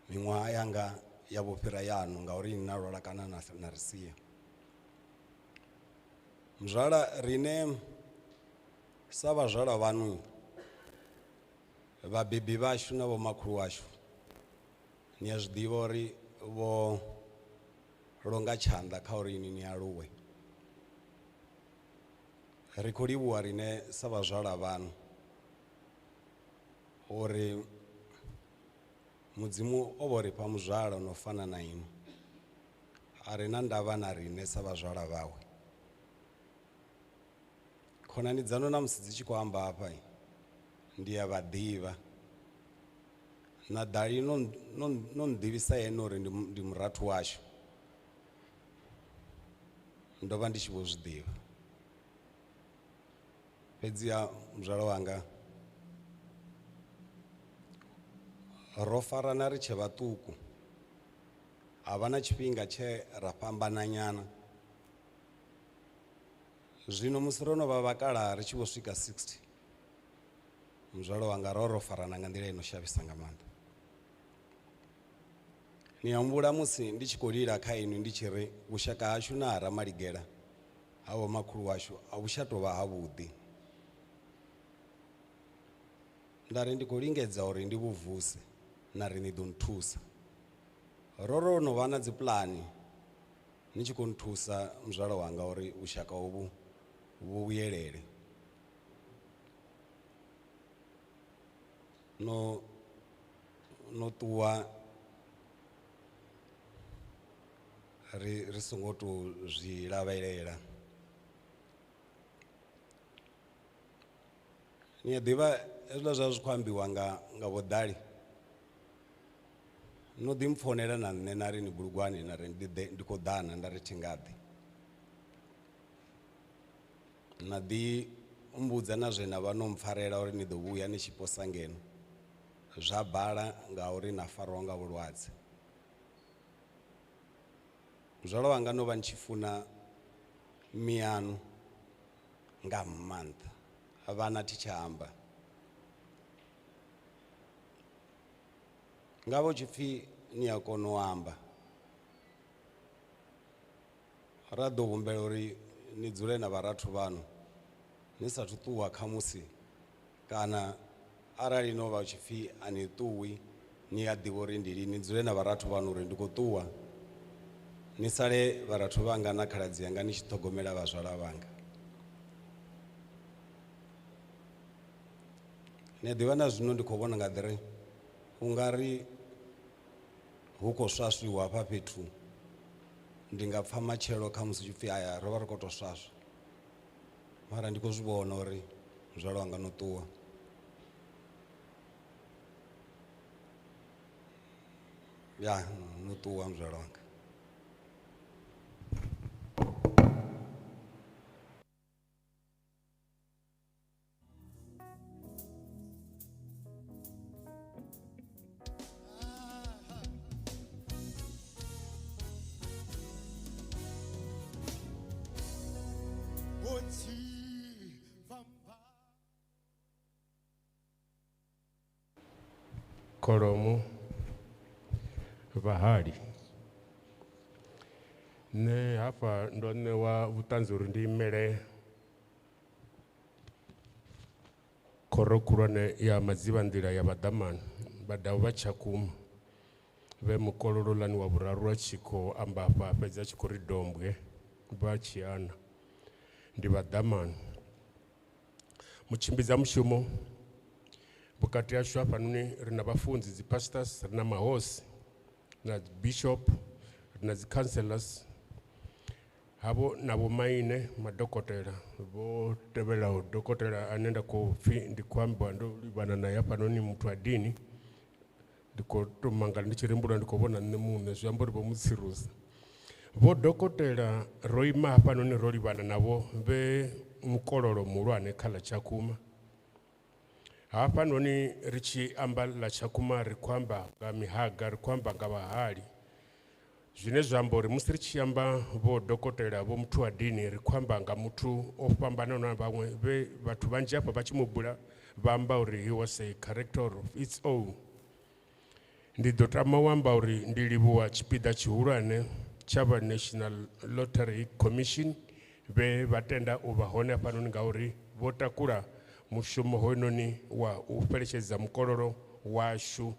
miṅwaha yanga ya vho fhira yanu ngauri ni na lwala kana na ri sia. Mzwala, rine sa vhazwala vhanu, vhabebi vhashu na vhomakhulu washu, ni a zwi ḓivha uri vho longa tshanḓa kha uri ini ni aluwe. Ri khou livhuwa rine sa vhazwala vhanu uri Mudzimu o vho ri fha muzwala no fana na inwi, a re na ndavha na rine sa vhazwala vhawe. Khonani dzanu na musi dzi tshi khou amba hafha ndi a vha ḓivha, na dali no nḓivhisa ene uri ndi murathu washu, ndo vha ndi tshi vho zwi ḓivha. Fhedziha muzwala wanga, ro farana ri tshe vhaṱuku, ha vha na tshifhinga tshe ra fhambana nyana. Zwino musi ro no vha vhakalaha ri tshi vho swika 60, muzwala wanga ro farana nga nḓila ino shavhisa nga maanḓa. Ni a humbula musi ndi tshi khou lila kha inwi ndi tshi ri vhushaka hashu na ha Ramaligela ha vhomakhulu washu a vhu tsha tou vha havhuḓi. Nda ri ndi khou lingedza uri ndi vhu vuse na ri ni ḓo nthusa. Ro ro no vha na dzi pulani ni tshi khou nthusa muzwala wanga uri vhushaka hovhu vhu vhuyelele. No no ṱuwa ri ri songo tou zwi lavhelela. Ni a ḓivha hezwiḽa zwa zwi khou ambiwa nga nga Vho Dali. No ḓi mpfonela na nṋe na ri ni Bulugwane na ri ndi ḓe ndi khou ḓana nda ri thi nga ḓi. Na ḓi mmbudza na zwe na vha no mpfarela uri ni ḓo vhuya ni tshi posa ngeno. Zwa bala ngauri na farwa nga vhulwadze. Muzwala wanga no vha ni tshi funa mianu nga maanḓa vhana thi tsha amba. Nga vho tshipfi ni a kona u amba ra ḓo humbela uri ni dzule na vharathu vhanu ni sathu ṱuwa khamusi kana arali no vha tshipfi a ni ṱuwi ni a ḓivha uri ndi lini ni dzule na vharathu vhanu uri ndi khou ṱuwa ni sale vharathu vhanga na khaladzi yanga ni tshi ṱhogomela vhazwala vhanga. Ni a ḓivha na zwino ndi khou vhona nga ḓiri u nga ri hu khou swaswiwa hafha fhethu ndi nga pfha matshelo khamusi tshipfi aya ro vha ri khou tou swaswa mara ndi khou zwi vhona uri muzwala wanga no ṱuwa. Ya no ṱuwa muzwala wanga. Kholomo vhahali nṋe hafha ndo ṋewa vhuṱanzi uri ndi imele khoro khulwane ya madzivhanḓila ya Vhaḓamana vhadau vha Tshakhuma vhe mukolololani wa vhuraru a tshi khou amba afha fhedzi a tshi khou ri dombwe vha tshi ana ndi Vhaḓamana. Mutshimbidza mushumo vhukati hashu hafhanoni ri na vhafunzi dzi pastors ri na mahosi na bishop ri na dzi councillors havho na vhomaine madokotela vho tevhelaho dokotela ane nda khou pfhi ndi khou amba ndo livhana naye hafhanoni muthu wa dini ndi khou tou mangala ndi tshi rembulwa ndi khou vhona nṋe muṋe zwi amba uri vho mutsirusa. Vho dokotela ro ima hafhanoni ro livhana navho vhe mukololo muhulwane kha ḽa Tshakhuma. Hafhanoni ri tshi amba ḽa Tshakhuma ri khou amba nga mihaga ri khou amba nga vhahali zwine zwa amba uri musi ri tshi amba vho dokotela vho muthu wa dini ri khou amba nga muthu o fhambanaho na vhaṅwe vhe vhathu vhanzhi hafha vha tshi mu bula vha amba uri he was a character of its own. Ndi ḓo tama u amba uri ndi livhuwa tshipiḓa tshihulwane tsha vha National Lottery Commission vhe vha tenda u vha hone hafhanoni ngauri vho takula mushumo hoyunoni wa u fheletshedza mukololo washu.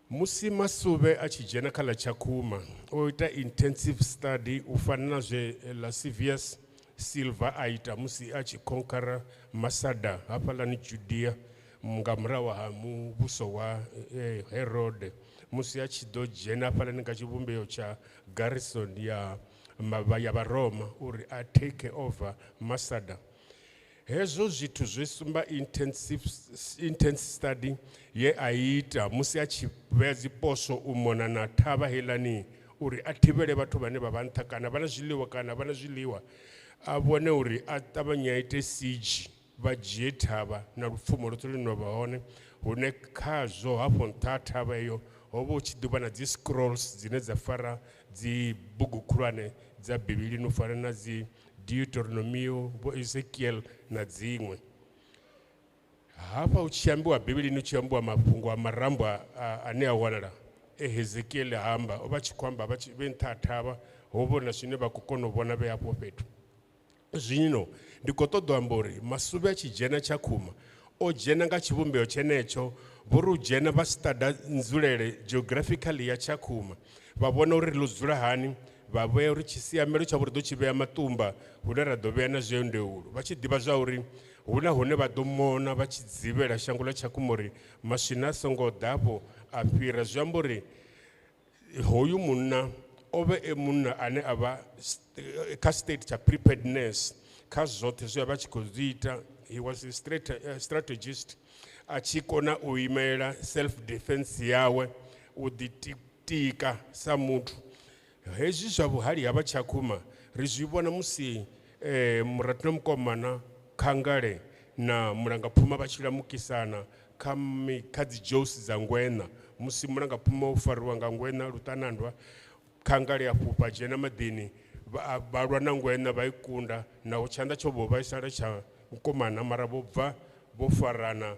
Musi Masuvhe a tshi dzhena kha ḽa Tshakhuma o ita intensive study u fana na zwe Lascivious Silva a ita musi a tshi conquer Masada hafhaḽani Judea nga murahu ha muvhuso wa Herode musi a tshi ḓo dzhena hafhaḽani nga tshivhumbeo tsha garrison ya ya Vharoma uri a take over Masada. Hezwo zwithu zwi sumba intense study ye a ita musi a tshi vhea dziposwo u mona na thavha heiḽani uri a thivhele vhathu vhane vha vha nṱha kana vha na zwiḽiwa kana vha na zwiḽiwa a vhone uri a ṱavhanye a ite siege vha dzhie thavha na lupfumo lwoṱhe lune lwa vha hone hune khazwo hafho nṱha ha thavha iyo ho vha hu tshi ḓi vha na dzi scrolls dzine dza fara dzi bugu khulwane dza Bivhilini u fana na dzi Deuteronomio vho Ezekiel na dziṅwe. Hafha hu tshi ambiwa Bivhilini hu tshi ambiwa mafhungo a marambo ane a wanala e Hezekiele a amba o vha tshi khou amba vha tshi vhe nṱha ha thavha ho vhona zwine vha khou kona u vhona vhe hafho fhethu. Zwino ndi khou ṱoḓa u amba uri Masube a tshi dzhena Tshakhuma o dzhena nga tshivhumbeo tshenetsho vho ri u dzhena vha stada nzulele geographically ya Tshakhuma vha vhona uri ḽo dzula hani vha vhea uri tshisiamelo tshavho ri ḓo tshi vhea matumba hune ra ḓo vhea na zwiendeulu vha tshi ḓivha zwa uri hu na hune vha ḓo mona vha tshi dzivhela shango ḽa Tshakhuma uri maswina a songo ḓa afho a fhira. Zwi amba uri hoyu munna o vhe e munna ane a vha kha state tsha preparedness kha zwoṱhe zwe a vha tshi khou zwi ita. He was a strategist a tshi kona u imela self defense yawe u ḓi tika sa muthu. Hezwi zwa vhuhali ha vha Tshakhuma ri zwi vhona musi murathu na mukomana Khangale na Mulangaphuma vha tshi lamukisana kha kha dzi josi dza ngwena. Musi Mulangaphuma o fariwa nga ngwena luṱanandwa, Khangale ya fhufha dzhena maḓini vha lwa na ngwena vha i kunda, naho tshanḓa tsho vho vhaisala tsha mukomana mara vho bva vho farana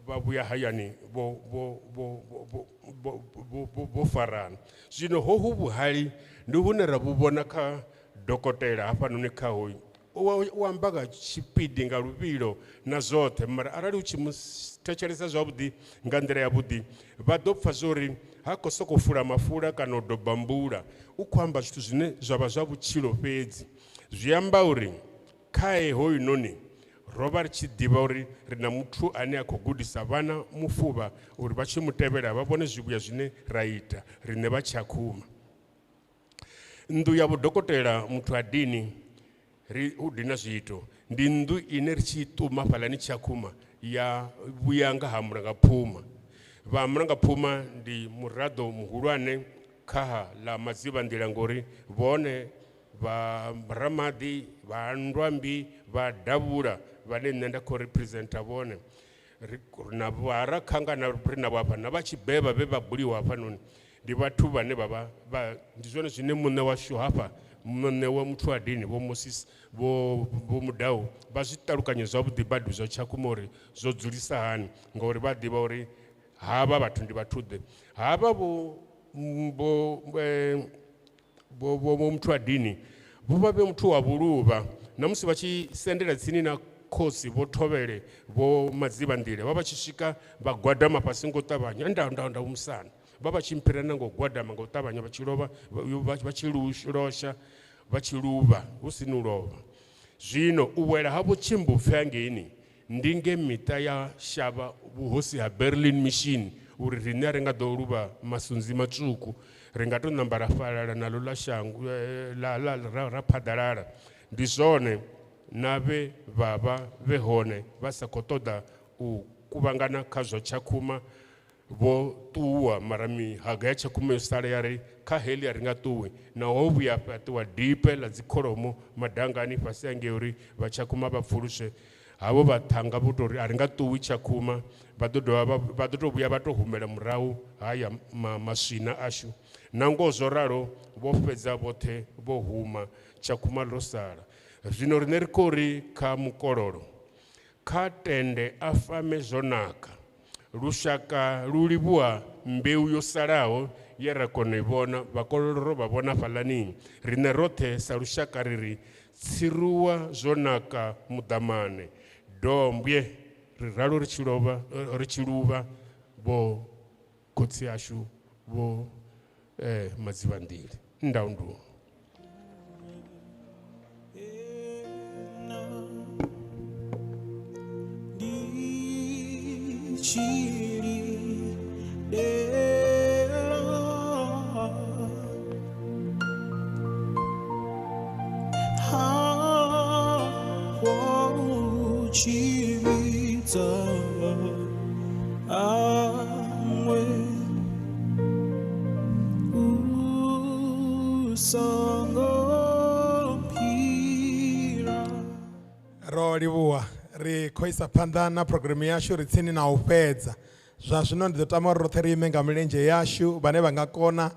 vha vhuya hayani vho farana. Zwino hohu vhuhali ndi hune ra vhu vhona kha dokotela hafhanoni kha hoyu u amba nga tshipidi nga luvhilo na zwoṱhe, mara arali u tshi mu thetshelesa zwavhuḓi nga nḓila yavhuḓi vha ḓo pfha zwo uri ha khou sokou fula mafula kana u doba mbula, u khou amba zwithu zwine zwa vha zwa vhutshilo fhedzi. Zwi amba uri khae hoyunoni ro vha ri tshi ḓivha uri ri na muthu ane a khou gudisa vhana mufuvha uri vha tshi mu tevhela vha vhone zwivhuya zwine ra ita riṋe vha Tshakhuma. Nnḓu ya vhudokotela muthu a dini ri u dina zwiito ndi nnḓu ine ri tshi ṱuma fhalani Tshakhuma ya vhuya nga ha Mulangaphuma. Vha Mulangaphuma ndi muraḓo muhulwane kha ḽa Madzivhanḓila ngori vhone vha Ramaḓi, vha Ndwambi, vha Davhula vhane nṋe nda khou representa vhone. Ri na vha Rakhangana ri navho hafha na vha Tshibevha vhe vha buliwa hafhanoni ndi vhathu vhane vha vha ndi zwone zwine muṋe washu hafha muṋe wa muthu wa dini vho Moses vho Mudau vha zwi ṱalukanye zwavhuḓi badi zwa Tshakhuma uri zwo dzulisa hani ngori vha ḓivha uri havha vhathu ndi vhathu ḓe. Havha vho vho muthu wa dini vho vha vhe muthu wa vhuluvha na musi vha tshi sendela tsini na khosi vho Thovhele vho Madzivhanḓila vha vha tshi swika vha gwadama fhasi ngo ṱavhanya nda nda nda musana vha vha tshi mphirana ngo gwadama nga u ṱavhanya vha tshi lovha vha tshi losha vha tshi luvha hu si nu lovha. Zwino u wela havho Tshimbupfe hangeini ndi nge miṱa ya shavha vhuhosi ha Berlin Mission uri riṋe a ri nga ḓo luvha masunzi matswuku ri nga to namba ra fhalala nalo ḽa shango ra phaḓalala. Ndi zwone na vhe vha vha vhe hone vha sa khou ṱoḓa u kuvhangana kha zwa Tshakhuma vho ṱuwa, mara mihaga ya Tshakhuma yo sala ya ri kha heḽi a ri nga ṱuwi, naho vhuya fhaṱiwa dipe ḽa dzikholomo madangani fhasi hangei uri vha Tshakhuma vha pfuluswe. Havho vhaṱhanga vho tou ri a ri nga ṱuwi Tshakhuma, vha ḓo dovha vha ḓo tou vhuya vha tou humela murahu haya maswina ashu. Na ngoho zwo ralo vho fhedza vhoṱhe vho huma Tshakhuma ḽo sala. Zwino riṋe ri khou ri kha mukololo kha tende a fame zwo naka. Lushaka lu livhuwa mbeu yo salaho ye ra kona i vhona, vhakololo ro vha vhona fhaḽani. Riṋe roṱhe sa lushaka ri ri tsiruwa zwo naka muḓamane dombwe ri ralo ri tshi lovha ri tshi luvha vho khotsi ashu vho Madzivhanḓila. Ndaundu. Ro livhuwa ri khou isa phanḓa na programu yashu ri tsini na u fhedza. Zwa zwino ndi ḓo tama uri roṱhe ri ime nga milenzhe yashu vhane vha nga kona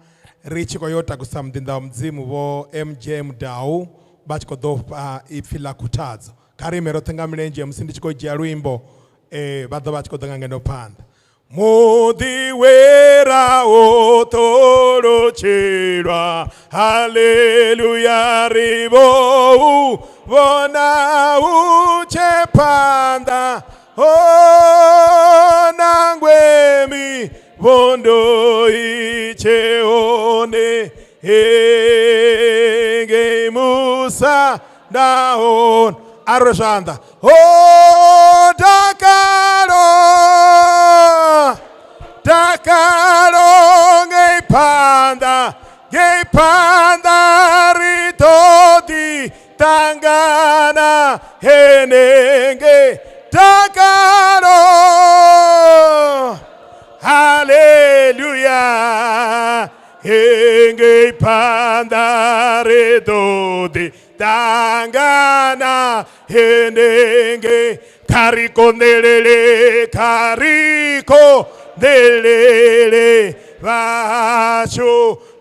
ri tshi khou yo takusa muḓinḓa wa Mudzimu vho MJ Mudau vha tshi khou ḓo fha ipfi ḽa khuthadzo. Kha ri ime roṱhe nga milenzhe musi ndi tshi khou dzhia luimbo vha ḓo vha tshi khou ḓa nga ngeno phanḓa. Muḓi we ra u ṱulutshelwa, haleluya, ri vho u vhona u tshe phanḓa, ho nangwe mivhundu i tshe hone, ngei musa ndahone. A rwe zwanḓa. Ho dakalo, dakalo ngei phanḓa, ngei phanḓa ri ḓo ḓi ṱangana henengei. Dakalo, haleluya, ngei phanḓa ri ḓo ḓi ṱangana henengei. Kha ri konḓelele, kha ri konḓelele vhashu,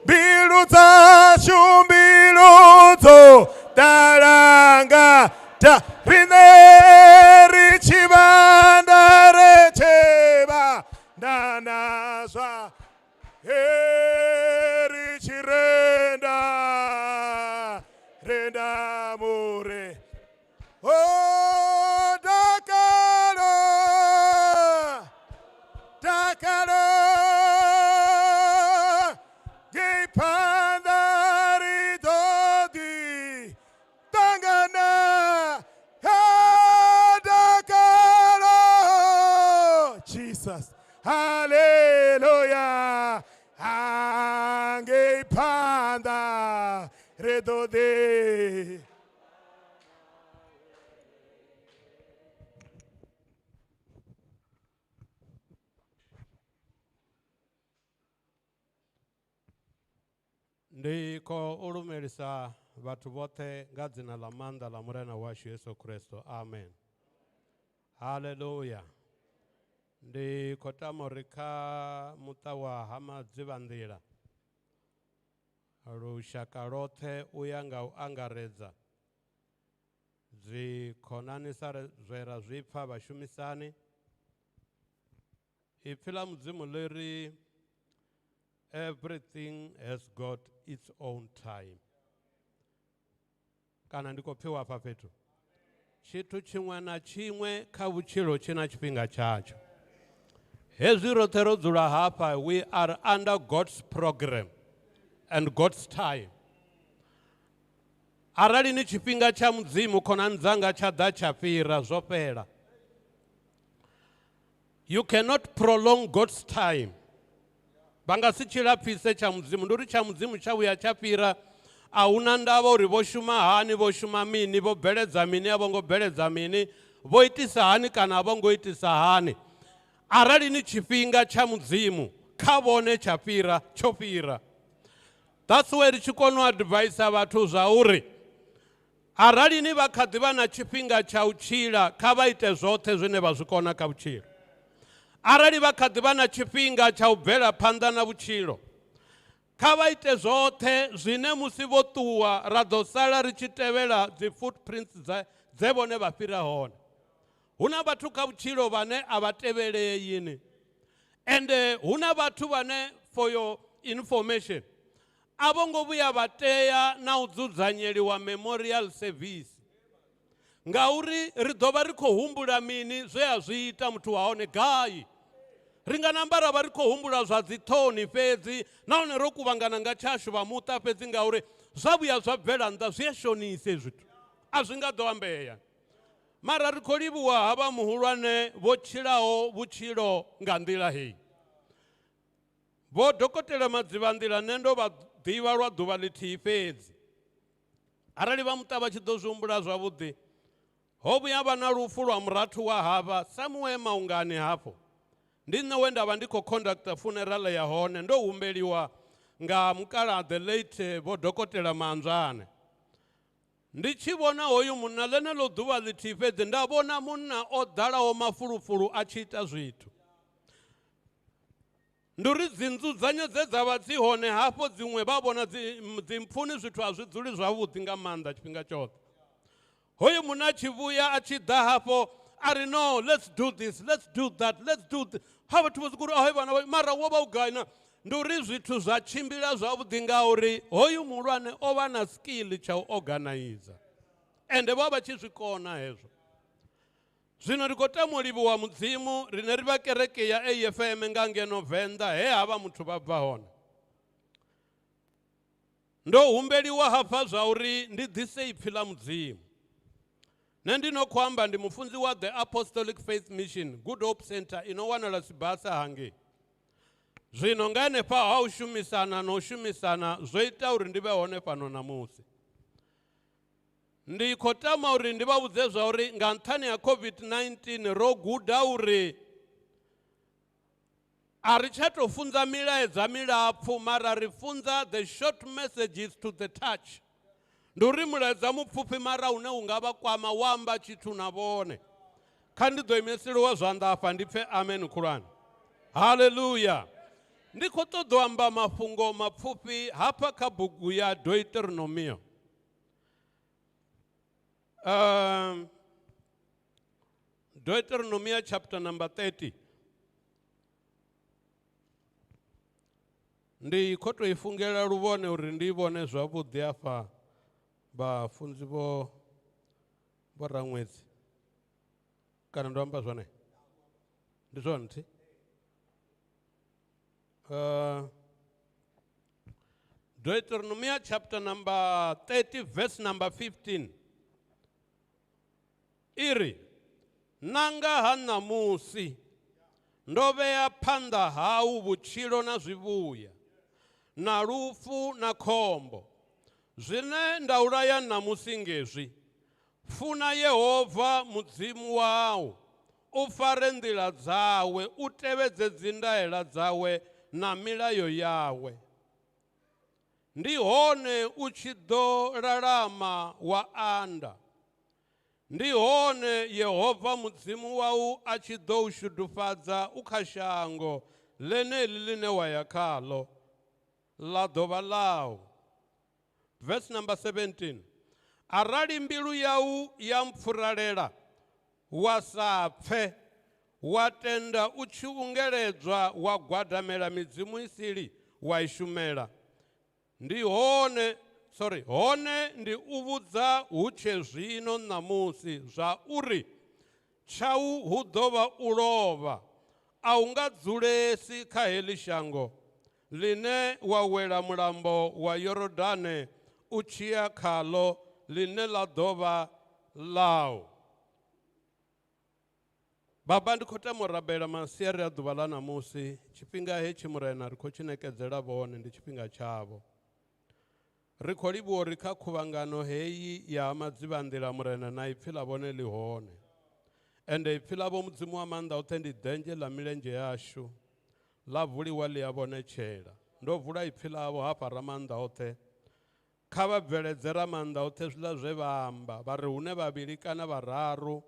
mbilu dzashu, mbilu dzo ḓalanga ta riṋe ri tshi vhanda, ri tshi vhanda na zwa, he ri tshi renda, renda mure. Oh, dakalo, dakalo, ngei phanḓa ri ḓo ḓi ṱangana. He dakalo, Jesus, haleluya, ngei phanḓa ri ḓo ḓi. Ndi khou lumelisa vhathu vhoṱhe nga dzina ḽa maanḓa ḽa Murena washu Yesu Kristo. Amen. Haleluya. Ndi khou tama uri kha muṱa wa ha Madzivhanḓila, lushaka lwoṱhe u ya nga u angaredza, dzi khonani sa zwe ra zwi pfa vhashumisani, ipfi ḽa Mudzimu ḽi ri everything has got its own time. Kana ndi khou pfiwa hafha fhethu? Tshithu tshiṅwe na tshiṅwe kha vhutshilo tshi na tshifhinga tshatsho. Hezwi roṱhe ro dzula hafha, we are under God's program and God's time. Arali ni tshifhinga tsha Mudzimu, khonani dzanga tsha ḓa tsha fhira, zwo fhela. You cannot prolong God's time. Vha nga si tshilapfise tsha Mudzimu, ndi uri tsha Mudzimu tsha vhuya tsha fhira, a huna ndavha uri vho shuma hani, vho shuma mini, vho bveledza mini, a vho ngo bveledza mini, vho itisa hani kana a vho ngo itisa hani. Arali ni tshifhinga tsha Mudzimu, kha vhone tsha fhira, tsho fhira. That's why ri tshi kona u advisa vhathu zwa uri arali ni vha kha ḓivha na tshifhinga tsha u tshila, kha vha ite zwoṱhe zwine vha zwi kona kha vhutshilo. Arali vha kha ḓivha na tshifhinga tsha u bvela phanḓa na vhutshilo, kha vha ite zwoṱhe zwine musi vho ṱuwa ra ḓo sala ri tshi tevhela dzi footprints dze vhone vha fhira hone. Hu na vhathu kha vhutshilo vhane a vha tevhelei ni. Ende hu na vhathu vhane, for your information, a vho ngo vhuya vha tea na u dzudzanyeliwa memorial service. Ngauri ri ḓo vha ri khou humbula mini zwe a zwi ita muthu wa hone gai. Ri nga namba ra vha ri khou humbula zwa dziṱhoni fhedzi, nahone ro kuvhangana nga tshashu vha muṱa fhedzi, ngauri zwa vhuya zwa bvela nnḓa zwi a shonisa hezwi zwithu, a zwi nga ḓo ambea. Mara ri khou livhuwa havha muhulwane vho tshilaho vhutshilo nga nḓila heyi. Vho Dokotela Madzivhanḓila nṋe ndo vha ḓivha lwa ḓuvha ḽithihi fhedzi. Arali vha muṱa vha tshi ḓo zwi humbula zwavhuḓi, ho vhuya vha na lufu lwa murathu wa havha Samuel Maungani hafho. Ndi nṋe we nda vha ndi khou conducta funeral ya hone, ndo humbeliwa nga mukalaha the late Vho Dokotela Manzwane. Ndi tshi vhona hoyu munna ḽeneḽo ḓuvha ḽithihi fhedzi, nda vhona munna o ḓalaho mafulufulu a tshi ita zwithu. Ndi uri dzinzudzanyo dze dza vha dzi hone hafho dziṅwe vha vhona dzimpfuni zwithu a zwi dzuli zwavhuḓi nga maanḓa tshifhinga tshoṱhe. Hoyu munna a tshi vhuya a tshi ḓa hafho A ri no, let's do this, let's do that, let's do this. Ha vhathu vho sokou ri, "Ahoi vhana vha-" mara wo vha u gai na? Ndi uri zwithu zwa tshimbila zwavhuḓi ngauri hoyu muhulwane o vha na skill tsha u organizer. Ende vho vha tshi zwi kona hezwo. Zwino ri khou tama u livhuwa Mudzimu, riṋe ri vha kereke ya AFM nga ngeno Venḓa he havha muthu vha bva hone. Ndo humbeliwa hafha zwa uri ndi ḓise ipfi ḽa Mudzimu. Nṋe ndi no khou amba ndi mufunzi wa The Apostolic Faith Mission Good Hope Center ino wanala Sibasa hangei. Zwino nga henefha ha u shumisana na u shumisana zwo ita uri ndi vhe hone fhano ṋamusi. Ndi khou tama uri ndi vha vhudze zwa uri nga nṱhani ha COVID-19 ro guda uri a ri tsha tou funza milaedza milapfu mara ri funza the short messages to the touch. Ndi uri mulaedza mupfufhi mara une u nga vha kwama wa amba tshithu na vhone. Kha ndi ḓo imiseliwa zwanḓa afha ndi pfe amen khulwane. Hallelujah. Ndi khou ṱoḓa u amba mafhungo mapfufhi hafha kha bugu ya Deuteronomio. Deuteronomio chapter number 30. Ndi khou tou i fungela luvhone uri ndi vhone zwavhuḓi afha vhafunzi vho Raṅwedzi. Kana ndo amba zwone? Ndi zwone thi? Deuteronomio chapter number 30 verse number 15. Iri, nanga ha ṋamusi ndo vhea phanḓa hau vhutshilo na zwivhuya, na lufu na khombo. Zwine nda u laya ṋamusi ngezwi, funa Yehova Mudzimu wau, u fare nḓila dzawe, u tevhedze dzindaela dzawe na milayo yawe. Ndi hone u tshi ḓo lalama wa anda. Ndi hone Yehova Mudzimu wau a tshi ḓo u shudufhadza u kha shango ḽeneḽi ḽine wa ya khaḽo, ḽa ḓo vha ḽau. Verse number 17. Arali mbilu yau ya mpfuralela, wa sa pfe, wa tenda u tshi ungeledzwa wa gwadamela midzimu isili wa i shumela. Ndi hone, sorry, hone ndi u vhudza hu tshe zwino ṋamusi zwa uri tshau hu ḓo vha u lovha, a u nga dzulesi kha heḽi shango ḽine wa wela mulambo wa Yorodane u tshi ya khaḽo ḽine ḽa ḓo vha ḽau. Baba, ndi khou tama u rabela masiari a ḓuvha ḽa ṋamusi. Tshifhinga hetshi Murena ri khou tshi ṋekedzela vhone, ndi tshifhinga tshavho. Ri khou livhuwa uri kha khuvhangano heyi ya Madzivhanḓila Murena na ipfi ḽa vhone ḽi hone. Ende ipfi ḽavho Mudzimu wa maanḓa oṱhe ndi ḓenzhe ḽa milenzhe yashu, ḽa vuliwa ḽi a vhonetshela. Ndo vula ipfi ḽavho hafha Ramaanḓa oṱhe. Kha vha bveledze Ramaanḓa oṱhe zwiḽa zwe vha amba, vha ri hune vhavhili kana vhararu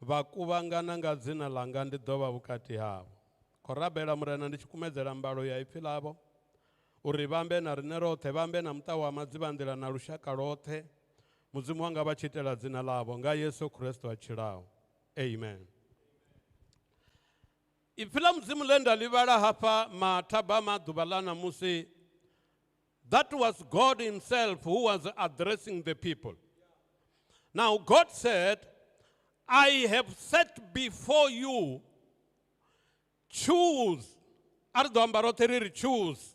vha kuvhangana nga dzina ḽanga ndi ḓo vha vhukati havho. Khou rabela Murena ndi tshi kumedzela mbalo ya ipfi ḽavho uri vha ambe na riṋe roṱhe, vha ambe na muṱa wa Madzivhanḓila na lushaka lwoṱhe. Mudzimu wanga vha tshi itela dzina ḽavho nga Yesu Kristo a tshilaho. Amen. Ipfi ḽa Mudzimu ḽe nda ḽi vhala hafha mathabama ḓuvha ḽa ṋamusi, that was God himself who was addressing the people. Now God said, I have set before you, choose. A ri ḓo amba roṱhe ri ri choose.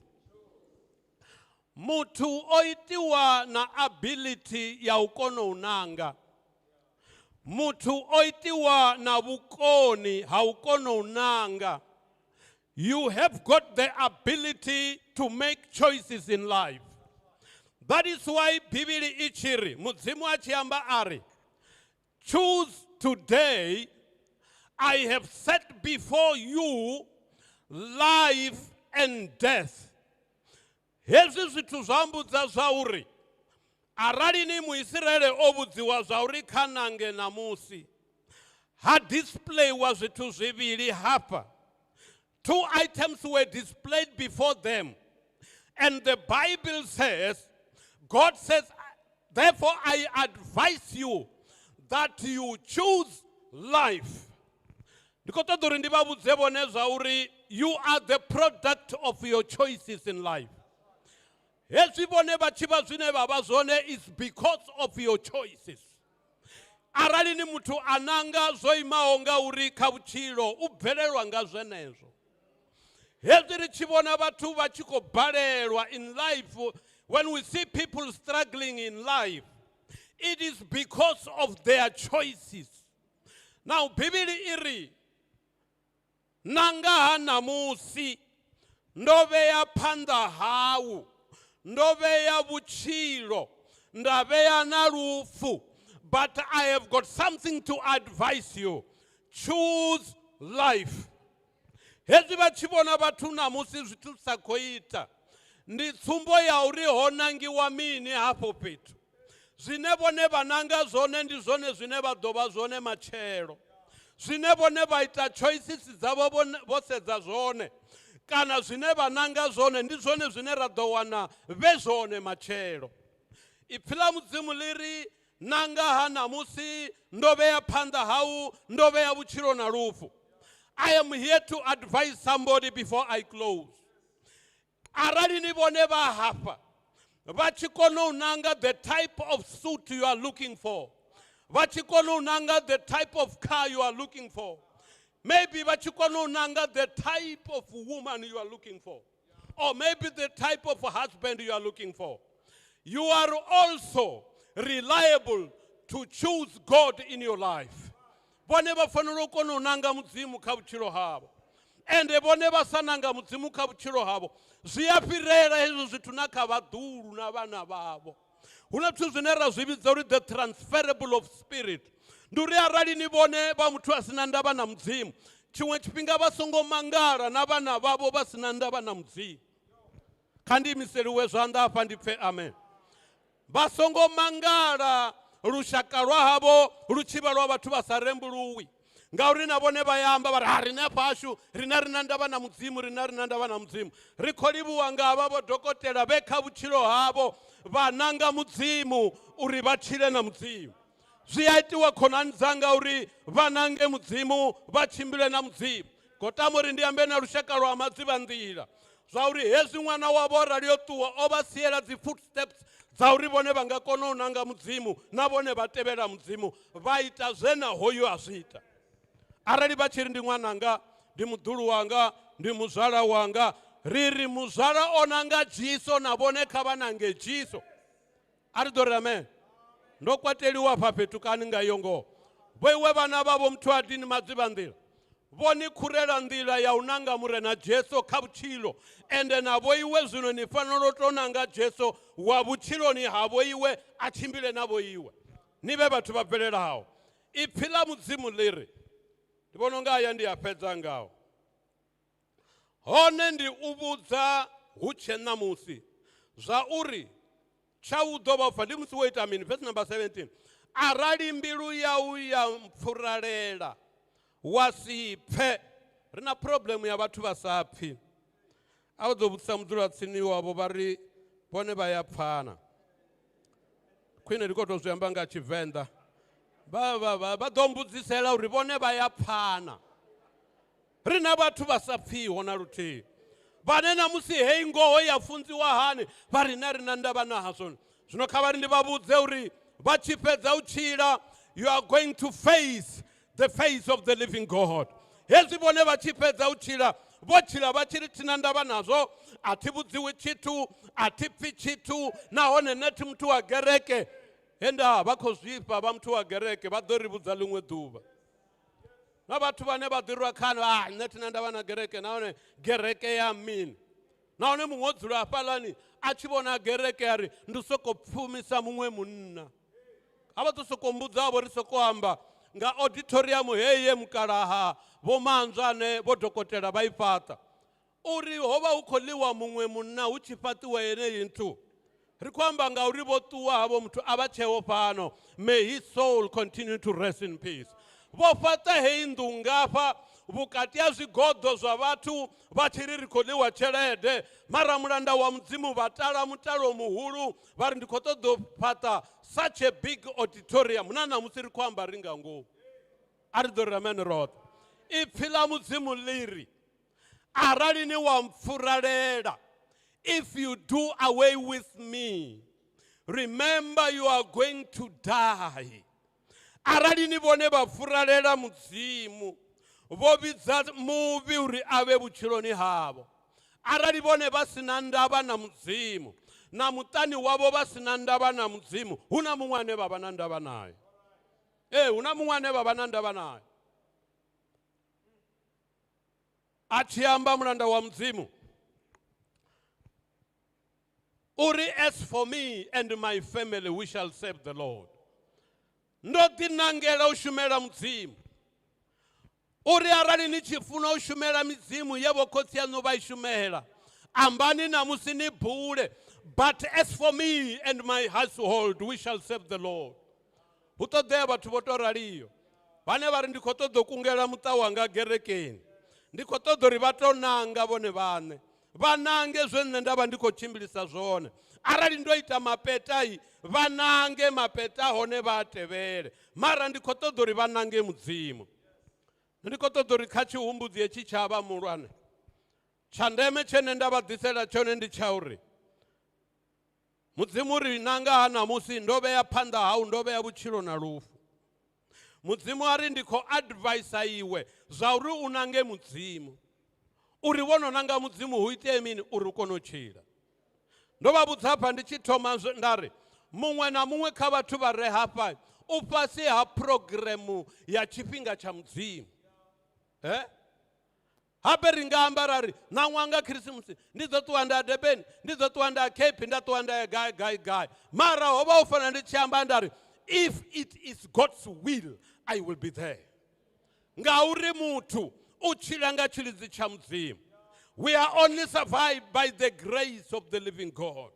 Muthu o itiwa na ability ya u kona u nanga. Muthu o itiwa na vhukoni ha u kona u nanga. You have got the ability to make choices in life. That is why Bivhili i tshi ri, Mudzimu a tshi amba a ri, choose today, I have set before you life and death. Hezwi zwithu zwa mbudza zwa uri arali ni Muisraele o vhudziwa zwa uri kha nange ṋamusi, ha displayiwa zwithu zwivhili hafha. Two items were displayed before them. And the Bible says, God says, therefore I advise you that you choose life. Ndi khou ṱoḓa uri ndi vha vhudze vhone zwa uri you are the product of your choices in life. Hezwi vhone vha tshi vha zwine vha vha zwone is because of your choices. Arali ni muthu a nanga zwo imaho nga uri kha vhutshilo u bvelelwa nga zwenezwo. Hezwi ri tshi vhona vhathu vha tshi khou balelwa in life, when we see people struggling in life, it is because of their choices. Now, Bivhili i ri, nanga ha ṋamusi, ndo vhea phanḓa hau, ndo vhea vhutshilo, nda vhea na lufu, but I have got something to advise you. Choose life. Hezwi vha tshi vhona vhathu ṋamusi zwithu zwi sa khou ita, ndi tsumbo ya uri ho nangiwa mini hafho fhethu. Zwine vhone vha nanga zwone ndi zwone zwine vha ḓo vha zwone matshelo. Zwine vhone vha ita choices dzavho vho sedza zwone, kana zwine vha nanga zwone ndi zwone zwine ra ḓo wana vhe zwone matshelo. Ipfi ḽa Mudzimu ḽi ri, nanga ha ṋamusi, ndo vhea phanḓa hau, ndo vhea vhutshilo na lufu. I am here to advise somebody before I close. Arali ni vhone vha hafha, vha tshi kona u nanga the type of suit you are looking for, vha tshi kona u nanga the type of car you are looking for, maybe vha tshi kona u nanga the type of woman you are looking for, or maybe the type of husband you are looking for, you are also reliable to choose God in your life. Vhone vha fanela u kona u nanga Mudzimu kha vhutshilo havho. Ende vhone vha sa nanga Mudzimu kha vhutshilo havho, zwi a fhirela hezwo zwithu na kha vhaḓuhulu na vhana vhavho. Hu na zwithu zwine ra zwi vhidza uri the transferable of spirit. Ndi uri arali ni vhone vha muthu a sina ndavha na Mudzimu, tshiṅwe tshifhinga vha songo mangala na vhana vhavho vha sina ndavha na Mudzimu. Kha ndi imiseliwe zwanḓa hafha ndi pfe amen. Vha songo mangala lushaka lwa havho lu tshi vha lwa vhathu vha sa rembuluwi, ngauri na vhone vha ya amba vha ri, ha, riṋe hafha hashu, riṋe ri na ndavha na Mudzimu, riṋe ri na ndavha na Mudzimu. Ri khou livhuwa nga havha vho dokotela vhe kha vhutshilo havho vha nanga Mudzimu uri vha tshile na Mudzimu. Zwi a itiwa khonani dzanga uri vha nange Mudzimu, vha tshimbile na Mudzimu. Khou tama uri ndi ambe na lushaka lwa Madzivhanḓila zwa uri hezwi ṅwana wavho arali yo ṱuwa o vha siela dzi footsteps dza uri vhone vha nga kona u nanga Mudzimu, na vhone vha tevhela Mudzimu, vha ita zwe na hoyu a zwi ita. Arali vha tshi ri ndi ṅwananga, ndi muḓulu wanga, ndi muzwala wanga, ri ri muzwala o nanga Jesu, na vhone kha vha nange Jesu. A ri ḓo ri amen. Ndo kwateliwa hafha fhethu kani nga iyo ngoho. Vho iwe vhana vhavho muthu a dini Madzivhanḓila, vho ni khurela nḓila ya u nanga Murena Jesu kha vhutshilo, ende na vho iwe zwino ni fanela u tou nanga Jesu wa vhutshiloni ha vho iwe, a tshimbile na vho iwe, ni vhe vhathu vha bvelelaho. Ipfi ḽa Mudzimu ḽi ri, ndi vhona unga haya ndi a fhedza ngao, hone ndi u vhudza hu tshe ṋamusi zwa uri tsha u ḓo vha fa ndi musi wo ita mini. Verse number 17, arali mbilu yau ya mpfuralela wa si pfe. Ri na problem ya vhathu vha sa pfi. A vha ḓo vhudzisa mudzulatsini wavho vha ri vhone vha ya pfana. Khwine ndi khou tou zwi amba nga Tshivenḓa. Vha ḓo mbudzisela uri vhone vha ya pfana. Ri na vhathu vha sa pfiho na luthihi, vhane na musi hei ngoho ya funziwa hani vha ri na ri na ndavha na hazwo. Zwino kha vha ri ndi vha vhudze uri vha tshi fhedza u tshila, you are going to face the face of the living God. Hezwi vhone vha tshi fhedza u tshila, vho tshila vha tshi ri thina ndavha nazwo, a thi vhudziwi tshithu, a thi pfi tshithu, nahone nṋe thi muthu wa gereke. He nda vha khou zwifha vha muthu wa gereke, vha ḓo ri vhudza ḽiṅwe ḓuvha. Na vhathu vhane vha ḓirwa khani, nṋe thina ndavha na gereke, nahone gereke ya mini? Nahone muṅwe o dzula hafhaḽani a tshi vhona gereke a ri ndi soko pfumisa muṅwe munna. A vha ḓo soko mbudza vho ri soko amba nga auditorium heyi ye mukalaha vho Manzwane vho dokotela vha i fhaṱa, uri ho vha hu khou ḽiwa muṅwe munna hu tshi fhaṱiwa yeneyi nthu. Ri khou amba nga uri vho ṱuwa havho muthu a vha tsheho fhano. May his soul continue to rest in peace. Vho fhaṱa heyi nnḓu ngafha vhukati ha zwigoḓo zwa vhathu vha tshi ri ri khou ḽiwa tshelede, mara mulanda wa Mudzimu vha tala mutalo muhulu vha ri ndi khou ṱoḓa u fhaṱa such a big auditorium. Na ṋamusi ri khou amba ri nga ngomu. A ri ḓo ri amen roṱhe. Ipfi ḽa Mudzimu ḽi ri, arali ni wa mpfuralela, if you do away with me, remember you are going to die. Arali ni vhone vha furalela Mudzimu, vho vhidza muvhi uri a vhe vhutshiloni havho. Arali vhone vha sina ndavha na Mudzimu, na muṱani wavho vha sina ndavha na Mudzimu, hu na muṅwe ane vha vha na ndavha naye. Hu na muṅwe ane vha vha na ndavha naye. A tshi amba mulanda wa Mudzimu, uri as for me and my family, we shall serve the Lord. Ndo ḓinangela u shumela Mudzimu. Uri arali ni tshi funa u shumela midzimu ye vhokhotsi aṋu vha i shumela, ambani namusi ni bule, but as for me and my household, we shall serve the Lord. Hu ṱoḓea vhathu vho to raliho, vhane vha ri ndi khou ṱoḓa u kungela muṱa wanga gerekeni, ndi khou ṱoḓa uri vha to nanga vhone vhaṋe, vha nange zwe nṋe nda vha ndi khou tshimbilisa zwone. Arali ndo ita mapetai, vha nange mapeta hone vha tevhele, mara ndi khou ṱoḓa uri vha nange Mudzimu. Ndi khou ṱoḓa uri kha tshihumbudzi hetshi tsha vha muhulwane, tsha ndeme tshene nda vha ḓisela tshone ndi tsha uri Mudzimu ri nanga ha ṋamusi ndo vhea phanḓa hau, ndo vhea vhutshilo na lufu. Mudzimu a ri ndi khou advisa iwe zwa uri u nange Mudzimu, uri wo no nanga Mudzimu hu itee mini uri u kone u tshila. Ndo vha vhudza hafha ndi tshi thoma nda ri muṅwe na muṅwe kha vhathu vha re hafha u fhasi ha phurogiremu ya tshifhinga tsha Mudzimu. Hape ri nga amba ra ri ṋaṅwaha nga Khirisimusi ndi ḓo ṱuwa nda ya Durban, ndi ḓo ṱuwa nda ya Cape, nda ṱuwa nda ya gai gai gai. Mara ho vha u fana ndi tshi amba nda ri if it is God's will, I will be there. Ngauri muthu u tshila nga tshilidzi tsha Mudzimu. We are only survived by the grace of the living God.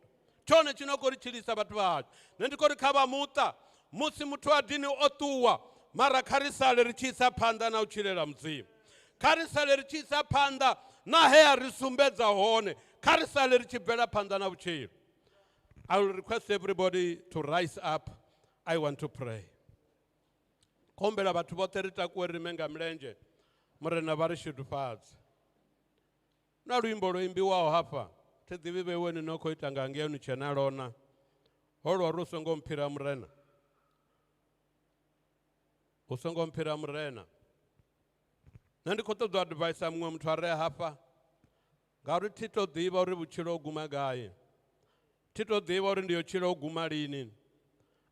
Tshone tshi no khou ri tshilisa vhathu vhashu. Nṋe ndi khou ri kha vha muṱa, musi muthu a dini o ṱuwa, mara kha ri sale ri tshi isa phanḓa na u tshilela Mudzimu. Kha ri sale ri tshi isa phanḓa na he a ri sumbedza hone. Kha ri sale ri tshi bvela phanḓa na vhutshilo. I will request everybody to rise up. I want to pray. Khombela vhathu vhoṱhe ri takuwe ri ime nga milenzhe. Murena vha ri shudufhadze. Na luimbo lwo imbiwaho hafha, thi ḓivhi vheiwe ni no khou ita nga ngei ni tshena lona. Holwo ri u songo mphira Murena. U songo mphira Murena. Nṋe ndi khou ṱoḓa u advisa muṅwe muthu a re hafha, ngauri thi to ḓivha uri vhutshilo ho guma gai. Thi to ḓivha uri ndi yo tshila u guma lini.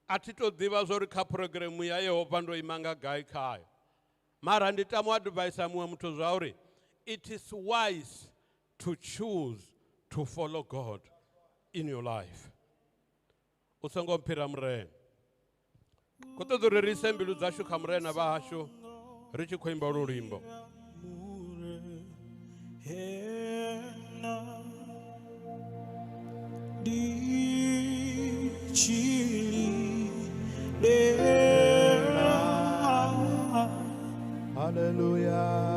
A thi to ḓivha zwa uri kha phurogiremu ya Yehova ndo ima nga gai khayo. Mara ndi tama u advisa muṅwe muthu zwa uri it is wise to choose to follow God in your life. U songo mphira Murena. Khou ṱoḓa uri ri ise mbilu dzashu kha Murena vha hashu ri tshi khou imba lu luimbo. Hallelujah.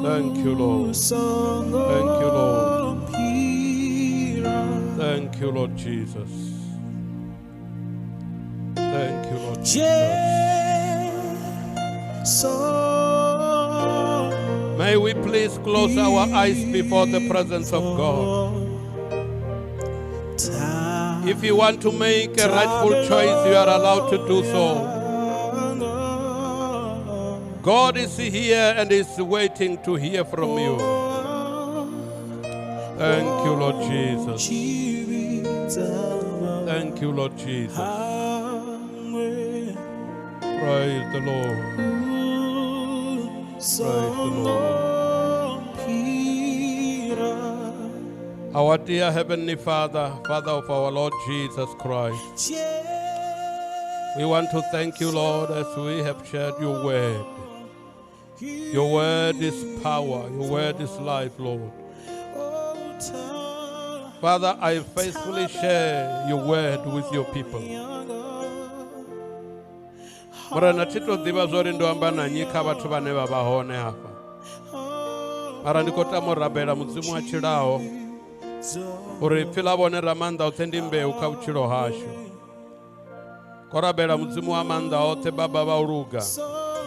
Thank you, Lord. Thank you, Lord. Thank you, Lord Jesus. Thank you, Lord Jesus. May we please close our eyes before the presence of God. If you want to make a rightful choice, you are allowed to do so. God is here and is waiting to hear from you. Thank you, Lord Jesus. Thank you, Lord Jesus. Praise the Lord. Praise the Lord. Our dear Heavenly Father, Father of our Lord Jesus Christ, we want to thank you, Lord, as we have shared your word. Your word is power. Your word is life, Lord. Father, I faithfully share your word with your people. Morena thi to ḓivha zwori ndo amba na nnyi kha vhathu vhane vha vha hone hafha. Mara ndi khou tama u rabela Mudzimu a tshilaho uri ipfi ḽa vhone Ramaanḓa oṱhe ndi mbeu kha vhutshilo hashu. Khou rabela Mudzimu wa maanḓa oṱhe, Baba vha u luga,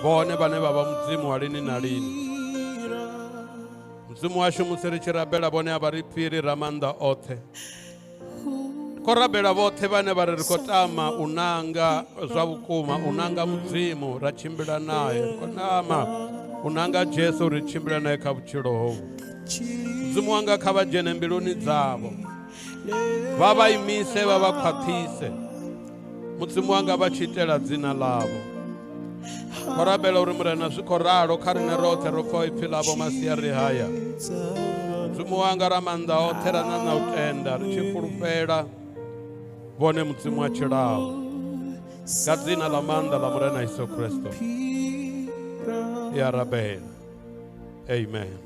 vhone vhane vha vha Mudzimu wa lini na lini. Mudzimu washu musi ri tshi rabela vhone a vha ri fhiri Ramaanḓa oṱhe. Khou rabela vhoṱhe vhane vha ri ri khou tama u nanga zwa vhukuma, u nanga Mudzimu ra tshimbila naye, ri khou tama u nanga Jesu ri tshimbila naye kha vhutshilo hovhu. Mudzimu wanga kha vha dzhene mbiluni dzavho, vha vha imise, vha vha khwaṱhise. Mudzimu wanga vha tshi itela dzina ḽavho. Khou rabela uri Murena zwi khou ralo kha riṋe roṱhe ro pfa ipfi ḽavho masiari haya. Mudzimu wanga Ramaanḓa oṱhe ra ṋaṋa u tenda ri tshi fulufhela vhone Mudzimu a tshilaho. Nga dzina ḽa maanḓa ḽa Murena Yesu Kristo ya rabela. Amen.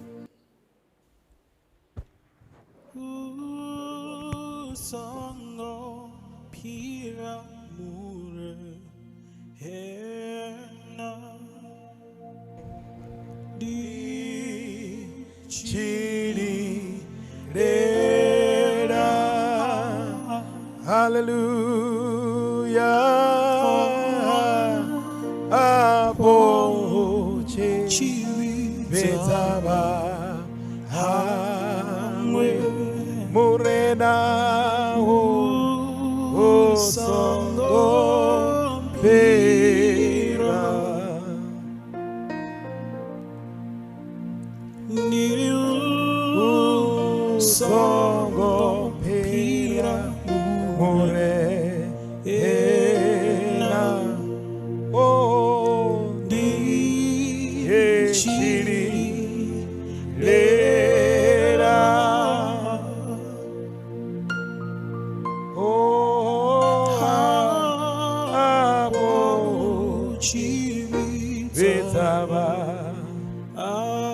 Hallelujah. Apo chivitsava hangwe murena o songo pera songo pera murena o di chiri lera o abo chivitsava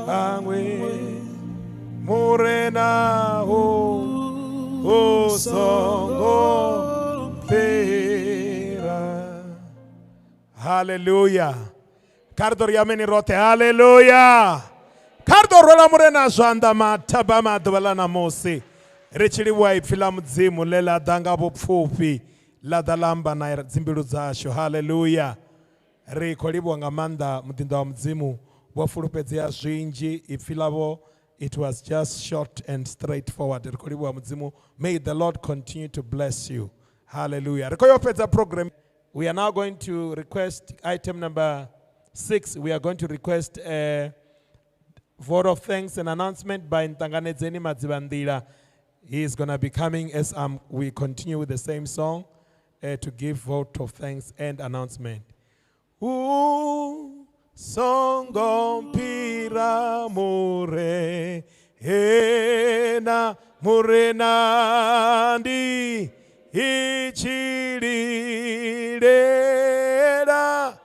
angwe murena o songo pera. Hallelujah. Kha ri ḓo ri ameni roṱhe. Hallelujah. Kha ri ḓo rwela Murena zwanḓa mathabama ḓuvha ḽa ṋamusi ri tshi livhuwa ipfi ḽa Mudzimu ḽe ḽa ḓa nga vhupfufhi ḽa ḓa ḽa amba na dzimbilu dzashu. Hallelujah. Ri khou livhuwa nga maanḓa muḓinḓa wa Mudzimu vho fulufhedzea zwinzhi. Ipfi ḽavho, it was just short and straightforward. Ri khou livhuwa Mudzimu. May the Lord continue to bless you. Hallelujah. Ri khou yo fhedza program. We are now going to request item number 6. We are going to request a vote of thanks and announcement by Ntanganedzeni Madzivhandila. He is going to be coming as we continue with the same song to give vote of thanks and announcement. Ooh, songo pira mure ena murena ndi ichililera.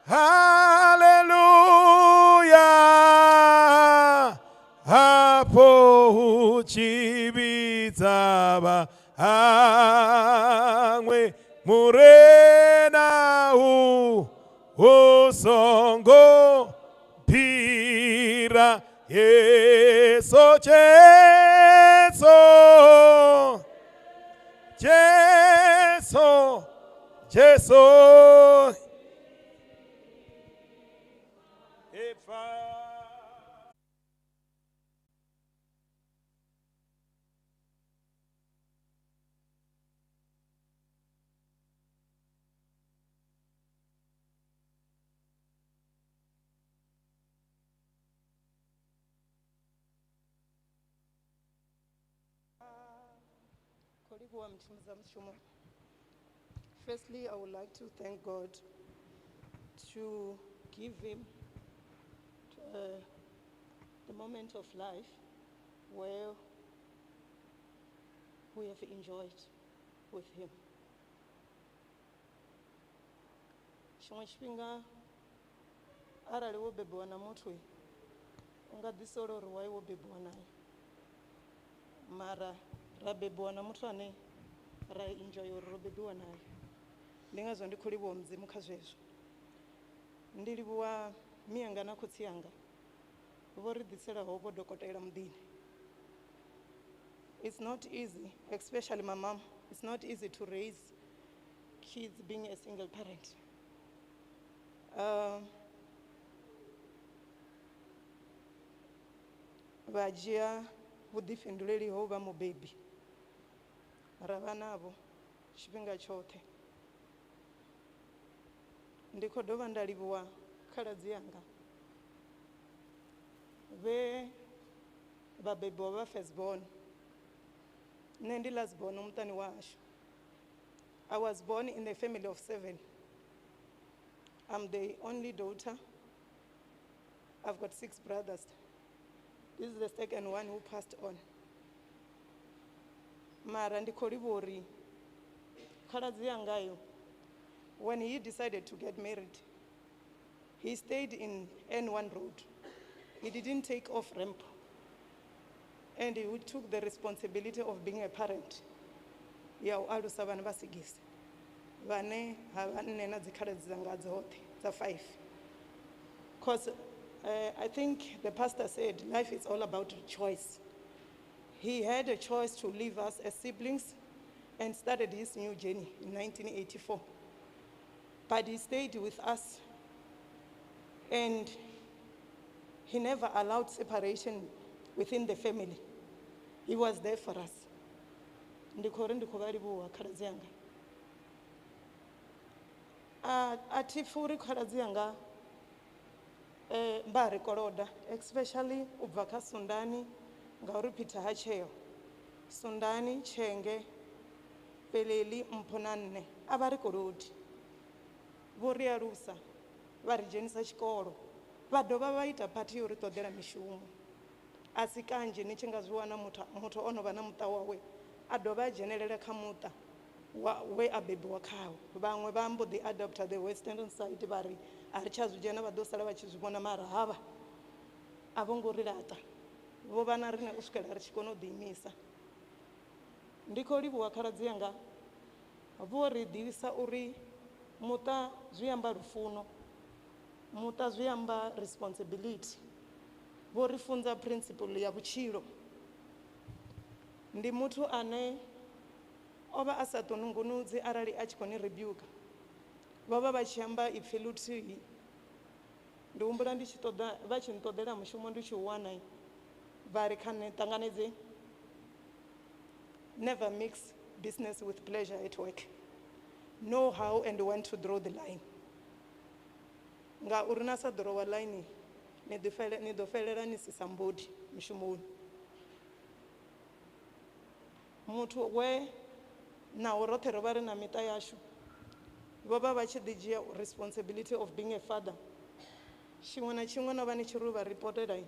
Hallelujah. Hapo chibitsava angwe murena u osongo pira Yesu Jesu Jesu Jesu. Livhuwa mutshimbiza mushumo. Firstly, I would like to thank God to give him the moment of life where we have enjoyed with him. Tshiṅwe tshifhinga arali wo bebiwa na muthu u nga ḓi sola uri why wo bebiwa naye, mara ra bebiwa na muthu ane ra enjoy uri ro bebiwa naye. Ndi ngazwo ndi khou livhuwa Mudzimu kha zwezwo. Ndi livhuwa mianga na khotsi anga vho ri ḓiselaho vho dokotela muḓini. It's not easy, especially my mom. It's not easy to raise kids being a single parent. Vha dzhia vhuḓifhinduleli ho vha mubebi, ra vha navho tshifhinga tshoṱhe. Ndi khou dovha nda livhuwa khaladzi yanga vhe vha bebiwa vha first born. Nṋe ndi last born muṱani wa hashu. I was born in a family of 7. I'm the only daughter. I've got 6 brothers. This is the second one who passed on. Mara ndi khou livhuwa uri khaladzi yanga yo, when he decided to get married, he stayed in N1 road. He didn't take off ramp. And he took the responsibility of being a parent. Ya u alusa vhana vha 6. Vhane ha vha nṋe na dzikhaladzi dzanga dzoṱhe dza 5. Because I think the pastor said life is all about choice. He had a choice to leave us as siblings and started his new journey in 1984. But he stayed with us, and he never allowed separation within the family. He was there for us. Ndi khou ri ndi khou vha livhuwa khaladzi yanga. A thi pfi uri khaladzi yanga vha ri koloda, especially u bva kha Sundani, ngauri Peter ha tsheo. Sundani, Tshenge, Peleli, Mpho na nṋe a vha ri kolodi. Vho ri alusa, vha ri dzhenisa tshikolo, vha dovha vha ita phathi yo ri ṱoḓela mishumo. A si kanzhi ni tshi nga zwi wana muthu o no vha na muṱa wawe a dovha a dzhenelela kha muṱa we a bebiwa khawo. Vhaṅwe vha mbo ḓi adopta the western side vha ri a ri tsha zwi dzhena, vha ḓo sala vha tshi zwi vhona, mara havha a vho ngo ri laṱa, vho vha na riṋe u swikela ri tshi kona u ḓiimisa. Ndi khou livhuwa khaladzi yanga, vho ri ḓivhisa uri muṱa zwi amba lufuno, muṱa zwi amba responsibility. Vho ri funza principle ya vhutshilo. Ndi muthu ane o vha a sa ṱonungunudzi arali a tshi khou ni rebuke. Vho vha vha tshi amba ipfi luthihi. Ndi humbula ndi tshi ṱoḓa, vha tshi nṱoḓela mushumo ndi tshi u wana, vha ri kha nṋe ṱanganedze. Never mix business with pleasure at work. Know how and when to draw the line. Ngauri na sa draw line, ni ḓo fhelela ni si somebody mushumoni. Muthu we naho roṱhe ro vha ri na miṱa yashu, vho vha vha tshi ḓi dzhia responsibility of being a father. Tshiṅwe na tshiṅwe no vha ni tshi ri vha reportela,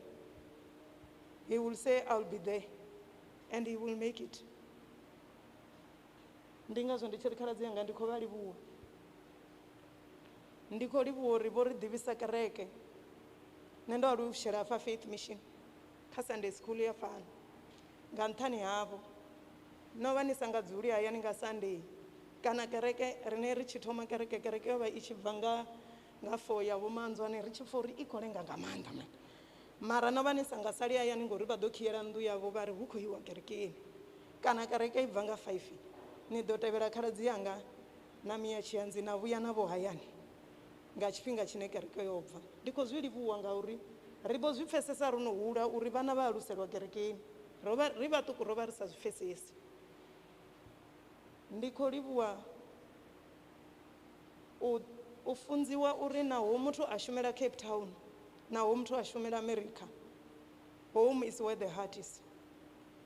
he will say, I'll be there, and he will make it. Ndi ngazwo ndi tshi ri khaladzi yanga ndi khou vha livhuwa. Ndi khou livhuwa uri vho ri ḓivhisa kereke. Nṋe ndo alutshela hafha Faith Mission kha Sunday school ya fhano. Nga nṱhani havho no vha ni sa nga dzuli hayani nga Sunday kana kereke. Rine ri tshi thoma kereke, kereke yo vha i tshi bva nga 4 ya vhomanzwane, ri tshi pfa uri i khou lenga nga maanḓa man. Mara no vha ni sa nga sali hayani ngori vha ḓo khiela nnḓu yavho vha ri hu khou iwa kerekeni. Kana kereke i bva nga 5, ni ḓo tevhela khaladzi yanga na miya tshianzi na vhuya navho hayani nga tshifhinga tshine kereke yo bva. Ndi khou zwi livhuwa ngauri ri vho zwi pfesesa ro no hula uri vhana vha aluselwa kerekeni. Ro vha ri vhaṱuku, ro vha ri sa zwi pfesesi. Ndi khou livhuwa u funziwa uri naho muthu a shumela Cape Town, naho muthu a shumela America, home is where the heart is.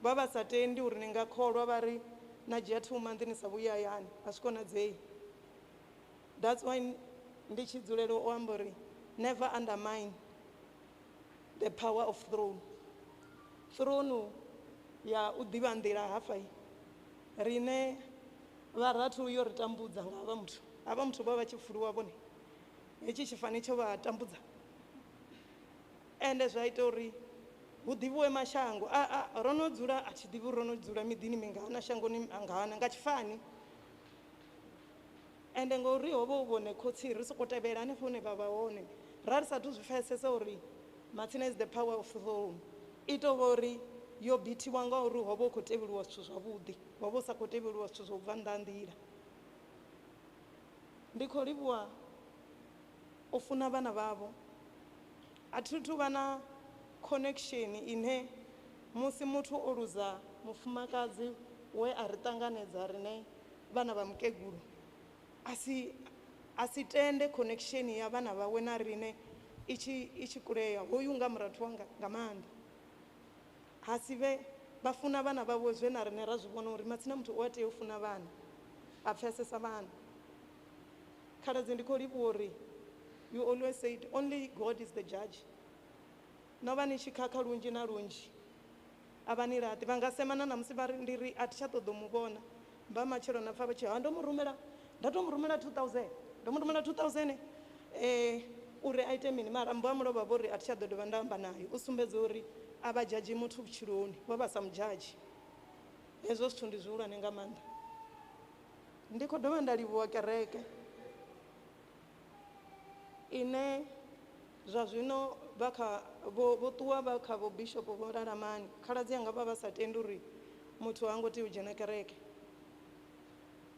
Vha vha sa tendi uri ni nga kholwa vha ri Na dzhia 2 months ni sa vhuyi hayani, a zwi konadzei. That's why ndi tshi dzulela u amba uri never undermine the power of throne. Throne ya u ḓivha nḓila hafha rine vharathu yo ri tambudza nga havha muthu. Havha muthu vha vha tshi pfuluwa vhone. Hetshi tshifani tsho vha tambudza. Ende zwa ita uri hu ḓivhiwe mashango. Ro no dzula a thi ḓivhi ro no dzula miḓini mingana shangoni angana nga tshifani. Ende ngori ho vha hu vhone khotsi ri soko tevhela hanefho hune vha vha hone. Ra ri sathu zwi pfesesa uri Matsina is the power of throne. I tou vha uri yo bithiwa ngauri ho vha hu khou tevheliwa zwithu zwavhuḓi, ho vha hu sa khou tevheliwa zwithu zwa u bva nnḓa ha nḓila. Ndi khou livhuwa u funa vhana vhavho. A thi thu vha na connection ine musi muthu o luza mufumakadzi we a ri ṱanganedza rine vhana vha mukegulu, a si tende connection ya vhana vhawe na rine i tshi kulea. Hoyu nga murathu wanga nga maanḓa. Ha si vhe vha funa vhana vhavho zwe na rine ra zwi vhona uri matsina muthu u a tea u funa vhana, a pfesesa vhana. Khaladzi ndi khou livhuwa uri you always said only God is the judge. No vha ni tshi khakha lunzhi na lunzhi, a vha ni laṱi. Vha nga semana na musi vha ri ndi ri a thi tsha ṱoḓa u mu vhona. Mba matshelo na pfa vha tshi, ha, ndo mu rumela, nda to mu rumela 2000, ndo mu rumela 2000, uri a ite mini. Mara mbo a mulovha vho ri a thi tsha ḓo dovha nda amba naye. U sumbedza uri a vha dzhadzhi muthu vhutshiloni, vho vha sa mu dzhadzhi. Hezwo zwithu ndi zwihulwane nga maanḓa. Ndi khou dovha nda livhuwa kereke ine zwa zwino vha kha vho ṱuwa vha kha vho bishop vho Lalamani. Khaladzi anga vha vha sa tendi uri muthu ha ngo tea u dzhena kereke.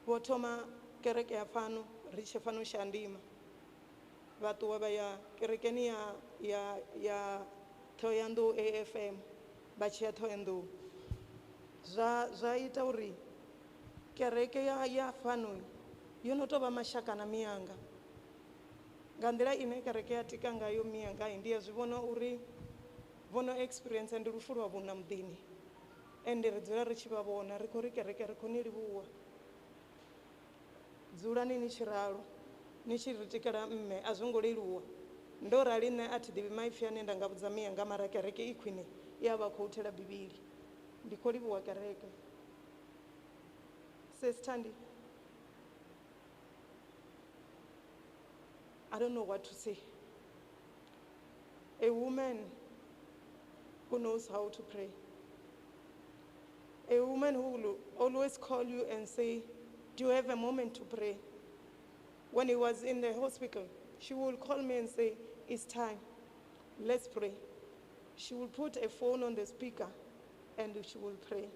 Vho thoma kereke ya fhano ri tshe fhano Shandima, vha ṱuwa vha ya kerekeni ya Thohoyandou AFM, vha tshi ya Thohoyandou. Zwa ita uri kereke ya fhano yo no tou vha mashaka na miyanga. Nga nḓila ine kereke ya tika ngayo miyanga, ndi a zwi vhona uri vho no experience ndi lufu lwa vhuna muḓini. Ende ri dzula ri tshi vha vhona, ri khou ri kereke ri khou ni livhuwa. Dzulani ni tshi ralo, ni tshi ri tikela mme, a zwo ngo leluwa. Ndo rali nṋe a thi ḓivhi maipfi ane nda nga vhudza miyanga, mara kereke i khwine i a vha khou thela Bivhili. Ndi khou livhuwa kereke. Sis Thandi, I don't know what to say. A woman who knows how to pray. A woman who will always call you and say, do you have a moment to pray? When he was in the hospital, she will call me and say, it's time, let's pray. She will put a phone on the speaker and she will pray.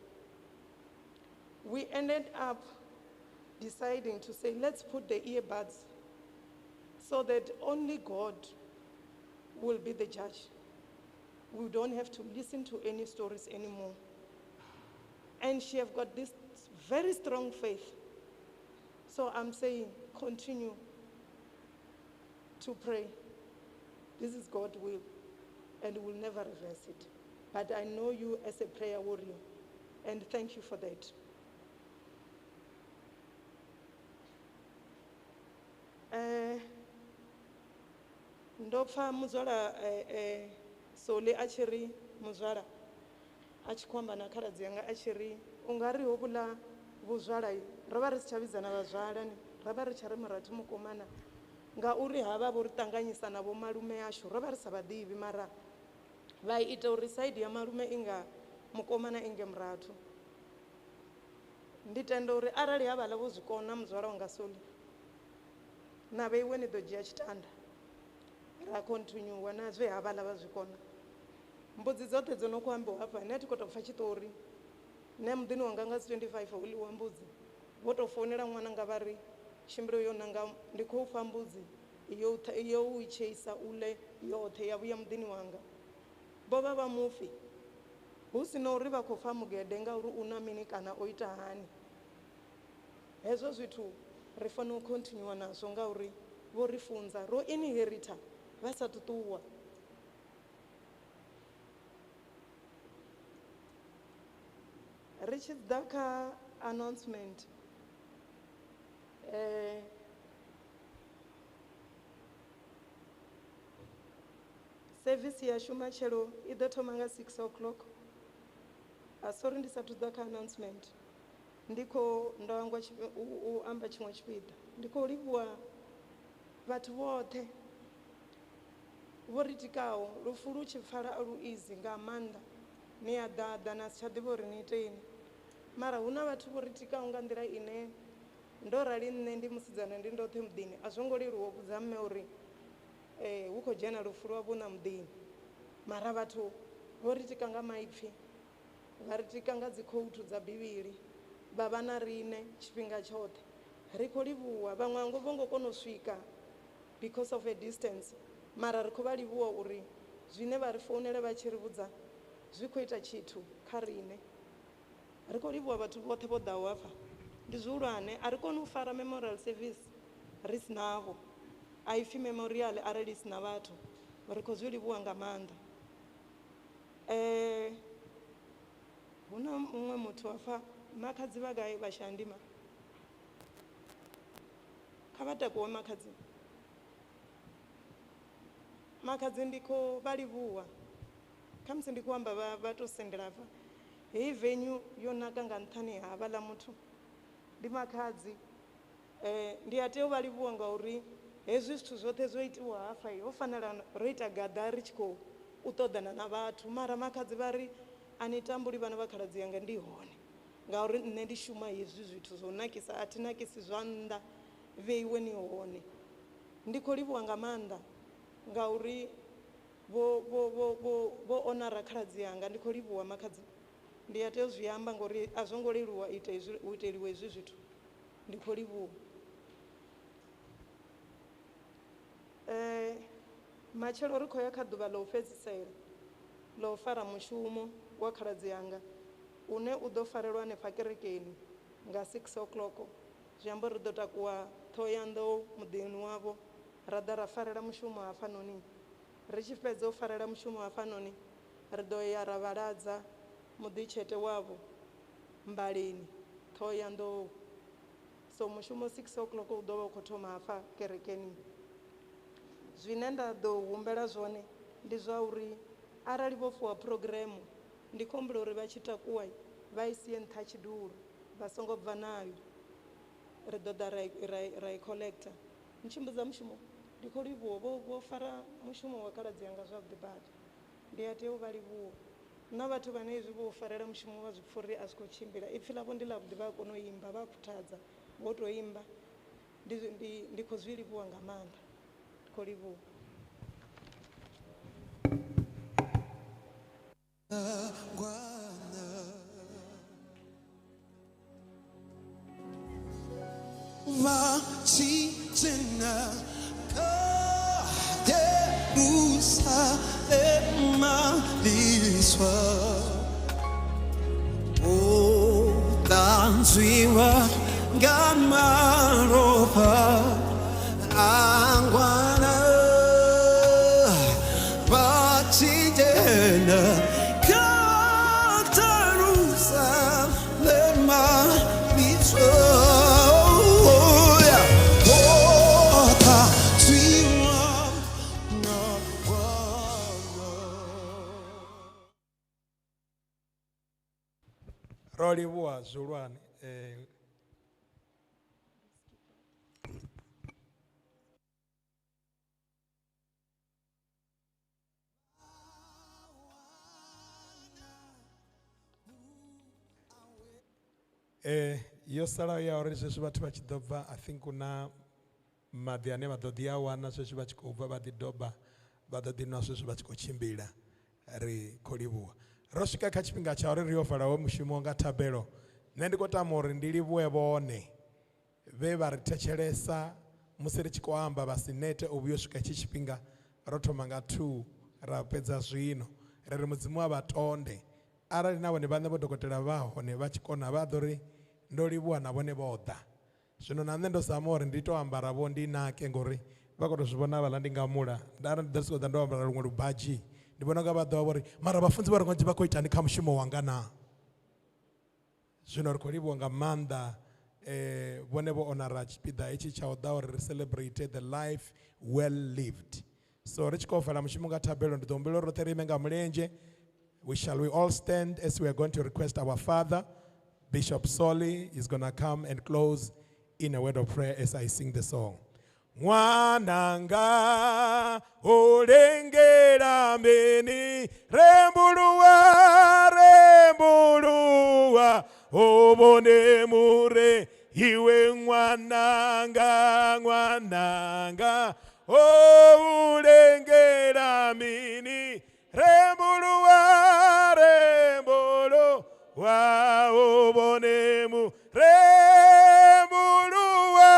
We ended up deciding to say, let's put the earbuds so that only God will be the judge. We don't have to listen to any stories anymore. And she have got this very strong faith. So I'm saying, continue to pray. This is God's will, and we'll never reverse it. But I know you as a prayer warrior, and thank you for that. Ndo pfa muzwala Sole a tshi ri muzwala a tshi khou amba na khaladzi yanga a tshi ri u nga ri hovhuḽa vhuzwala ro vha ri si tsha vhidzana vhazwala ni, ra vha ri tsha ri murathu mukomana, ngauri havha vho ri ṱanganyisa na vho malume ashu ro vha ri sa vha ḓivhi, mara vha ita uri saidi ya malume i nga mukomana i nge murathu. Ndi tenda uri arali havhaḽa vho zwi kona muzwala wanga Sole, na vheiwe ni ḓo dzhia tshitanda ra continue na zwe havhaḽa vha zwi kona. Mbudzi dzoṱhe dzo no khou ambiwa hafha, nṋe a thi khou tou pfa tshiṱori. Nṋe muḓini wanga nga dzi 25 ho ḽiwa mbudzi, vho tou founela ṅwananga vha ri tshimbilo yo nanga ndi khou fha mbudzi yo u i tsheisa u ḽe yoṱhe ya vhuya muḓini wanga. Vho vha vha mufi, hu si na uri vha khou pfa mugede ngauri u na mini kana o ita hani. Hezwo zwithu ri fanela u continue nazwo ngauri vho ri funza, ro inherita vha sa ṱuṱuwa. Ri tshi ḓa kha Announcement. Service yashu matshelo i ḓo thoma nga 6 o'clock. Sorry ndi sathu ḓa kha announcement. Ndi khou ndo hangwa u amba tshiṅwe tshipiḓa. Ndi khou livhuwa vhathu vhoṱhe vho ri tikaho. Lufu lu tshi pfala a lu easy nga maanḓa. Ni a ḓaḓa na si tsha ḓivha uri ni iteni. Mara hu na vhathu vho ri tikaho nga nḓila ine ndo rali nṋe ndi musidzana ndi ndoṱhe muḓini. A zwo ngo leluwa u vhudza mme uri hu khou dzhena lufu lwa vhuṋa muḓini. Mara vhathu vho ri tika nga maipfi, vha ri tika nga dzi khoutu dza Bivhili, vha vha na riṋe tshifhinga tshoṱhe. Ri khou livhuwa, vhaṅwe vho ngo kona u swika because of a distance, mara ri khou vha livhuwa uri zwine vha ri founela vha tshi ri vhudza zwi khou ita tshithu kha riṋe. Ri khou livhuwa vhathu vhoṱhe vho ḓaho hafha. Ndi zwihulwane, a ri koni u fara memorial service ri si navho. A i pfi memorial arali i si na vhathu. Ri khou zwi livhuwa nga maanḓa. Hu na muṅwe muthu hafha, makhadzi vha gai vha Shandima? Kha vha takuwe makhadzi. Makhadzi ndi khou vha livhuwa. Khamusi ndi khou amba vha to sendela hafha. Heyi venue yo naka nga nṱhani ha havhaḽa muthu. Ndi makhadzi. Ndi a tea u vha livhuwa ngauri hezwi zwithu zwoṱhe zwo itiwa hafha, ho fanela ro ita gaḓa ri tshi khou u ṱoḓana na vhathu. Mara makhadzi vha ri a ni tambuli vhana vha khaladzi yanga, ndi hone. Ngauri nṋe ndi shuma hezwi zwithu zwo nakisa, a thi nakisi zwa nnḓa, vheiwe ni hone. Ndi khou livhuwa nga maanḓa ngauri vho honara khaladzi yanga. Ndi khou livhuwa makhadzi. Ndi a tea u zwi amba ngori a zwo ngo leluwa u iteliwa hezwi zwithu. Ndi khou livhuwa. Matshelo ri khou ya kha ḓuvha ḽa u fhedzisela ḽa u fara mushumo wa khaladzi yanga, une u ḓo farelwa hanefha kerekeni nga 6 o'clock. Zwi amba uri ri ḓo takuwa Thohoyandou muḓini wavho, ra ḓa ra farela mushumo hafhanoni. Ri tshi fhedza u farela mushumo hafhanoni, ri ḓo ya ra vhaladza muḓitshete wavho Mbaleni, Thohoyandou. So mushumo 6 o'clock u ḓo vha u khou thoma hafha kerekeni. Zwine nda ḓo humbela zwone ndi zwa uri arali vho fuwa phurogiremu, ndi khou humbela uri vha tshi takuwa vha i sie nṱha tshidulo, vha songo bva nayo. Ri ḓo ḓa ra i collector. Ni tshi mbudza mushumo, ndi khou livhuwa, vho fara mushumo wa khaladzi yanga zwavhuḓi badi. Ndi a tea u vha livhuwa. Na vhathu vhane hezwi vho farela mushumo vha zwi pfa uri a zwi khou tshimbila, ipfi ḽavho ndi ḽavhuḓi, vha a kona u imba, vha a khuthadza, vho tou imba. Ndi khou zwi livhuwa nga maanḓa. Ndi khou livhuwa. Va tshena ka Jerusalema liswa o tanzwiwa nga malofha angwana va tshena ka Jerusalema liswa. Ro livhuwa zwihulwane. Yo sala ya uri zwezwi vhathu vha tshi ḓo bva, I think hu na maḓi ane vha ḓo ḓi a wana zwezwi vha tshi khou bva, vha ḓi doba, vha ḓo ḓi nwa zwezwi vha tshi khou tshimbila. Ri khou livhuwa. Ro swika kha tshifhinga tsha uri ri yo vala ho mushumo nga thabelo. Nṋe ndi khou tama uri ndi livhuwe vhone vhe vha ri thetshelesa musi ri tshi khou amba, vha si nete u vhuya u swika hetshi tshifhinga. Ro thoma nga 2 ra fhedza zwino. Ri ri Mudzimu a vha tonde. Arali na vhone vhaṋe vho dokotela vha hone vha tshi kona, vha ḓo ri ndo livhuwa na vhone vho ḓa. Zwino na nṋe ndo zama uri ndi to ambara vho ndi nake, ngori vha khou tou zwi vhona havhaḽa ndi nga mula. Nda ri ndi ḓo sokou ḓa ndo ambara luṅwe lubadzhi, ndi vhona unga vha ḓo vha vho ri mara vhafunzi vha ri vha khou itani kha mushumo wanga na. Zwino ri khou livhuwa nga maanḓa vhone vho honora tshipiḓa hetshi tsha u ḓa uri ri celebrate the life well lived. So ri tshi khou vala mushumo nga thabelo, ndi ḓo humbela uri roṱhe ri ime nga mulenzhe. We shall we all stand as we are going to request our father, Bishop Soli, is going to come and close in a word of prayer as I sing the song. Mwananga ulengela mini rembuluwa rembuluwa obone mure iwe mwananga mwananga ulengela mini rembuluwa rembuluwa obone mu rembuluwa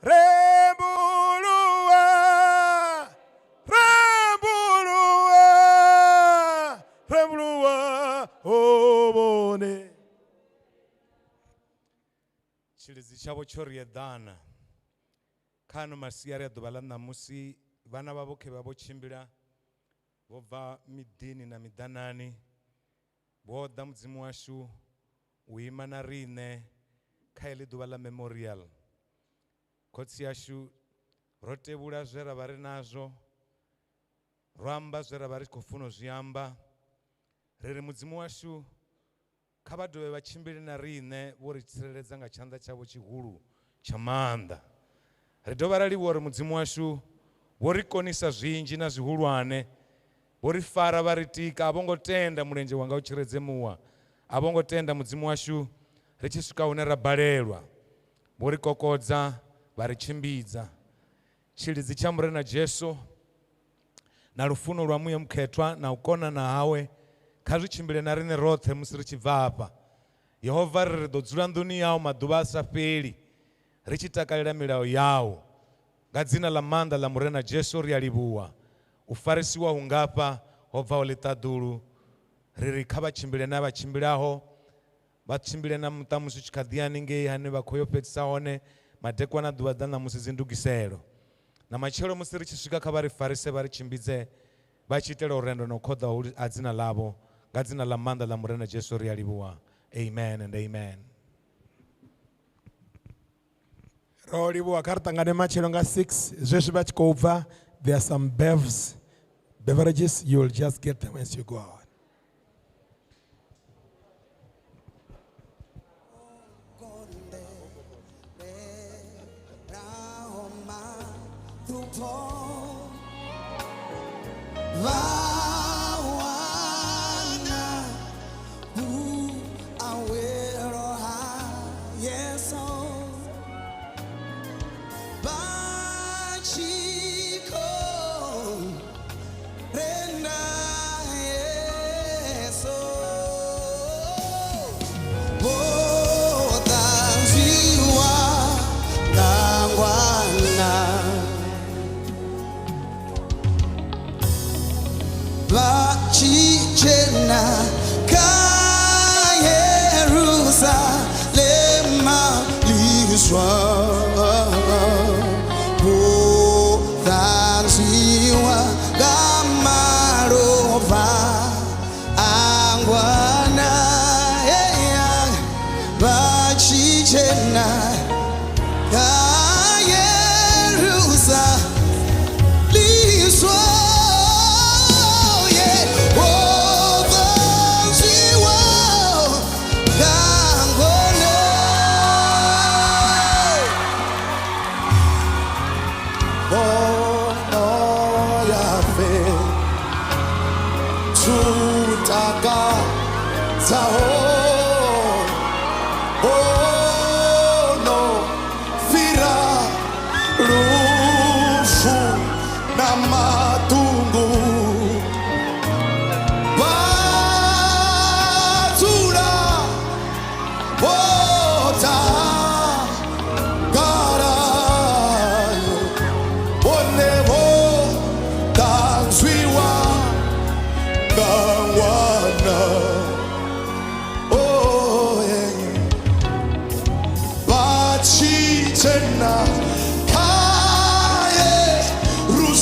rembuluwa rembuluwa rembuluwa obone. Tshilidzi tshavho tsho ri eḓana kha ano masiari a ḓuvha ḽa ṋamusi. Vhana vhavho khe vha vho tshimbila vho bva miḓini na miḓanani, vho ḓa Mudzimu washu u ima na riṋe kha heḽi ḓuvha ḽa memorial. Khotsi ashu, ro tevhula zwe ra vha ri nazwo, ro amba zwe ra vha ri khou funa u zwi amba. Ri ri Mudzimu washu, kha vha dovhe vha tshimbile na riṋe, vho ri tsireledza nga tshanḓa tshavho tshihulu tsha maanḓa. Ri dovha ra livhuwa uri Mudzimu washu vho ri konisa zwinzhi na zwihulwane, vho ri fara vha ri tika, a vho ngo tenda mulenzhe wanga u tshiredzemuwa, a vho ngo tenda Mudzimu washu ri tshi swika hune ra balelwa, vho ri kokodza vha ri tshimbidza. Tshilidzi tsha Murena Jesu na lufuno lwa Muya Mukhethwa na u konana hawe kha zwi tshimbile na riṋe roṱhe musi ri tshi bva hafha. Yehova, ri ḓo dzula nḓuni yau maḓuvha a sa fheli, ri tshi takalela milayo yau. Nga dzina ḽa maanḓa ḽa Murena Jesu ri a livhuwa. U farisiwa hungafha ho bvaho ḽiṱaḓulu, ri ri kha vha tshimbile na vha tshimbilaho, vha tshimbile na muṱa musi u tshi kha ḓi haningei hane vha khou yo fhedzisa hone madekwana ḓuvha ḓa ṋamusi dzindugiselo. Na matshelo musi ri tshi swika kha vha ri farise vha ri tshimbidze vha tshi itela u renda na u khoḓa a dzina ḽavho. Nga dzina ḽa maanḓa ḽa Murena Jesu ri a livhuwa. Amen and amen. Ro livhuwa, kha ri ṱangane matshelo nga 6. Zwezwi vha tshi khou bva, there are some beverages, you will just get them as you go out.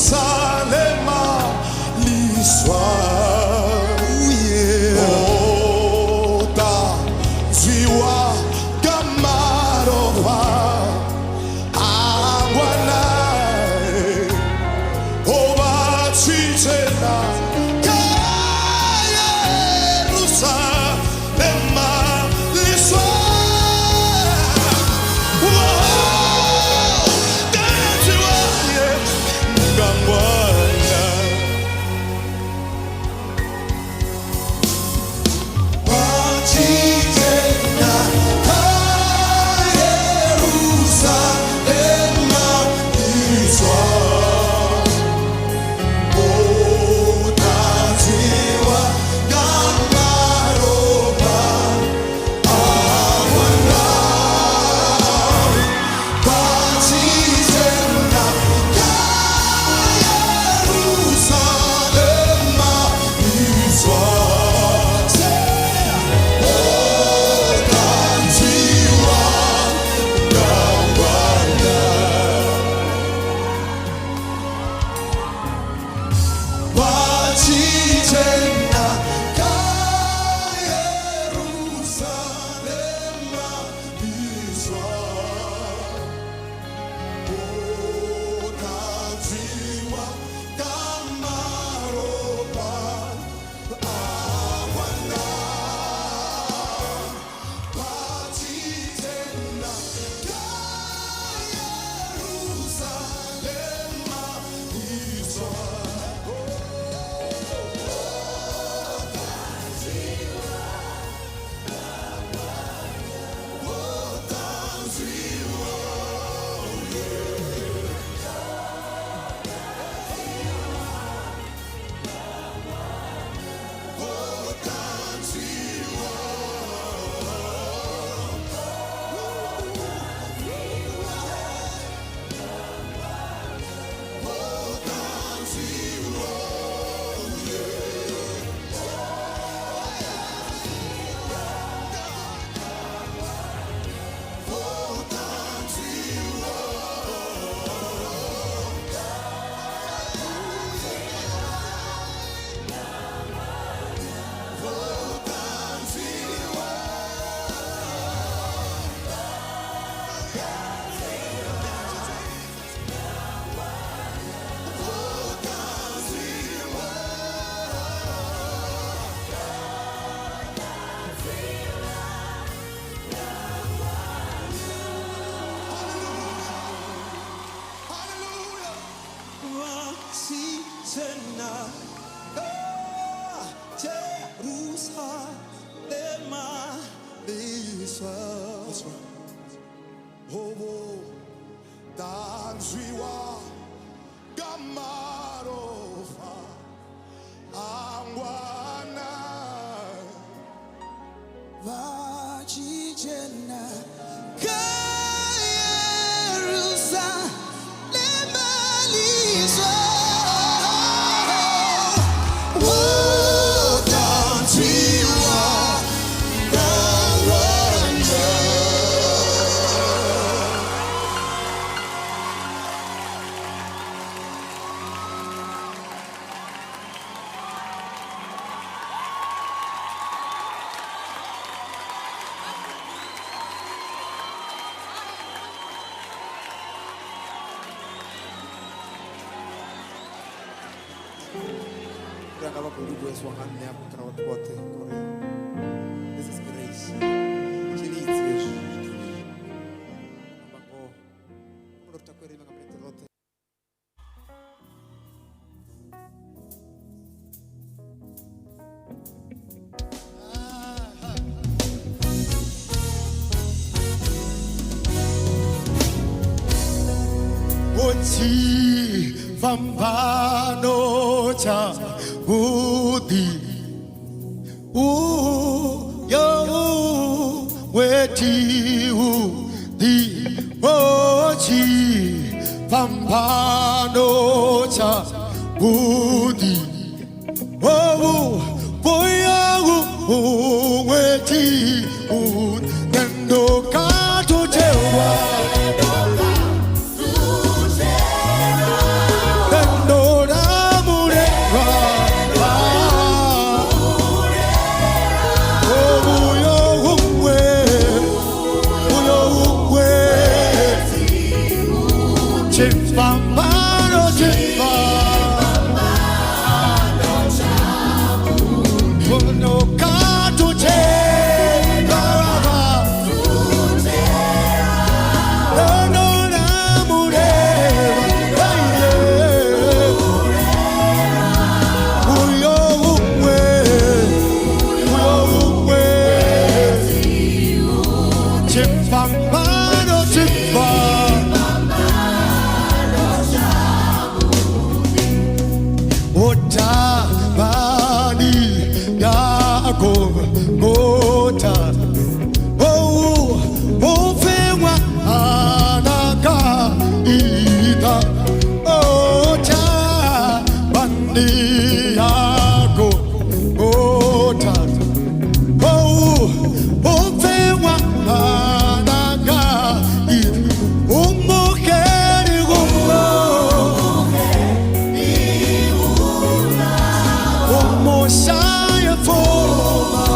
Jerusalema liswa. Ota Ḽiswa Hobo Tanzwiwa Gamarofa Angwana Vachijena Jerusalem ḽiswa Oh Tanzwiwa Gangwana. Nga vha khou livhuweswa nga nṋe hafho kana vhathu vhoṱhe ngori this is grace tshilidzi hezwi zwithu amba ngoho humbula uri takuwe ri ime nga milenzhe roṱhe. Tshifhambano tsha vhuḓi uyo wethiu ḓi o tshifhambano tsha vhuḓi owu boya wethiu nendo kathutshelwa Chifambano, chifambano, Chifambano, chifambano. Otabani Yagogota Oh Ofewa Anaka Ida Otabani Yagogota Oh Ofewa Anaka Ida Umukeri Gumo Omoshaya Foma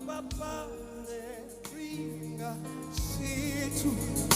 Vha papale ringa tshithu.